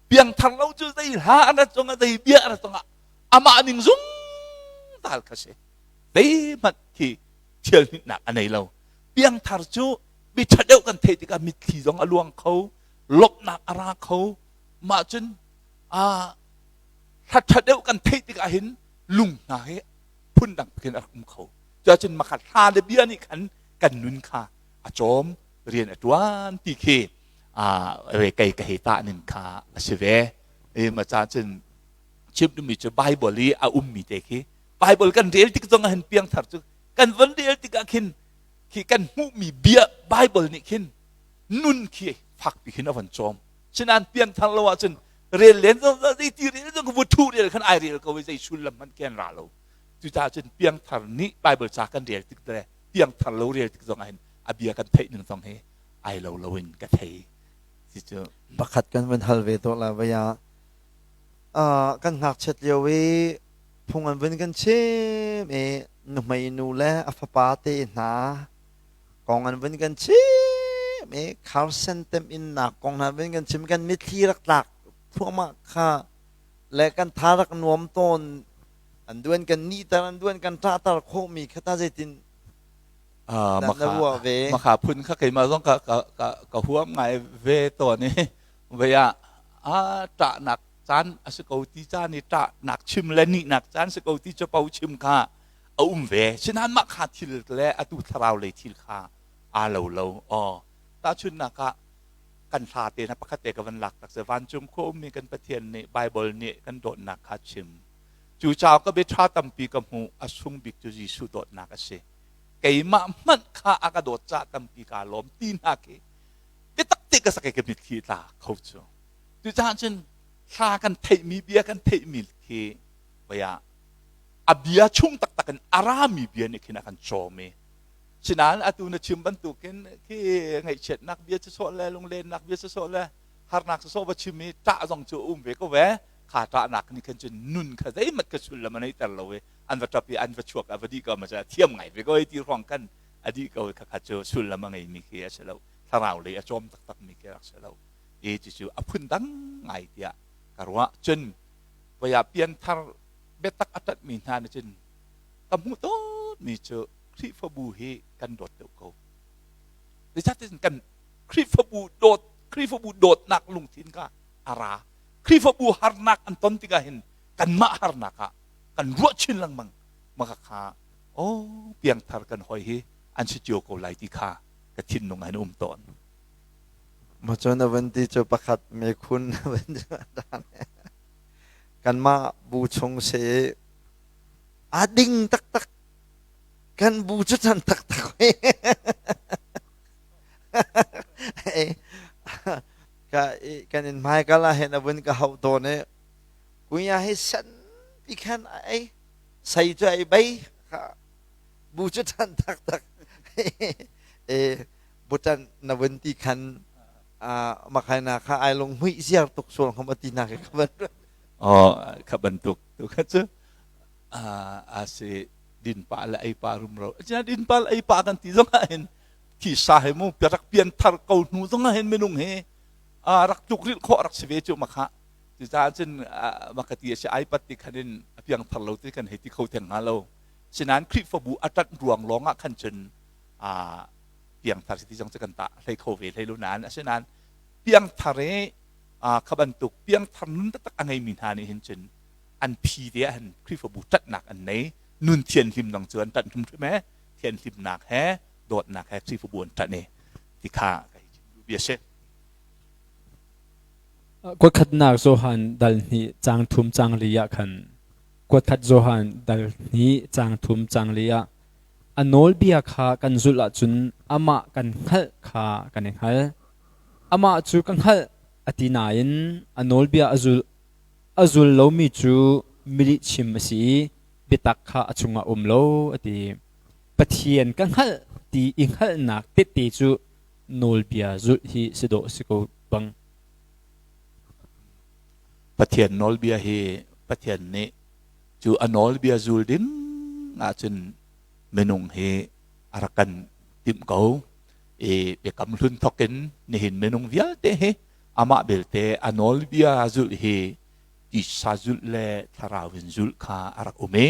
Piangthar lo cu zei hla an rat zongah zei bia an rat zongah amah ning zungzal kha si. Zeihmanh khi thial hnitnak a nei lo. Piangthar cu mi ṭha deuh kan theih tikah mitthli zong a luang kho, lawmhnak a ra kho. Mah cun a hla ṭha deuh kan theih tikah hin lung hna hi phundang khin a rak um kho. Cuacun makhat hla le bia nih khan kan nun kha a cawm, rian a ṭuan ti khi re kei ka hei tah ning kha a si ve. E ma ca cun chim duhmi cu Bible i a ummi te khi Bible kan rel tik zong ah hin piangthar cu kan von rel tikah khin khi kan hmuhmi bia Bible nih khin nun khi fakpi khin a von cawm. Sinain piangthar lo ahcun rel len zong zei ti rel zong vu thu rel khan ai rel ko i zei sullam hmanh khi an ra lo. Cucaah cun piangthar nih Bible ca kan rel tik le piangthar lo rel tik zong ah hin a bia kan theih ning zong hi ai lo lo in ka thei. Cucu Pakhat kan van hal ve tuah la vaya kan ngakchiat lio i phung an vun kan chim i nuhmei nu le a fapa te hna kong an vun kan chim i kharsen tem innak kong hna vun kan chim kan mitthli rak tlak thluahmah kha le kan tha rak nuam tawn an duan kan nihter an duan kan ṭahter khawhmi kha ta zeitin dah na ruah ve? Makha phun kha keimah zong ka ka ka ka huam ngai ve tawn i vei ah a ṭahnak caan a si ko ti caan i ṭahnak chim le nihnak caan si ko ti capo chim kha a um ve. Sinain mah kha thil le atu thlarau lei thil kha aa lo lo. Aw tahchunhnak ah kan hla te na pakhat te ka van lak tak se vancung khua ummi kan Pathian nih Bible nih kan dawtnak kha chim. Cu cauk ka bia ṭha tampi ka hmuh, a sung bik cu Jesuh dawtnak a si. Keimah hmanh kha a ka dawt caah tampi kaa lawm ti hna khi biatak te ka sak i ka mitthli tla kho cu. Cucaah cun hla kan theihmi bia kan theihmi khi voi ah a bia chung taktak in a rami bia nih khin a kan cawm i sinain atu na chim bantukin khi ngaihchiatnak bia sisawh le lunglennak bia sisawh le harnak sisawh va chim i ṭah zong cu a um ve ko ve. Kha ṭahnak nih khan cun nun kha zeihmanh kha sullam a neiter lo i an va ṭap i an va chuak a va dih ko ma thiam ngai ve ko i ti ruang khan a dih ko i khakha cu sullam a ngeimi khi a si lo, thlarau lei a cawm taktakmi khi a rak si lo i cucu a phun dang ngai tiah ka ruah. Cun voi ah pianthar biatak a ṭanhmi hna nih cun ka hmuh tawnmi cu Khrihfabu hi kan dawt deuh ko. Zeicahtiah kan Khrihfabu dawt Khrihfabu dawtnak lungthin kha a ra. Khrihfabu harnak an ton tikah hin kanmah harnak ah kan ruah chin lengmang. Maka kha oh piangthar kan hoi hi an si cio ko lai ti kha ka thinlung ah hin um tawn. Ma cun a van ti cu pakhat mekhun a van kanmah bu chung si a ding taktak kan bu cu chan taktak. Ka kan in hmaikal ah hin a vun ka hauh tawn i kuya hi san pi khan ai sei cu ai bei kha bu cu ṭhan taktak e butan na vun ti khan makhaina kha ai lung hmuih ziar tuk sual ngam ati na ke khaban. Oh, kha bantuk tu kha cu a si din pa le ei pa rum ro din pa le ei pa kan ti zong ah hin thi sa he mu rak pian thar ko hnu zong ah hin minung he rak tluk rilh khawh rak si ve cu makha. Cucaah cun maka ti a si ai pat ti khan in a piang thar lo ti kan hei ti kho theng hnga lo. Sinain Khrihfabu a ṭanh ruang lawng ah khan cun piangthar si ti zong cu kan tah hlei kho ve hlei lo nain, asinain piangthar i kha bantuk piangthar nun taktak a ngeimi hna nih hin cun an phi te ah hin Khrihfabu ṭanhnak an nei. Nun thianhlim dang cu an ṭanh hrimhrim he thianhlimnak he dawtnak he Khrihfabu an ṭanh i ti kha ka hi chim duh bia si. Kuatkhatnak Johan dal hnih caang thum caang li ah khan, kuatkhat Johan dal hnih caang thum caang li ah, a nawlbia kha kan zulh ahcun amah kan hngalh kha kan i hngal. Amah cu ka hngalh a ti nain a nawlbia a zul a zul lomi cu milihchim a si i biatak kha a chungah a um lo a ti. Pathian ka hngalh ti i hngalhnak tehte cu nawlbia zulh hi si dawh si ko bang. Pathian nawlbia hi Pathian nih cu a nawlbia zul ding ahcun minung hi a rak kan timh ko. I biakam hlun thawk in nihin minung vialte hi amah belte a nawlbia zulh hi tisa zulh le thlarau in zulh kha a rak um i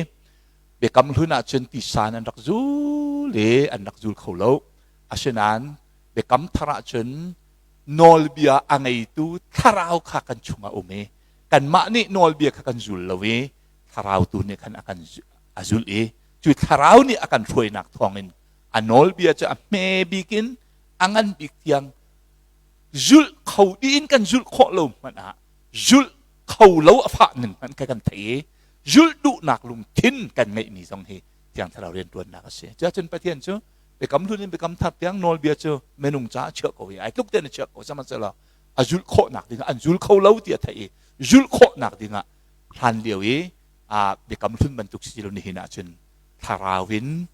biakam hlun ahcun tisa in an rak zul i an rak zul kho lo. Asinain biakam thar ahcun nawlbia a ngeitu thlarau kha kan chungah um i kanmah nih nawlbia kha kan zul lo i thlarau tu nih khan a kan a zulh i cu thlarau nih a kan hruainak thawngin a nawlbia cu a hme bik in a ngan bik tiang zulh kho dih in kan zulh khawh lo hmanh ah zulh kho lo a fah ning hmanh kha kan thei i zulh duhnak lungthin kan ngeihmi zong hi Thiang Thlarau rianṭuannak a si. Cuahcun Pathian cu biakam hlun in biakam thar tiang nawlbia cu minung caah a chiah ko i ai tluk tein a chiah ko. Sihmanhsehlaw a zulh khawhnak dingah an zul kho lo ti a theih i zulh khawhnak dingah hlan lio i biakam hlun bantuk si lo nihin ahcun thlarau in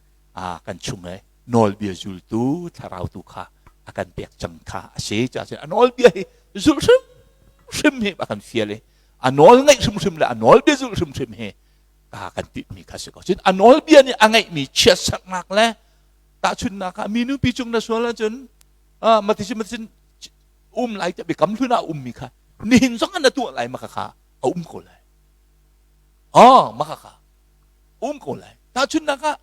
kan chung i nawlbia zultu thlarau tu kha a kan pek cang kha a si. Cuahcun a nawlbia hi zulh hrimhrim hi a kan fial i a nawl ngaih hrimhrim le a nawlbia zulh hrimhrim hi kan tinhmi kha si ko. Cun a nawlbia nih a ngeihmi chiatserhnak le tahchunhnak ah mi nupi cung na sual ahcun matisin matisin um lai tiah biakam hlun ah ummi kha nihin zong ah na tuah lai maka kha a um ko lai. Oh, maka kha um ko lai. Tahchunhnak ah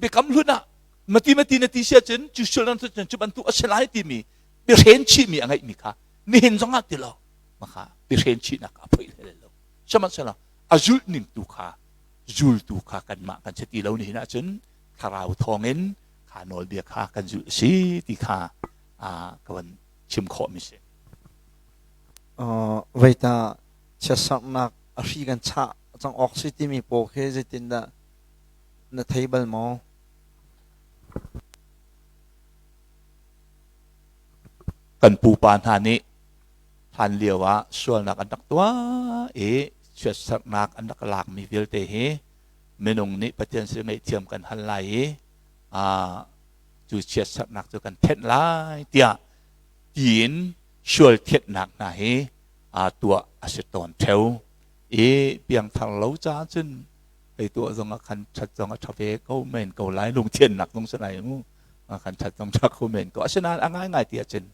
biakam hlun ah mati mati na ti sia cun cu sual nan cun cu bantuk a si lai timi biahren chihmi a ngeihmi kha nihin zong ah ti lo maka biahren chihnak a phoih hlei lo. Sihmanhsehlaw a zulh ning tu kha zultu kha kanmah kan si ti lo nihin ahcun thlarau thawngin kha nawlbia kha kan zulh a si ti kha ka van chim khawhmi si. Veita chiatserhnak a hri kan chah cang awk si timi pawl khi zeitindah na thei bal maw? Kan pupa hna nih hlan lio ah sualnak an rak tuah i chiatserhnak an rak lakmi vialte hi minung nih Pathian sin ngaihthiam kan hal lai i cu chiatserhnak cu kan thenh lai tiah tiin sual thianhnak hna hi tuah a si tawn theo i piangthar lo caah cun hei tuah zong ah khan ṭhat zong a ṭha ve ko men ko lai, lungthiannak zong si lai mu khan ṭhat zong ṭha kho men ko. Asinain a ngaingai ti ahcun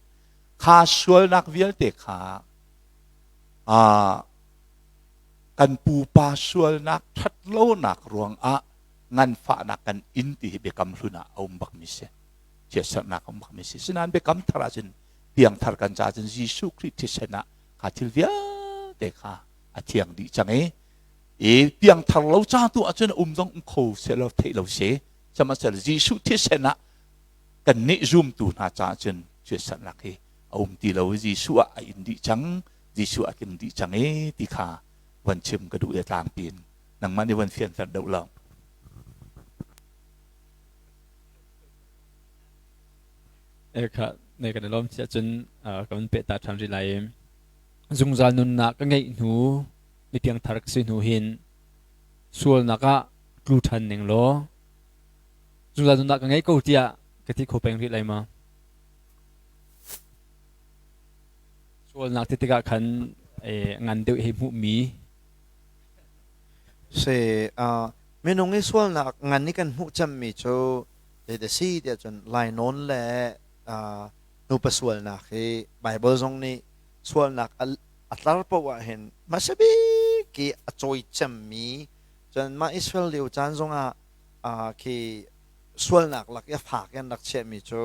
kha sualnak vialte kha kan pupa sualnak ṭhatlonak ruangah nganfahnak kan in ti hi biakam hlun ah a um bakmi si, chiatserhnak a um bakmi si. Sinain biakam thar ahcun piangthar kan caah cun Jesuh Khrih thisen ah kha thil vialte kha a thiang dih cang i i piangthar lo ca tu ahcun um zong um kho seh lo theih lo si. Sihmanhsehlaw Jesuh thisen ah kannih zumtu hna caah cun chiatserhnak hi a um ti lo i Jesuh ah a in dih cang, Jesuh a tling dih cang i ti kha van chim ka duh i tlangpi in nangmah nih van fianter deuh lo. Kha. Ne kan i lawm si ahcun ka van peh ta ṭhan rih lai i zungzal nunnak ka ngeih hnu mi piangthar ka si hnu hin sualnak ah tlu ṭhan ning law zungzal nunnak ka ngei ko tiah ka ti kho peng rih lai ma? Sualnak ti tikah khan ngan deuh hei hmuhmi Si minung i sualnak ngan i kan hmuh cemmi cu zeidah si tiah cun lainawn le nupa sualnak hi Baibal zong nih sualnak a tlar paoh ah hin hmasa bik i a cawi cemmi cun mah Israel lio caan zongah khi sualnak lak i a fak in an rak chiahmi cu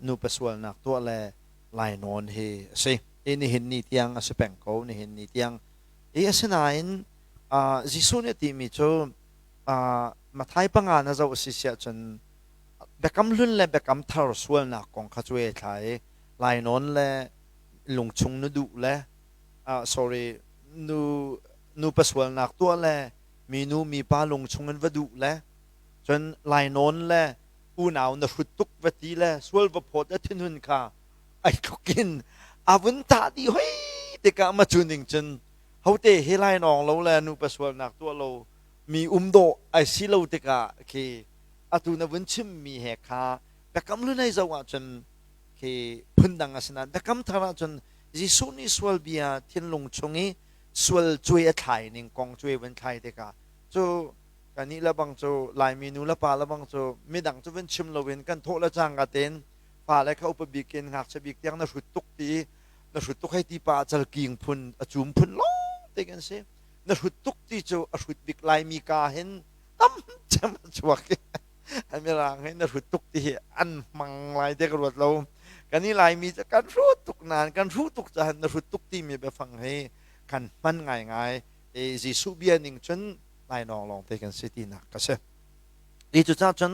nupa sualnak tuah le lainawn hi a si. I nihin ni tiang a si peng ko nihin ni tiang. I asinain Jesuh nih a timi cu Matthai panga na zoh a si siah cun biakam hlun le biakam thar sualnak kong kha cu e thla i lainawn le lungchung na duh le sorry nu nupa sualnak tuah le minu mipa lungchung in va duh le cun lainawn le unau na hrut tuk va ti le sual va phawt a thinhun kha ai tluk in a vun tah dih hoi tikah ma cu ning cun hote he lainawng lo le nupa sualnak tuah lo mi um dawh ai si lo tikah khi atu na vun chimmi he kha biakam hlun ai zoh ahcun khi phundang a si nain biakam thar ahcun Jesuh nih sual bia thinlung chung i sual cuai a thlai ning kong cuai vun thlai tikah cu kannih le bang cu Laimi nu le pa le bang cu midang cu vun chim loin kan thawh le cangka tein fale kha upa bik in ngakchia bik tiang na hrut tuk ti na hrut tuk hei ti pa calking phun a cum phun lawng te kan si na hrut tuk ti cu a hrut bik Laimi ka hin tam cem a chuak i mirang hi na hrut tuk ti hi an hmang lai te ka ruat lo kan i Laimi cu kan hrut tuk nain kan hruh tuk cahan na hrut tuk timi biafang hi kan hman ngaingai i Jesuh bia ning cun lainawng lawng te kan si tinak ka si. I cucaah cun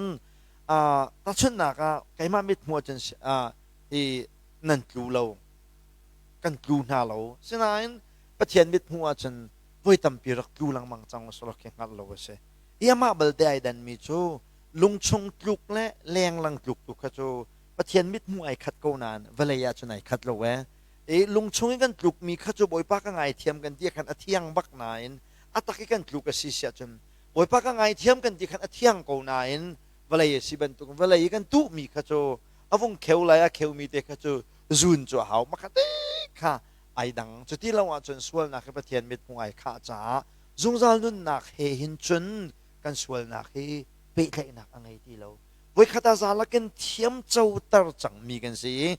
tahchunhnak ah keimah mithmuh ahcun hi nan tlu lo kan tlu hna lo sinain Pathian mithmuh ahcun voi tampi rak tlu lengmang cang usulaw khi hngalh lo a si. I amah balte ai danmi cu lungchung tluk le lenglang tluk tu kha cu Pathian mithmuh ai khat ko nain vawlei ah cun ai khat lo ee. I lungchung i kan tlukmi kha cu Bawipa ka ngaithiam kan ti khan a thiang bak nain a tak i kan tluk a si siah cun Bawipa ka ngaithiam kan ti khan a thiang ko nain vawlei a si bantuk vawlei i kan tuhmi kha cu a vung kheu lai a kheumi te kha cu zun cu a hau makhat kha ai dang cuti lo ahcun sualnak hi Pathian mithmuh ai khah caah zungzal nunnak he hin cun kan sualnak hi pehtlaihnak a ngei ti lo voikhat ah zalakin thiam coter cangmi kan si i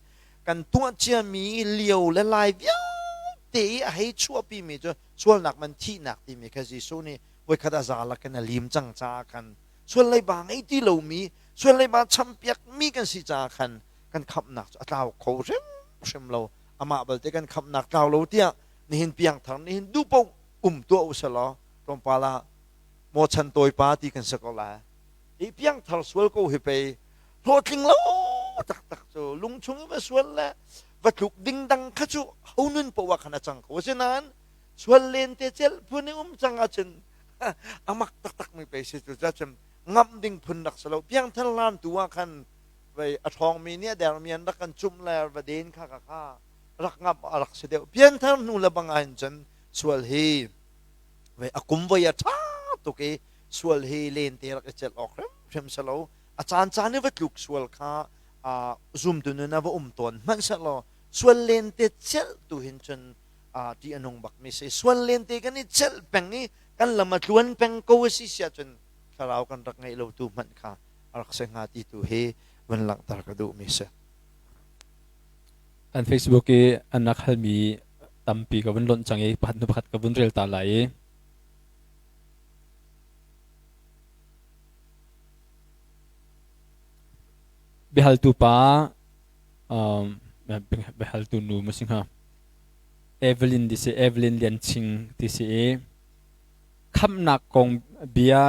kan tuah ciami lio le lai vialte i a hei chuahpimi cu sualnak man thihnak timi kha Jesuh nih voikhat a zalak in a lim cang caah khan sual leiba ngei ti lomi sual leiba champiakmi kan si caah khan kan khamhnak cu a tlau kho hrimhrim lo amah balte kan khamhnak tlau lo tiah nihin piangthar nihin duhpoh um tuah u selaw tlawmpal ah maw chan tawi pa ti kan si ko lai i piangthar sual ko hi pei hlawhtling lo taktak cu lungchung i va sual le va tluk ding dang kha cu ho nun poah khan a cang ko asinain sual len te cel phun i um cang ahcun a mak taktak mi pei si cu cun ngamh ding phun rak si lo piangthar hlan tu ah khan vei a ṭhawngmi nih a dermi an rak kan cumh le va den kha ka kha rak ngamh a rak si deuh pianthar hnu le bang ah hin cun sual hi vei a kum voi a ṭha tuk i sual hi len te rak i celh awk hrimhrim si lo a caan caan i va tluk sual kha zumtu nun ah va um tawn hmanhsehlaw sual len te celh tu hin cun ṭih a nung bakmi si sual len te kan i celh peng i kan lam a tluan peng ko a si siah cun thlarau kan rak ngeih lo tu hmanh kha a rak si hnga ti tu hi van langhter ka duhmi si. An Facebook i an rak halmi tampi ka vun lonh cang i pakhat hnu pakhat ka vun rel ta lai i Biahaltu pa um, biahaltu nu ma si hnga Evelyn ti si Evelyn Lian Ching ti si i khamhnak kong bia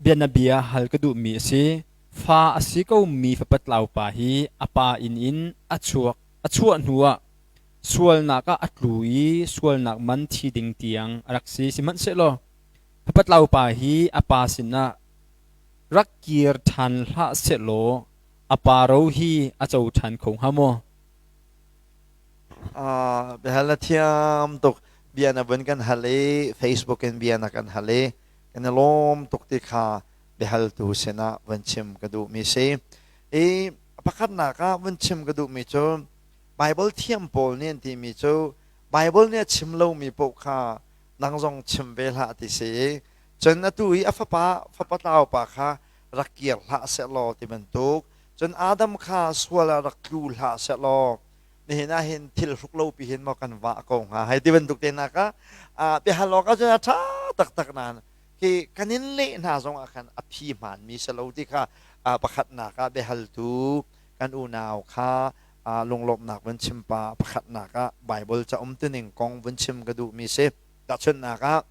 bianabia hal ka duhmi a si. Fa a si komi fapatlau pa hi a pa inn in a chuak a chuah hnuah sualnak ah a tlu i sualnak man thi ding tiang a rak si. Sihmanhsehlaw fapatlau pa hi a pa sinah rak kir ṭhan hlah sehlaw a pa ro hi a co ṭhan kho hnga maw? Biahal na thiam tuk. Bia na vun kan hal i Facebook in bia na kan hal i kan i lawm tuk ti kha biahaltu sinah vun chim ka duhmi si. I pakhatnak ah vun chim ka duhmi cu Bible thiam pawl nih an timi cu Bible nih a chim lomi paoh kha nang zong chim ve hlah ti si i cun atu i a fapa fapa tlau pa kha rak kir hlah sehlaw ti bantuk cun Adam kha sual ah rak tlu hlah sehlaw nihin ah hin thil hruk lo pi hin maw kan vah ko hnga hei ti bantuk te hna kha biahal awk ahcun a ṭha taktak nain khi kan in leh hna zong ah khan a phi hmaanmi si lo ti kha pakhatnak ah biahaltu kan unau kha lunglawmhnak vun chim pa pakhatnak ah Bible ca umtuning kong vun chim ka duhmi si. Tahchunhnak ah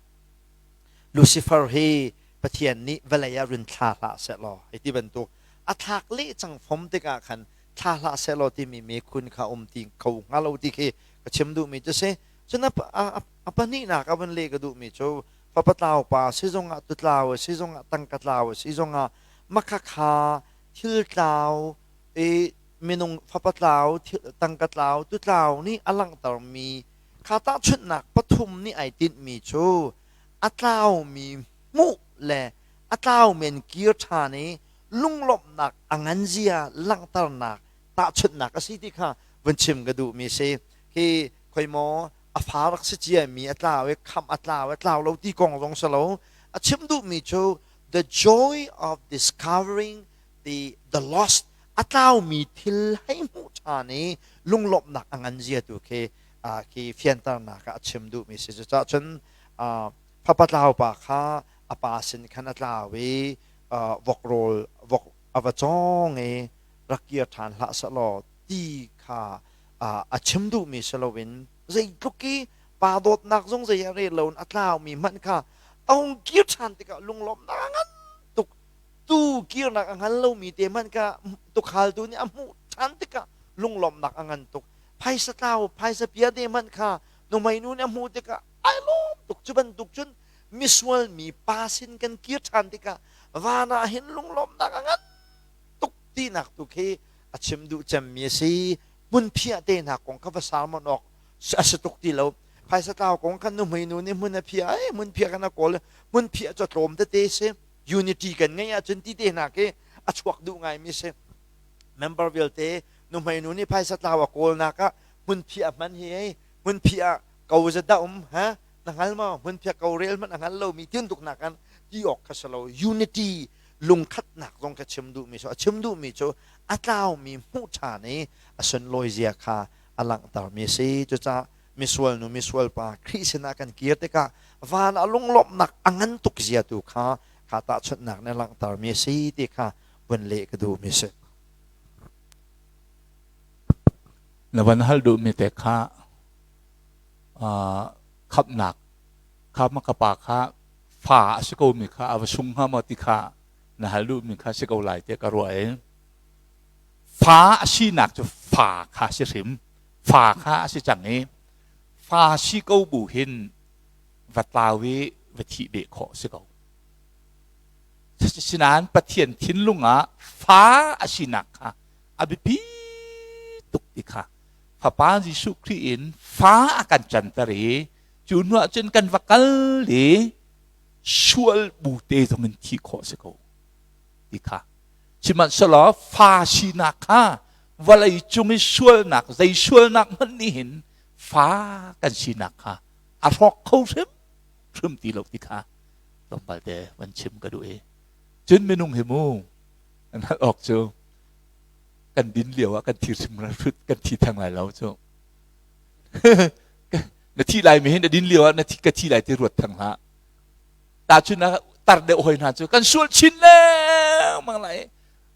Lucifer hi Pathian nih vawlei ah run thla hlah sehlaw hei ti bantuk a thlak leh cang fom tikah khan thla hlah sehlaw timi mekhun kha um ti kho hnga lo ti khi ka chim duhmi cu si. Cun a pahnihnak a vun leh ka duhmi cu fapa tlau pa sizung ah tutlau sizung ah tangka tlau sizung ah makhakha thil tlau i minung fapa tlau tangka tlau tutlau nih a langhtermi kha tahchunhnak pathum nih ai tinhmi cu a tlaumi hmuh le a tlaumen kir ṭhan i lunglawmhnak a nganzia langhternak tahchunhnak a si ti kha vun chim ka duhmi si. Hi khoi maw a fa rak si ciami a tlau i khamh a tlau a tlau lo ti kong zong si lo. A chim duhmi cu the joy of discovering the lost a tlaumi thil hei hmuh ṭhan i lunglawmhnak a ngan zia tu khi khi fianternak ah a chim duhmi si. Cucaah cun fapa tlau pa kha a pa sin khan a tlau i vok rawl vok a va cawng i rak kir ṭhan hlah sehlaw ti kha a chim duhmi si loin zeitluk i pa dawtnak zong zei ah rel loin a tlaumi hmanh kha a hung kir ṭhan tikah lunglawmhnak a ngan tuk. Tu kirnak a hngal lomi te hmanh kha tukhaltu nih a hmuh ṭhan tikah lunglawmhnak a ngan tuk. Phaisa tlau phaisa pia te hmanh kha nuhmei nu nih a hmuh tikah ai lawm tuk. Cu bantuk cun misual mi pa sin kan kir ṭhan tikah van ah hin lunglawmhnak a ngan tuk tinak tu khi a chim duh cemmi a si. Hmunphiah te hna kong kha va sermon awk a si tuk ti lo. Phaisa tlau kong khan nuhmei nu nih hmun a phiah ai hmunphiah kan a kawl hmunphiah cu a tlawm tete si. Unity kan ngeih ahcun ti te hna khi a chuak duh ngaimi si. Member vialte nuhmei nu nih phaisa tlau a kawlnak ah hmunphiah hman hi ei hmunphiah ko za dah um ha na hngal maw hmunphiah ko rel hmanh a hngal lomi tintuk nak kan ti awk kha si lo. Unity lungkhatnak zong kha chim duhmi cu a chim duhmi cu a tlaumi hmuh ṭhan i a sunlawi zia kha a langhtermi a si. Cucaah misual nu misual pa Khrih sinah kan kir tikah van a lunglawmhnak a ngan tuk zia tu kha kha tahchunhnak nih a langhtermi a si ti kha vun leh ka duhmi a si. Na van hal duhmi te kha khamhnak kha ka pa kha fa a si komi kha a va sung hnga maw ti kha na hal duhmi kha si ko lai tiah ka ruah i fa a sinak cu fa kha si hrim fa kha a si cang i fa si ko bu hin va tlau i va thih beh khawh si ko. Sinain Pathian thinlung ah fa a sinak kha a biapi tuk ti kha Fapa Jesuh Khrih in fa a kan canter i cu hnu ah cun kan va kal i sual bu te zong in thih khawh si ko ti kha. Sihmanhsehlaw fa sinak kha vawlei cung i sualnak zei sualnak hmanh nih hin fa kan sinak kha a hrawk kho hrim hrim ti lo ti kha tlawmpal te van chim ka duh i cun minung hi mu an hal awk cu kan din lio ah kan thi hrim kan thi theng lai lo cu. Na thi lai mi hin na din lio ah na thi ka thi lai ti ruat theng hlah. Ta cu na tar deuh hoi hna cu kan sual chin lengmang lai,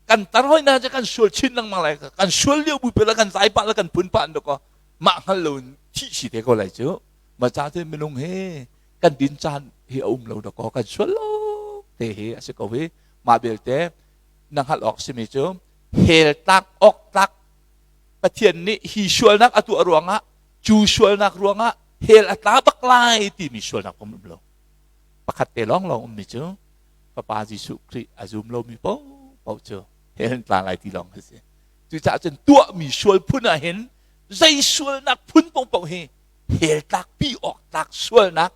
kan tar hoi hna cu kan sual chin lengmang lai, kan sual lio bu pe la kan zai pah la kan phun pah ko mah hngal lo in thi si te ko lai cu. Ma ca te minung he kan din caan hi a um lo dakaw kan sual lo te hi a si ko hi. Mah belte na hngalh awk simi cu hell tlak awk tlak Pathian nih hi sualnak a tuah ruangah cu sualnak ruangah hell a tla bak lai timi sualnak um lo. Pakhat te lawng lawng ummi cu Fapa Jesuh Khrih a zum lomi paohpaoh cu hell an tla lai ti lawng a si. Cucaah cun tuahmi sual phun ah hin Zei sualnak phun paohpaoh hi hell tlakpi awk tlak sualnak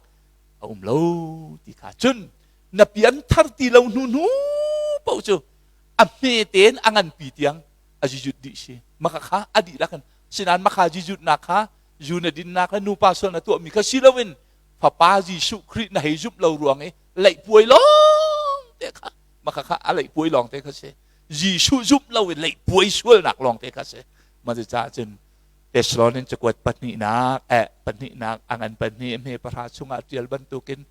a um lo ti kha cun na pian thar ti lo hnu hnu paoh cu a hme tein a nganpi tiang a jijut dih si. Maka kha a dihlak in sinan makha jijutnak kha zu na dinnak le nupa sual na tuahmi kha si loin fapa Jesuh Khrih na hei zumh lo ruang i leihpuai lawng te kha maka kha a leihpuai lawng te kha si. Jesuh zumh lo in leihpuai sualnak lawng te kha si. Mah caah cun Thessalonian cakuat pahnihnak eh pahnihnak a ngan pahnih hme pahra chungah ṭial bantukin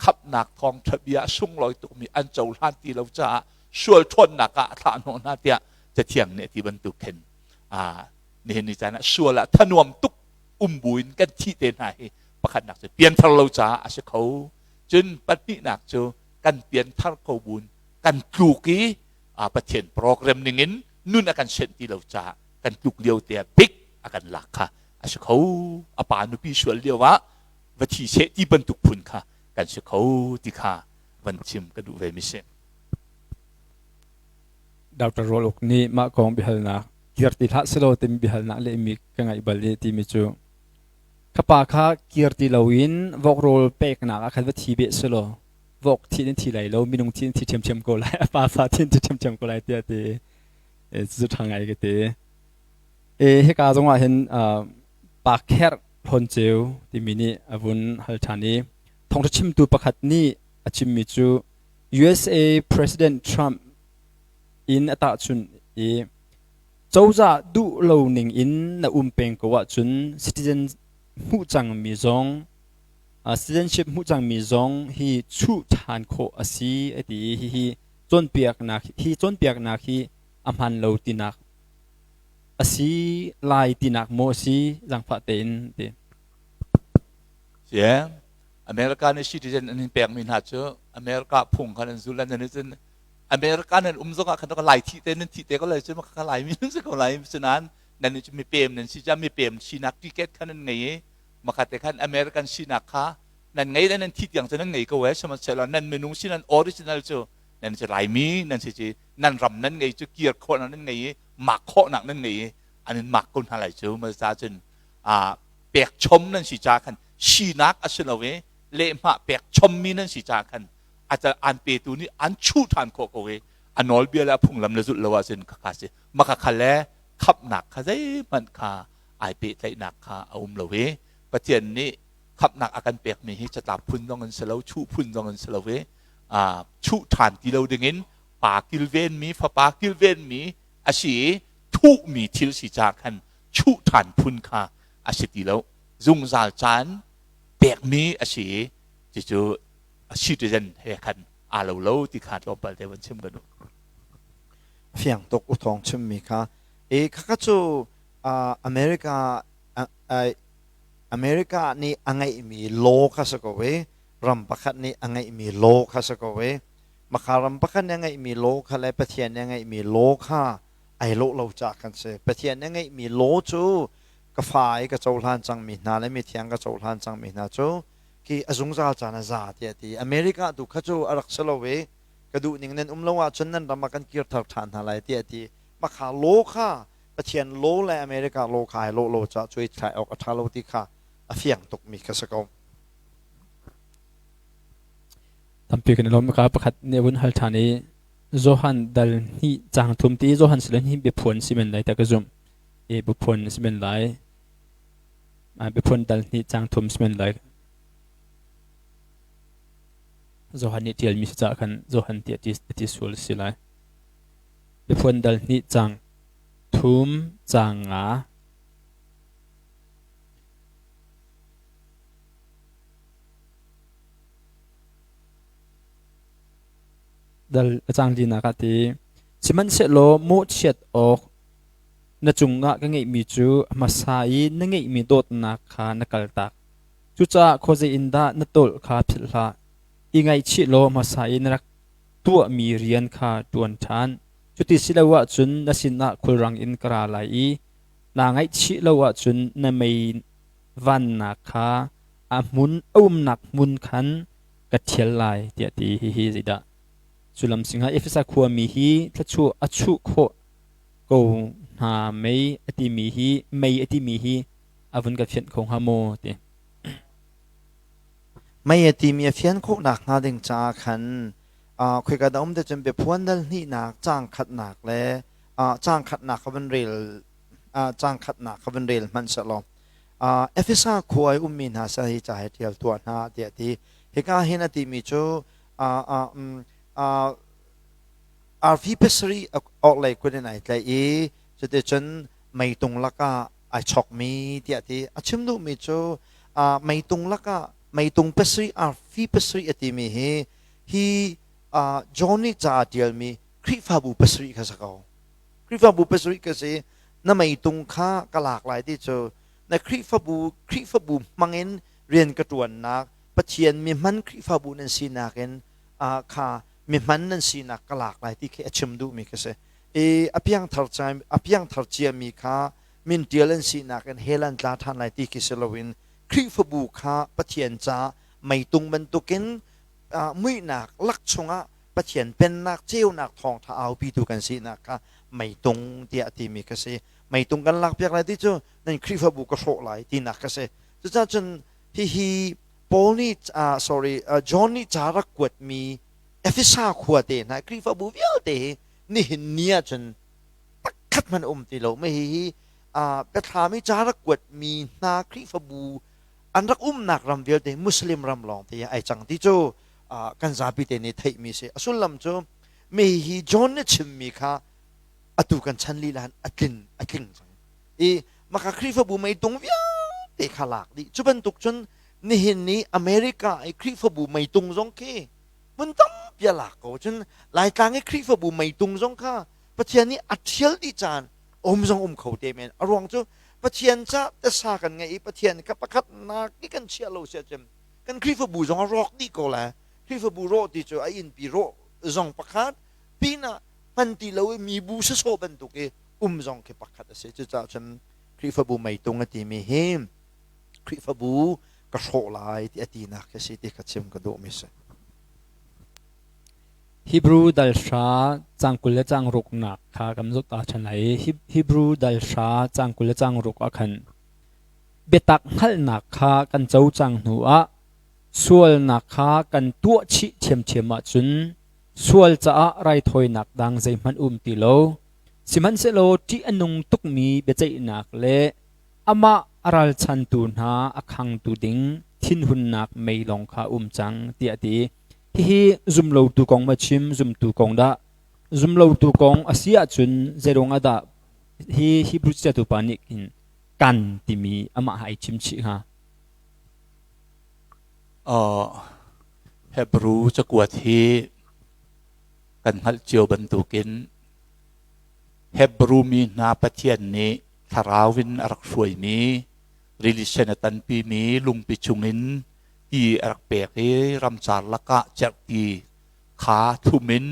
khamhnak thawngṭha bia sunglawi tukmi an cohlan ti lo caah sual ṭhawnnak ah a thlah hnawh hna tiah Cathiang nih a ti bantuk khin nihin ni caan ah sual ah thanuam tuk um buin kan thih te hna hi pakhatnak cu pianthar lo caah a si kho. Cun pahnihnak cu kan pianthar ko buin kan tluk i Pathian program ningin nun a kan senh ti lo caah kan tluk lio te ah bik a kan lak kha a si kho. A pa nupi sual lio ah va thi seh ti bantuk phun kha kan si kho ti kha van chim ka duh ve mi si. Dr. Rual Uk nih mah kong biahalnak kir ti hlah selaw timi biahalnak lehmi ka ngaih bal i timi cu ka pa kha kir ti loin vok rawl peknak ah khan va thi beh selaw vok thi in thi lai lo minung thi in thi ṭhiamṭhiam ko lai a pa fa thi in thi ṭhiamṭhiam ko lai tiah ti cu ṭha ngai ka ti. E hika zongah hin pa kherh hlawn ceu timi nih a vun hal ṭhan i thawngṭha chimtu pakhat nih a chimmi cu USA President Trump in a tahchunh i cozah duh lo ning in na um peng ko ahcun citizen hmuh cangmi zong citizenship hmuh cangmi zong hi chuh ṭhan khawh a si a ti i hihi cawnpiaknak hi cawnpiaknak hi a hmaan lo tinak a si lai tinak maw a si zaangfah tein ti. Yeah. America nih citizen an in pekmi hna cu America phung khan an zul an nih cun America nan um zongah khan ka lai thi te nan thi te ko lai cu ka lai mi nan si ko lai sinain nan nih cu mipem nan si ca mipem sinak ticket khan nan ngei i makhat te khan American sinak kha nan ngei le nan thi tiang cu nan ngei ko eh sihmanhsehlaw nan minung si nan original cu nan si Laimi nan si ci nan ram nan ngei cu kir khawhnak nan ngei i mak khawhnak nan ngei i an in mak ko hna lai cu ma ca cun a pek chom nan si ca khan sinak a si lo i lehhmah pek chommi nan si ca khan a an petu nih an chuh ṭhan khawh ko i a nawlbia le a phunglam le zulh lo ahcun khakha si maka kha le khamhnak kha zeihmanh kha ai pehtlaihnak kha a um lo i Pathian nih khamhnak a kan pekmi hi catlap phun zong in si lo chuh phun zong in si lo i chuh ṭhan ti lo dingin pa kilvenmi fapa kilvenmi a si i thuhmi thil si caah khan chuh ṭhan phun kha a si ti lo zungzal caan pekmi a si i cucu a citizen he khan aa lo lo ti kha tlawmpal te van chim ka duh. Fiang tuk u thawng chimmi kha e khakha cu America America nih a ngeihmi law kha si ko i ram pakhat nih a ngeihmi law kha si ko i makha ram pakhat nih a ngeihmi law kha le Pathian nih a ngeihmi law kha ai lawh lo caah kan si. Pathian nih a ngeihmi law cu ka fa i ka cohlan cangmi hna le mithiang ka cohlan cangmi hna cu khi a zungzal caan a za tiah a ti. America tu kha cu a rak si lo i ka duh ning nan um lo ahcun nan ram ah kan kirter ṭhan hna lai tiah a ti. Makha law kha Pathian law le America law kha ai lawh lo caah cuai thlai awk a ṭha lo ti kha a fiang tukmi kha si ko. Tampi kan i lawm ka pakhat nih vun hal ṭhan i Johan dal hnih caang thum ti Johan si hi biaphuan si men lai ta ka zumh. I biaphuan si men lai. Biaphuan dal hnih caang thum si men lai. Johan nih ṭialmi si caah khan Johan ti a ti sual si lai. Biaphuan dal hnih caang thum caang nga. Dal a cang linak ah ti sihmanhsehlaw mawhchiat awk na cungah ka ngeihmi cu a hmasa i na ngeihmi dawtnak kha na kaltak. Cucaah khuazei in dah na tawlh kha philh hlah. I ngaihchih law hmasa i na rak tuahmi rian kha ṭuan ṭhan. Cuti si lo ahcun na sinah khulrang in ka ra lai i naa ngaihchih lo ahcun na mei vannak kha a hmun a umnak hmun khan ka ṭhial lai tiah ti hihi zeidah sullam singah Efesa khuami hi thluachuah a chuh khawh ko hna mei a timi hi mei a timi hi a vun ka fianh kho hnga maw ti. Mei a timi a fian khawhnak hnga ding caah khan khoika dah um te cun biaphuan dal hnihnak caang khatnak le caang khatnak kha van rel caang khatnak kha van rel hmanh sehlaw Efesa khua i ummi hna sal hi ca hi ṭial tuah hna tiah a ti. Hika hin a timi cu arfi pasarih orhlei kut in ai tlaih i cuticun meitung lakah ai chokmi tiah a ti. A chim duhmi cu meitung lakah meitung pasarih arfi pasarih a timi hi hi John nih ca a ṭialmi Khrihfabu pasarih kha si ko. Khrihfabu pasarih ka si na meitung kha ka lak lai ti cu na Khrihfabu Khrihfabu hmangin rian ka ṭuannak Pathian mihman Khrihfabu nan sinak in kha mihman nan sinak ka lak lai ti khi a chim duhmi ka si. I a piangthar a piangthar ciami kha min ṭial an sinak in hell an tla ṭhan lai ti khi si loin Khrihfabu kha Pathian ca meitung bantukin muihnak lak chungah Pathian pennak ceunak thawngṭha aupitu kan sinak kha meitung tiah a timi ka si. Meitung kan lakpiak lai ti cu nan Khrihfabu ka hrawh lai tinak ka si. Cucaah cun hihi Paul nih sorry John nih ca rak kuatmi Efesa khua te hna Khrihfabu vialte hi nihin ni ahcun pakhat hmanh um ti lo. Mah hihi biathlam i ca rak kuatmi hna Khrihfabu an rak umnak ram vialte Muslim ram lawng te ai cang ti cu kan zapi te nih theihmi si. A sullam cu mi hi John nih chimmi kha atu kan chan lila a tlin a tling cang. I maka Khrihfabu meitung vialte kha lak dih. Cu bantuk cun nihin ni America i Khrihfabu meitung zong khi hmun tampi a lak ko. Cun Laitlang i Khrihfabu meitung zong kha Pathian nih a ṭhial dih caan um zong um kho te men. A ruang cu Pathian ca tasa kan ngeih i Pathian kha pakhatnak i kan chiah lo si ahcun kan Khrihfabu zong a rawk dih ko lai. Khrihfabu rawh ti cu a innpi rawh zong pakhat pinah hman ti lo i mibu sasawh bantuk i um zong khi pakhat a si. Cucaah cun Khrihfabu meitung a timi hi Khrihfabu ka hrawh lai ti a tinak khi si ti kha chim ka duhmi si. Hebrew dal hra cang 20 le cang ruknak kha kan zoh ta ṭhan lai i Hebrew dal hra cang 20 le cang ruk ah khan biatak hngalhnak kha kan co cang hnu ah sualnak kha kan tuah chih ṭhiamṭhiam ahcun sual caah raithawinak dang zeihmanh um ti lo. Sihmanhsehlaw ṭih a nung tukmi biaceihnak le amah a ralchantu hna a khangtu ding thinhunnak mei lawng kha um cang tiah a ti. Hihi zumlotu kong ma chim, zumtu kong dah? Zumlotu kong a si ahcun zeiruang ah dah hi Hebrew ciatu pa nih hin kan timi amah ai chim chih hnga? Hebrew cakuat hi kan hngalh cio bantukin Hebrew mi hna Pathian nih thlarau in a rak hruaimi rili sen a tanpimi lungpi chungin ti a rak pek i ramcar lakah cerhti kha thum in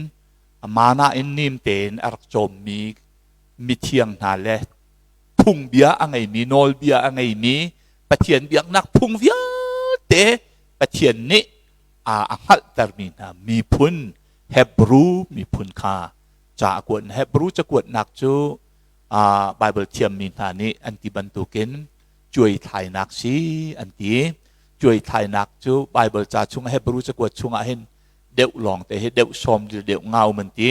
mana in nim tein a rak cawmmi mithiang hna le phungbia a ngeimi nawlbia a ngeimi Pathian biaknak phung vialte Pathian nih a hngalhtermi hna miphun Hebrew miphun kha ca a kuat. Hebrew cakuatnak cu Bible thiammi hna nih an ti bantukin cuaithlainak si an ti. Cuaithlainak cu Bible ca chung Hebrew cakuat chungah hin deuh lawng te hi deuh sawm deuh nga um an ti.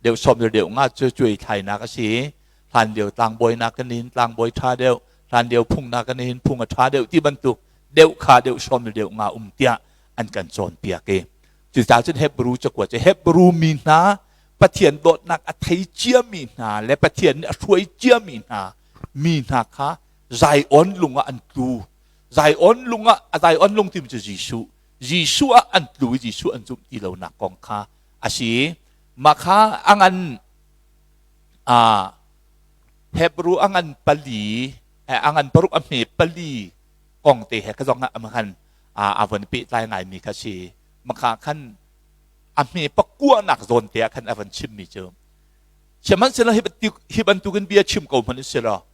Deuh sawm deuh nga cu cuaithlainak a si. Hlan lio tlangbawi nakin hin tlangbawi ṭha deuh, hlan lio phung nakin hin phung a ṭha deuh ti bantuk deuh kha deuh sawm deuh nga um tiah an kan cawnpiak i cucaah cun Hebrew cakuat cu Hebrew mi hna Pathian dawtnak a thei ciami hna le Pathian nih a hruai ciami hna mi hna kha Zion lung ah an tlu. Zion lung ah Zion lung timi cu Jesuh. Jesuh ah an tlu i Jesuh an zumh ti lonak kong kha a si. Mah kha a ngan Hebrew a ngan pali a ngan paruk a hme pali kong te he ka zong ah khan a von pehtlai ngaimi kha si. Maka khan a hme pakuanak zawn te ah khan a van chimmi cu sihmanhsehlaw hi bantukin bia chim ko hmanh selaw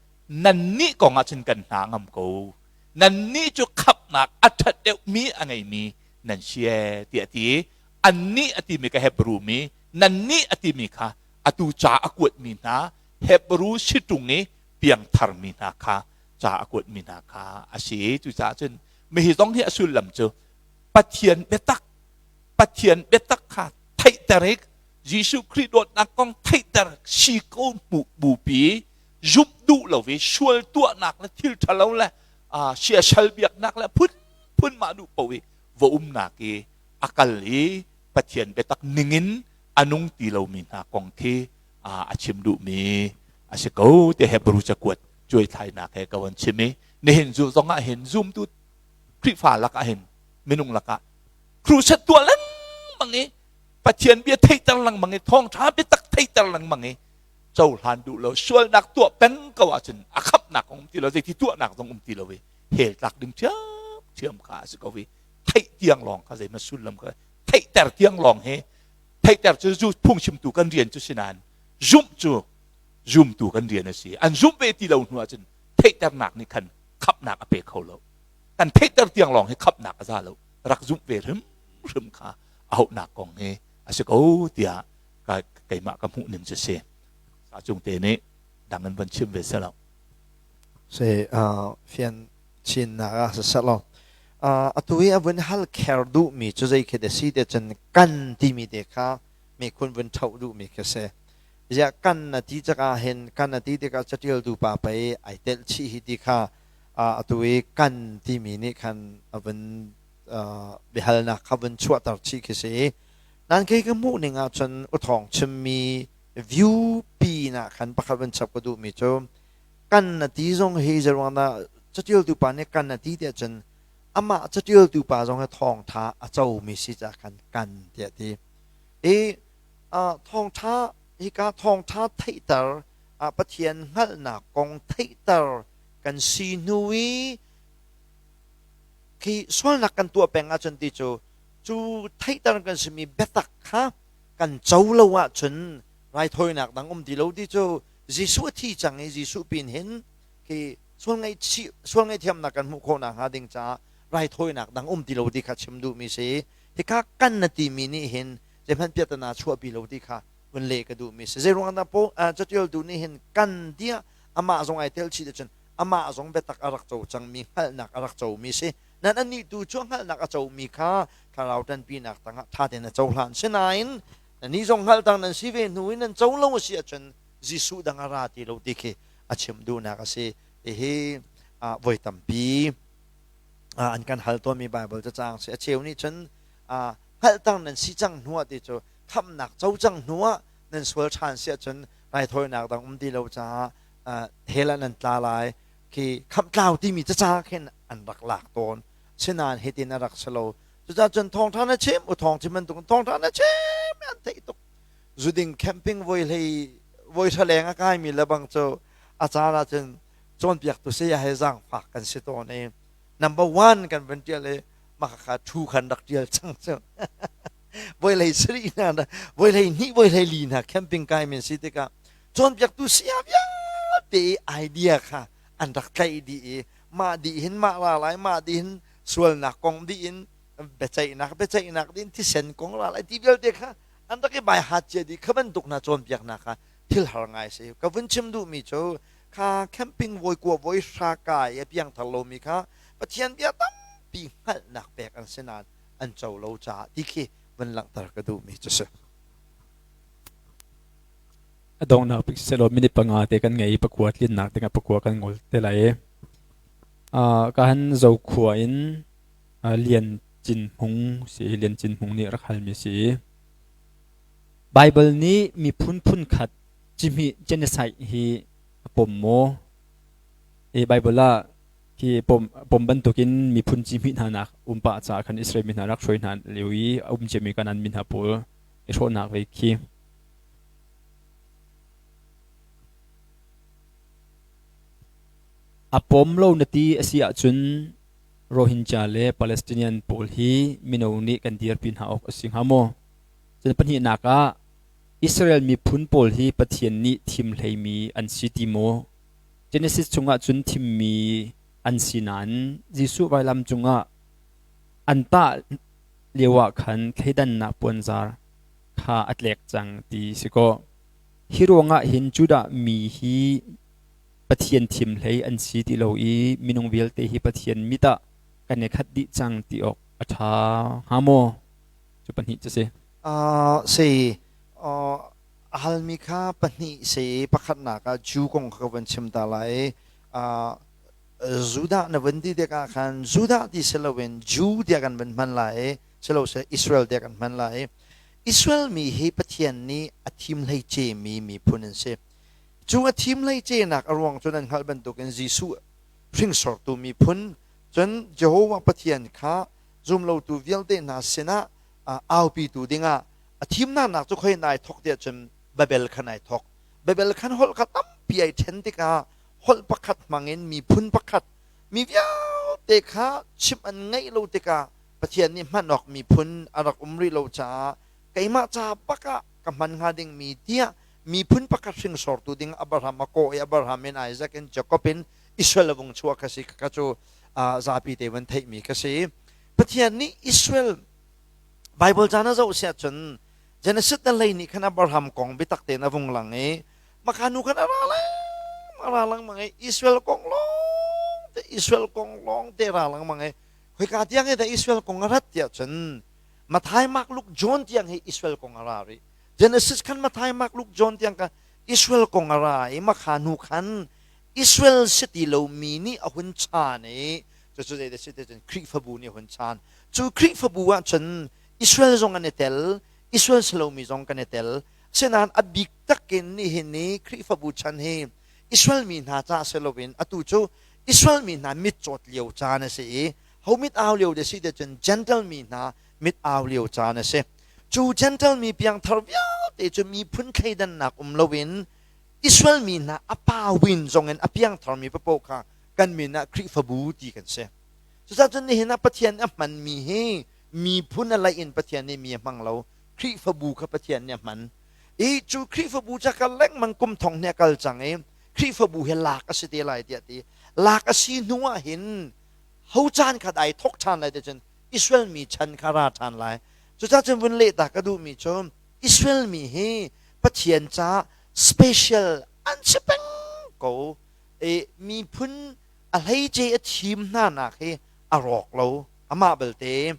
nannih kong ah cun kan hna ngam ko nannih cu khamhnak a ṭhat deuhmi a ngeimi nan si ee tiah a ti annih a timi ka Hebrew mi nannih a timi kha atu ca a kuatmi hna. Hebru si ṭung i piangthar mi hna kha ca a kuat mi hna kha a si. Cucaah cun mihi zong hi a sullam cu Pathian biatak Pathian biatak kha theihter i Jesuh Khrih dawtnak kong theihter si ko hmuh bupi zumh duh lo i sual tuahnak le thil ṭhalo le siasal biaknak le phunphun mah duh paoh i va umnak i a kal i Pathian biatak ningin a nung ti lomi hna kong khi a chim duhmi a si ko ti Hebrew cakuat cuaithlainak he ka von chim i nihin zu zong ah hin zumtu Khrihfa lakah hin minung lakah crusade tuah lengmang i Pathian bia theihter lengmang i thawngṭha biatak theihter lengmang i cohlan duh lo sualnak tuah peng ko ahcun a khamhnak um ti lo zeiti tuahnak zong um ti lo i hell tlak ding ṭhiamṭhiam kha a si ko i theih tiang lawng kha zeihmanh sullam kha theihter tiang lawng hi theihter cu zu phungchimtu kan rian cu si nain zumh cu zumtu kan rian a si an zumh ve ti lo hnu ahcun theihternak nih khan khamhnak a pe kho lo kan theihter tiang lawng hi khamhnak a za lo rak zumh ve hrimhrim kha a hauhnak kong hi a si ko tiah keimah ka hmuh ning cu si sa cung te nih dang in van chim ve se lo se fian chinnak ah siseh law atu i a vun hal kher duhmi cu zei khi si te cun kan timi te kha mikhun vun ṭhoh duhmi khi si. Ziah kan na ti cakah hin kan na ti tikah catialtu pa pei ai telh chih hi ti kha atu i kan timi nih khan a vun biahalnak kha vun chuahter chih khi si. Nan kei ka hmuh ning ahcun uthawng chimmi view pi na khan pakhat vun chap ka duhmi cu kan na ti zong hi zeiruang dah catialtu pa nih kan na ti tiah cun amah catialtu pa zong hi thawngtha a comi si caah khan kan tiah ti i thawngtha hika thawngtha theihter Pathian hngalhnak kong theihter kan si hnu i khi sualnak kan tuah peng ahcun ti cu cu theihter kan simi biatak kha kan co lo ahcun raithawinak dang um ti lo ti cu Jesuh a thi cang i Jesuh pin hin khi sual ngaihchih sual ngaihthiamnak kan hmuh khawh nakhnga ding caah raithawinak dang um ti lo ti kha chim duhmi si. Hika kan na timi nih hin zeihmanh piahtana chuahpi lo ti kha vun leh ka duhmi si. Zeiruang dah po catialtu nih hin kan tiah amah zong ai tel chih cun amah zong biatak a rak co cangmi hngalhnak a rak comi si. Nan anih tu cu hngalhnak a comi kha thlarau ṭanpinak tangah ṭha tein a cohlan. Sinain Nannih zong hngalhtang nan si ve hnu in nan co lo a si ahcun Jesuh dang a ra ti lo ti khi a chim duhnak a si. Hihi voi tampi an kan hal tawnmi Baibal cacang si. A cheu nih cun hngalhtang nan si cang hnu ah ti cu khamhnak co cang hnu ah nan sual ṭhan si ahcun raithawinak dang um ti lo caah hell ah nan tla lai khi khamhtlau timi cacang khin an rak lak tawn. Sinain hitin a rak si lo. Cucaah cun thawngṭha na chim, u thawng chim bantuk thawngṭha na chim an theih tuk. Zuding camping voi hlei voi hra leng a kaimi le bang cu a caan ah cun cawnpiaktu saya he zaangfak kan si tawn i number one kan van ṭial i mah kha thu khan rak ṭial cang cu. voi hlei sarih hna voi hlei hnih voi hlei li hna camping kai min si tikah cawnpiaktu saya vialte i idea kha an rak tlaih dih i mah dih hin mah ra lai mah dih hin sualnak kong dih in biaceihnak biaceihnak dih in thisen kong ra lai ti vialte kha an rak i bai hat cia dih kha bantuk hna cawnpiaknak kha thil har ngai si ka vun chim duhmi cu kha camping voi kua voi hra kai a piangthar lomi kha Pathian bia tampi hngalhnak pek an si nain an co lo caah ti khi vun langhter ka duhmi cu si. A donghnak bik selaw minute panga te kan ngei i pakua tlinnak dingah pakua kan ngol te lai i Ka han Zokhua in Lian Cin Hmung si Lian Cin Hmung nih rak halmi si i Baibal nih miphun phunkhat cihmih genocide hi a pom maw? I Baibal ah hi pom bantukin miphun cihmih hna nak um pah caah khan Israel mi hna rak hruai hna lio i a um ciami Kanaan mi hna pawl i hrawhnak ve khi. A pom lo na ti a si ahcun Rohingya le Palestinian pawl hi mino nih kan dirpi hna awk a si hnga maw? Cun pahnihnak ah Israel miphun pawl hi Pathian nih thim hleimi an si ti maw? Genesis chungah cun thimmi an si nain Jesuh vailam cungah an tah lioah khan thleidannak puanzar kha a tlek cang ti si kaw. Hi ruangah hin Judah mi hi Pathian thim hlei an si ti lo i minung vialte hi Pathian mit ah kan i khat dih cang ti awk a ṭha hnga maw? Cu pahnih cu si. Si, a halmi kha pahnih si. Pakhatnak ah Jew kong kha ka van chim ta lai. Judah na van ti tikah khan Judah ti si loin Jew tiah kan van hman lai i siloseh Israel tiah kan hman lai. Israel mi hi Pathian nih a thim hleice mi miphun an si. Cu a thim hleicenak a ruang cu nan hngalh bantukin Jesuh hringsortu miphun cun Jehovah Pathian kha zumlotu vialte hna sinah aupitu dingah a thimnak cu khoi nai thok tiah cun Babel khan ai thok. Babel khan holh kha tampi ai ṭhen tikah holh pakhat hmangin miphun pakhat mi vialte kha chimh an ngaih lo tikah Pathian nih hman awk miphun a rak um rih lo caah keimah ca bak ah ka hman hnga dingmi tiah miphun pakhat hringsortu ding Abraham a kawh i Abraham in Isaac in Jacob in Israel a vung chuah kha si kha cu zapi te van theihmi kha si. Pathian nih Israel Bible caan a zoh siah cun Genesis na lei nih khan Abraham kong biatak tein a vung lang i maka nu khan a ra lengmang a ra lengmang i Israel kong lawng te Israel kong lawng te ra lengmang i khoika tiang hi dah Israel kong a rat tiah cun Matthai, Mark, Luke, John tiang hi Israel kong a ra rih. Genesis khan Matthai, Mark, Luke, John tiang kha Israel kong a ra i makha hnu khan Israel si ti lomi nih a hun chaan i cucu zei si ti cun Khrihfabu nih a hun chaan. Cu Khrihfabu ah cun Israel zong an i tel, Israel si lomi zong kan i tel. Asinain a bik takin nihin ni Khrihfabu chan hi Israel mi hna ca si loin atu cu Israel mi hna mitcawt lio caan a si i ho mit au lio de si te cun Gentle mi hna mit au lio caan a si. Cu Gentle mi piangthar vialte cu miphun thleidannak um loin Israel mi hna a pawin zongin a piangthar mi papoh kha kan min ah Khrihfabu ti kan si. Cucaah cun nihin ah Pathian a hmanmi hi miphun a laih in Pathian nih mi a hmang lo. Khrihfabu kha Pathian nih a hman. I cu Khrihfabu ca kal lengmang kum thong hnih a kal cang i Khrihfabu hi lak a si te lai tiah ti. Lak a si hnu ah hin ho caan kha ai thok ṭhan lai ti cun Israel mi chan kha ra ṭhan lai. Cucaah cun vun leh ta ka duhmi cu Israel mi hi Pathian ca special an si peng ko. I miphun a hleice a thim hna nak hi a rawk lo. Amah belte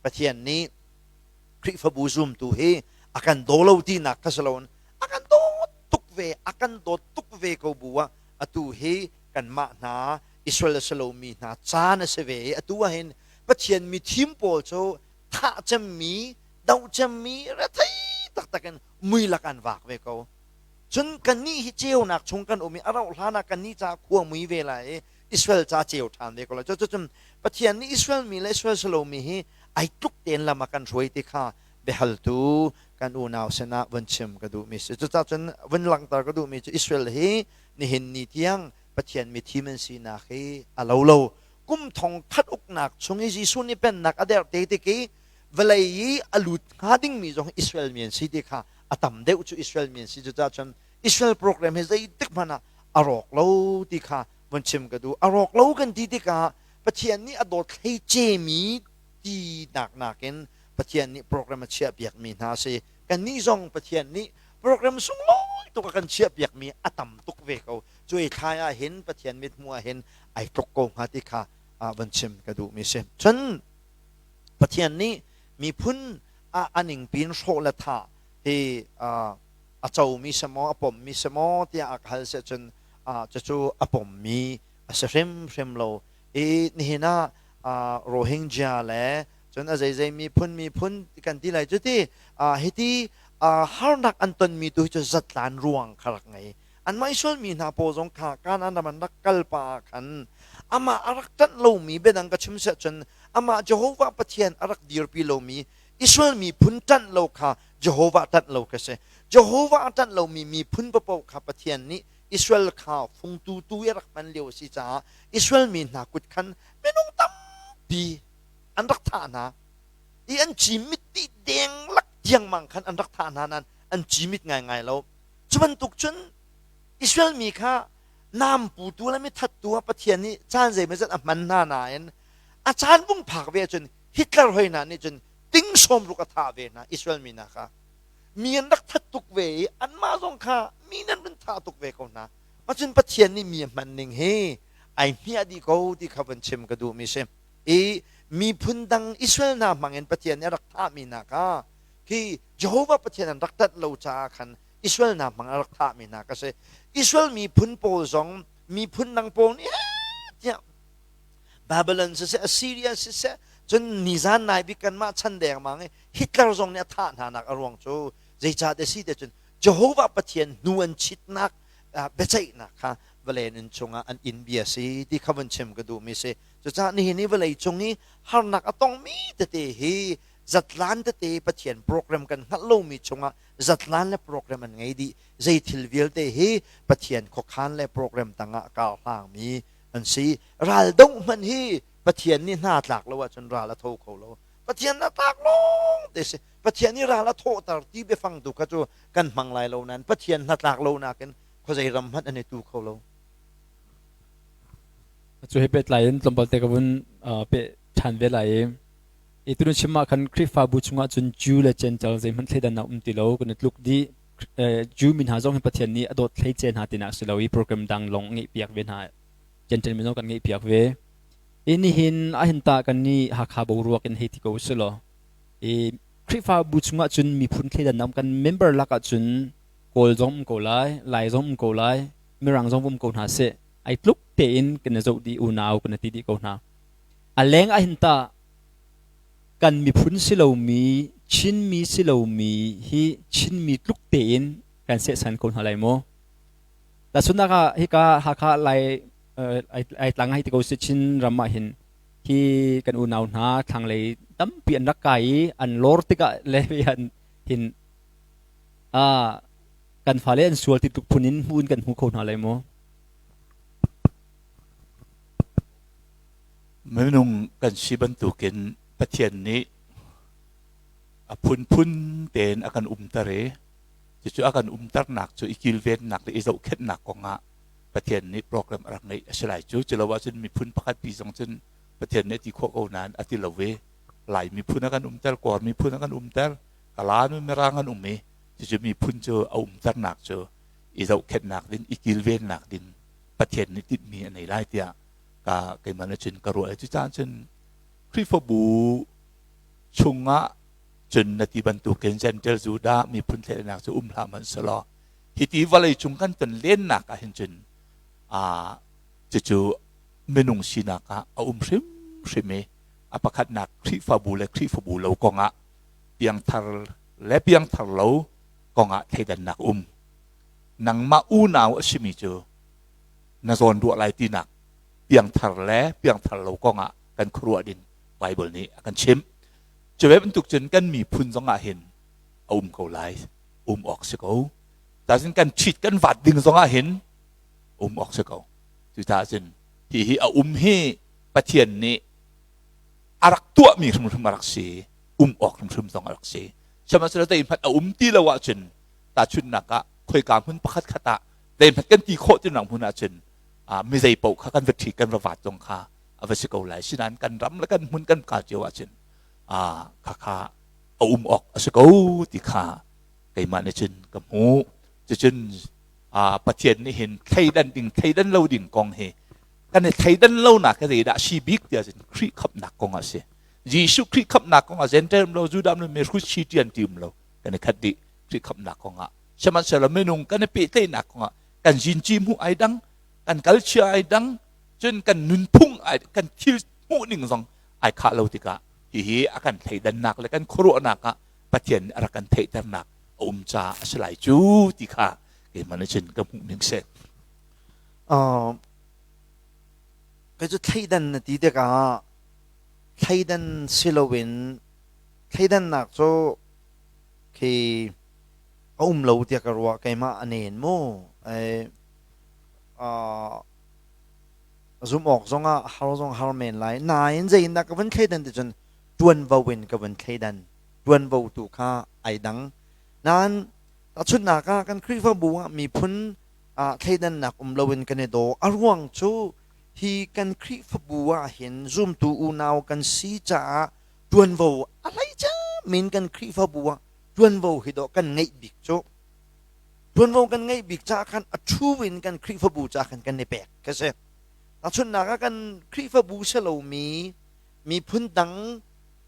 Pathian nih Khrihfabu zumtu hi a kan daw lo tinak kha si loin a kan dawt tuk ve a kan dawt tuk ve ko bu ah atu hi kanmah hna Israel a si lomi hna caan a si ve i atu ah hin Pathian mithim pawl cu thah cemmi doh cemmi rethei taktak in mui lak an vak ve ko cun kannih hi ceunak chung kan um i a rauh hlan ah kannih ca khua mui ve lai i Israel ca ceu ṭhan ve ko lai cucun Pathian nih Israel mi le Israel si lomi hi ai tluk tein lam a kan hruai ti kha biahaltu kan unau sinah vun chim ka duhmi si. Cucaah cun vun langhter ka duhmi cu Israel hi nihin ni tiang Pathian mithim an sinak hi a lo lo. Kum thong khat uknak chung i Jesuh nih pennak a derh te tik i vawlei i a lut hnga dingmi zong Israel mi an si ti kha a tam deuh cu Israel mi an si. Cucaah cun Israel program hi zeitik hmanh ah a rawk lo ti kha vun chim ka duh. A rawk lo kan ti tikah Pathian nih a dawt hleicemi ti nak nakin Pathian nih program a chiahpiakmi hna a si. Kannih zong Pathian nih program sunglawi tuk a kan chiahpiakmi a tam tuk ve ko. Cu i thlai ah hin Pathian mithmuh ah hin ai tluk ko hnga ti kha van chim ka duhmi si. Cun Pathian nih miphun ah a ningpin hrawh le thah hi a comi si maw a pommi si maw tiah a ka hal si cun cucu a pommi a si hrimhrim lo. I nihin ah Rohingya le cun a zeizei miphun miphun kan ti lai cu ti hiti harnak an tonmi tu hi cu zatlan ruang kha rak ngei. Anmah Israel mi hna pawl zong kha Kanaan ram an rak kal pa ah khan amah a rak ṭanh lomi biadang ka chim siah cun amah Jehovah Pathian a rak dirpi lomi Israel miphun ṭanh lo kha Jehovah ṭanh lo kha si. Jehovah a ṭanh lomi miphun paoh kha Pathian nih Israel kha fungtu tu i rak hman lio a si caah Israel mi hna kut khan minung tampi an rak thah hna i an cimit dih deng lak tiangmang khan an rak thah hna nain an cimit ngaingai lo. Cu bantuk cun Israel mi kha nam putu le mithattu ah Pathian nih caan zeimawzat a hman hna nain a caan vung phak ve ahcun Hitler hoi hna nih cun ting sawm ruk a thah ve hna Israel mi hna kha. Mi an rak that. tuk ve i anmah zong kha mi nan vun thah tuk ve ko hna. Macun Pathian nih mi a hman ning hi ai hmiah dih ko ti kha vun chim ka duhmi si. I miphun dang Israel hna hmangin Pathian nih a rak thahmi hna kha khi Jehovah Pathian an rak ṭanh lo caah khan Israel hna hmang a rak thahmi hna ka si. Israel miphun pawl zong miphun dang pawl nih tiah Babylon siseh, Assyria siseh, cun nizan nai bik kanmah chan dengmang i Hitler zong nih a thah hna nak a ruang cu zeicah ti si te cun Jehovah Pathian hnu an chitnak biaceihnak kha vawlei nun chungah an inn bia si ti kha vun chim ka duhmi si. Cucaah nihin i vawlei cung i harnak a tongmi tete hi zatlan tete Pathian program kan hngalh lomi chungah zatlan le program an ngei dih. Zei thil vialte hi Pathian khuakhan le program tangah kar hlangmi an si. Ral doh hmanh hi Pathian nih hna tlak lo ahcun ral a tho kho lo. Pathian a tlak lawng te si. Pathian nih ral a thawhter ti biafang tu kha cu kan hmang lai lo nain Pathian hnatlak lo nakin khuazei ram hmanh an i tu kho lo. Cu he pehtlai in tlawmpal te ka vun peh ṭhan ve lai i i tunu chim ah khan Khrihfabu chungah cun Jew le Gentile zeihmanh thleidannak um ti lo kan i tluk dih. Jew mi hna zong hi Pathian nih a dawt hleice hna tinak si lo i program dang lawng ngeih piak ve hna. Gentile mi zong kan ngeih piak ve. I nihin ahhin tah kan nih Hakha boruak in hei ti ko usih law i Khrihfabu chungah cun miphun thleidannak kan member lakah cun Kawl zong um ko lai, Lai zong um ko lai, Mirang zong um ko hna seh. Ai tluk tein kan i zoh dih unau kan i ti dih ko hna. A leng ahhin tah kan miphun si lomi Chinmi si lomi hi Chinmi tluk tein kan sehsan ko hna lai maw? Tahchunhnak ah hika Hakha Lai ai tlang hei ti ko si Chin ram ah hin hi kan unau hna thlanglei tampi an rak kai i an lor tikah le an hin kan fale an sual ti tluk phun in hmu in kan hmu kho hna lai maw? Minung kan si bantukin Pathian nih a phunphun tein a kan umter i cucu a kan umternak cu i kilvennak le i zohkhenhnak kongah Pathian nih program a rak ngeih a si lai cu. Cu lo ahcun miphun pakhat pi zong cun Pathian nih a ti khawh ko nain a ti lo i Lai miphun a kan umter, Kawl miphun a kan umter, Kala nu Mirang an um i cucu miphun cu a umternak cu i zohkhenhnak ding, i kilvennak ding Pathian nih tinhmi a nei lai tiah ka keimah nih cun ka ruah i cucaah cun Khrihfabu chungah cun na ti bantukin Gentile Judah miphun thleidannak cu um hlah hmanh selaw hiti vawlei cung kan ton lennak ah hin cun cucu minung sinak ah a um hrimhrim i a pakhatnak Khrihfabu le Khrihfabu lo kongah piangthar le piangthar lo kongah thleidannak um nangmah unau a simi cu na zawn ruah lai tinak piangthar le piangthar lo kongah kan khuaruah ding Bible nih a kan chimh. Cu ve bantuk cun kan miphun zong ah hin a um ko lai, um awk si ko. Tazin kan ṭhit kan vat ding zong ah hin um awk si ko. Cucaah cun hihi a um hi Pathian nih a rak tuahmi hrimhrim a rak si, um awk hrimhrim zong a rak si. Sihmanhsehlaw zeihmanh a um ti lo ahcun tahchunhnak ah khoika hmun pakhat khat ah zeihmanh kan ti khawh tinak hmun ahcun mi zei paoh kha kan va ṭhi kan va vat zong kha a va si ko lai. Sinain kan ram le kan hmun kan ka cio ahcun khakha a um awk a si ko ti kha keimah nih cun ka hmuh. Cucun Pathian nih hin thleidan ding thleidan lo ding kong hi kan i thleidan lonak hi zeidah si bik tiah cun Khrih khamhnak kong ah si. Jesuh Khrih khamhnak kong ah Gentile um lo Judah um lo mihrut si ti an ti um lo kan i khat dih Khrih khamhnak kong ah. Sihmanhsehlaw minung kan i pehtlaihnak kong ah kan zinci hmuh ai dang, kan kalchia ai dang, cun kan nunphung ai kan thil hmuh ning zong ai khah lo tikah hihi a kan thleidannak le kan khuaruahnak ah Pathian nih a rak kan theihternak a um caah a si lai cu ti kha keimah nih cun ka hmuh ning si. Kei cu thleidan na ti tikah thleidan si loin thleidannak cu khi a um lo tiah ka ruah keimah a nen mu zumh awk zongah har zong har men lai nain zeiindah ka vun thleidan ti cun ṭuanvo in ka vun thleidan ṭuanvo tu kha ai dang nain tahchunhnak ah kan Khrihfabu ah miphun thleidannak um loin kan i daw a ruang cu hi kan Khrihfabu ah hin zumtu unau kan si caah ṭuanvo a hlei min kan Khrihfabu ah ṭuanvo hi dawh kan ngeih bik cu. Ṭuanvo kan ngeih bik caah khan a ṭhu in kan Khrihfabu caah khan kan i pek ka si. Tahchunhnak ah kan Khrihfabu si lomi miphun dang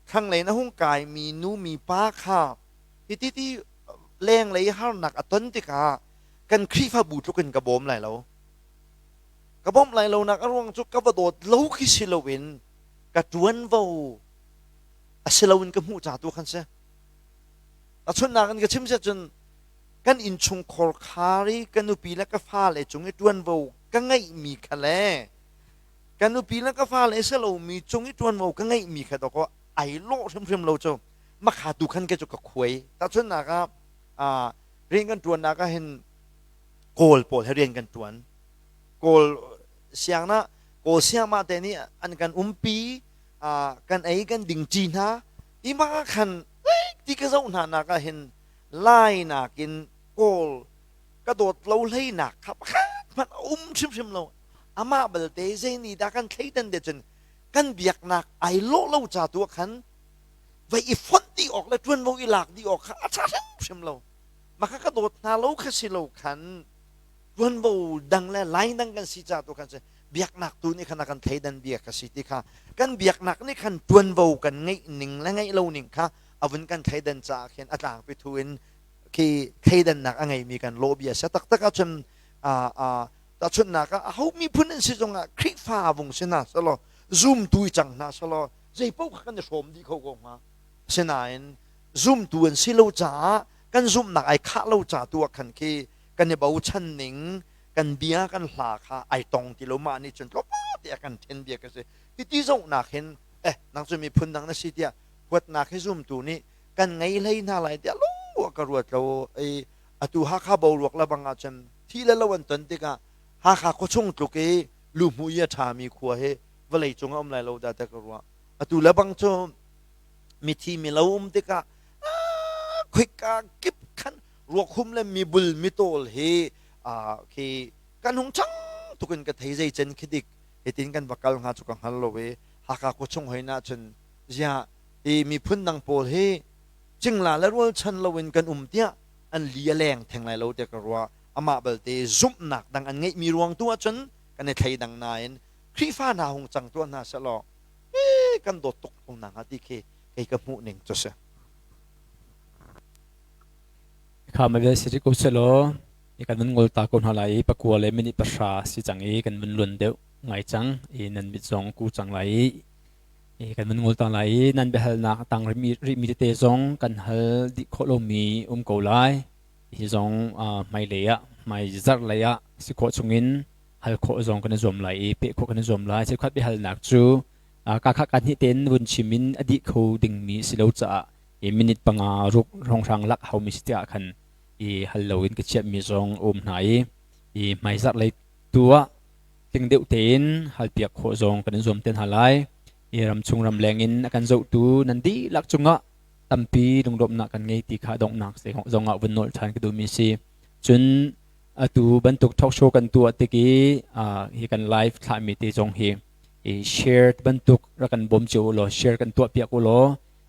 thlanglei in a hung kaimi nu mipa kha hiti ti lenglei harnak a ton tikah kan Khrihfabu tluk in ka bawm lai lo. Ka bawmh lai lonak a ruang cu ka va dawt lo khi si loin ka ṭuanvo a si loin ka hmuh ca tu khan si. Tahchunhnak in ka chim siah cun kan innchungkhar khar i ka nupi le ka fale cung i ṭuanvo ka ngeihmi kha le ka nupi le ka fale si lomi cung i ṭuanvo ka ngeihmi kha dawkaw ai lawh hrimhrim lo cu makha tu khan ke cu ka khuai. Tahchunhnak ah rian kan ṭuannak ah hin Kawl pawl he rian kan ṭuan. Kawl siangnak Kawl siangmah te nih an kan umpi, kan ei kan dingṭi hna. Hi mah khan ti ka zoh hna nak ah hin Lai nakin Kawl ka dawt lo hleinak kha pakhat hmanh a um hrimhrim lo. Amah balte zei nih dah kan thleidan te cun kan biaknak ai lawh lo ca tu ah khan vai i fonh dih awk le ṭuanvo i lak dih awk kha a ṭha hrimhrim lo. Mah kha ka dawt hna lo kha si lo khan ṭuanvo dang le line dang kan si ca tu khan si biaknak tu nih khan a kan thleidan bia ka si ti kha kan biaknak nih khan ṭuanvo kan ngeih ning le ngeih lo ning kha a vun kan thleidan caah khin a tlangpi thu in khi thleidannak a ngeimi kan lawh bia sia taktak ahcun tahchunhnak ah aho miphun an si zongah Khrihfa vung si hna selaw zumtu i cang hna selaw zei paoh kha kan i hrawm dih kho ko hnga. Asinain zumtu an si lo caah kan zumhnak ai khah lo ca tu ah khan khi kan i bochan ning kan bia kan hla kha ai tong ti lo. Mah nih cun tlawmpal te a kan ṭhen bia ka si. Hiti zohnak hin eh nang cu miphun dang na si tiah huatnak hi zumtu nih kan ngei hlei hna lai tiah lung ka ruat lo. I atu Hakha boruak le bang ahcun thi le lo an ton tikah Hakha khuachung tluk i luhmuh i a ṭhami khua hi vawlei cung a um lai lo dah tiah ka ruah. Atu le bang cu mithi milo um tikah khoika kip khan ruakhum le mibul mitawl hi khi kan hung ṭhang tuk in ka thei. Zei cen khi dik hitin kan va kal hnga cu ka hngal lo i Hakha khuachung hoi na cun ziah hi miphun dang pawl hi cingla le rualchan loin kan um tiah an li a leng theng lai lo tiah ka ruah. Amah balte zumhnak dang an ngeihmi ruang tu ahcun kan i thleidang nain Khrihfa hna hung cang tuah hna sehlaw kan dawt tuk ko hna hnga ti khi kei ka hmuh ning cu si. Kha ma vial si ko selaw kan vun ngol ta ko hna lai i 9 le minute 10 si cang i kan vun luan deuh ngai cang i nan mit zong ku cang lai i kan vun ngol ta lai i nan biahalnak tang rihmi tete zong kan hal dih khawh lomi um ko lai. Hi zong hmailei ah hmai zarh lei ah si khawh chungin hal khawh zong kan i zuam lai i peh khawh kan i zuam lai. Cheukhat biahalnak cu ka kha ka hnih tein vun chim in a dih kho dingmi si lo caah i minute 5 ruk hrawnghrang lak haumi si tikah khan i hal loin ka chiahmi zong a um hna i i hmaizarh lei tu ah tling deuh tein halpiak khawh zong kan in zuam te hna lai. I ramchung ramleng in a kan zohtu nan dihlak cungah tampi lunglawmhnak kan ngei ti kha donghnak zong ah vun nawl ṭhan ka duhmi si. Cun atu bantuk talk show kan tuah tik i hi kan live thlahmi te zong hi i share bantuk rak kan bawm cio u law, share kan tuah piak u law,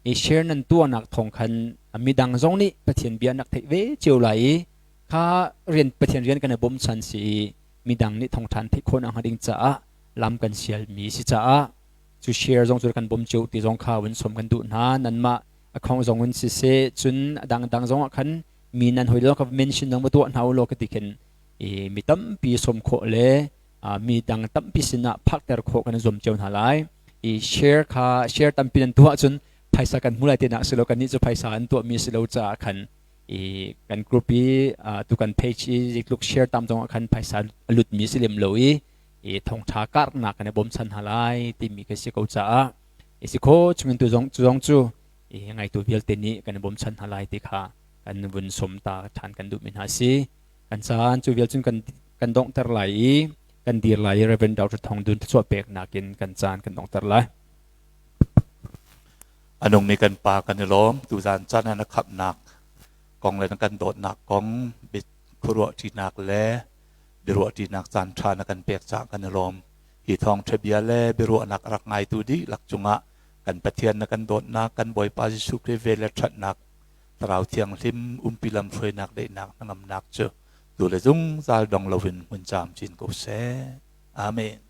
i share nan tuahnak thawng khan midang zong nih Pathian bia nak theih ve cio lai i kha rian Pathian rian kan i bawmchan si i midang nih thawngṭhan theih khawh nakhnga ding caah lam kan sialmi si caah cu share zong cu kan bawm cio ti zong kha vun sawm kan duh hna. Nanmah account zong in siseh, cun a dangdang zong ah khan mi nan hoi lo ka mention zong va tuah hna u law ka ti khin i mi tampi sawm khawh le mi dang tampi sinah phakter khawh kan i zuam cio hna lai. I share kha share tampi nan tuah ahcun phaisa kan hmu lai ti nak si lo. Kannih cu phaisa an tuahmi si lo caah khan i kan group i tu kan page i zeitluk share tam zong ah khan phaisa a lutmi si lem lo i i thawngṭha karhnak kan i bawmchan hna lai timi ka si ko caah i si kho chungin tu zong cu zong cu i ngaitu vialte nih kan i bawmchan hna lai ti kha kan vun som ta ṭhan kan duhmi hna si. Kan caan cu vial cun kan kan donghter lai i kan dir lai i Reverend Dr. Thong Dun thluachuah peknak in kan caan kan donghter lai. A nungmi kan Pa, kan i lawm. Tuzaan caan ah na khamhnak kong le na kan dawtnak kong khuaruah ṭinak le biaruah ṭinak caan ṭha na kan pek caah kan i lawm. Hi thawngṭha bia le biaruahnak a rak ngaitu dihlak cungah kan Pathian na kan dawtnak, kan Bawipa Jesuh Khrih vel le ṭhatnak, Thlarau Thianghlim umpi lamhruainak, daihnak, hnangamnak cu Tu le zungzal dong loin hmun camcin ko seh. Amen.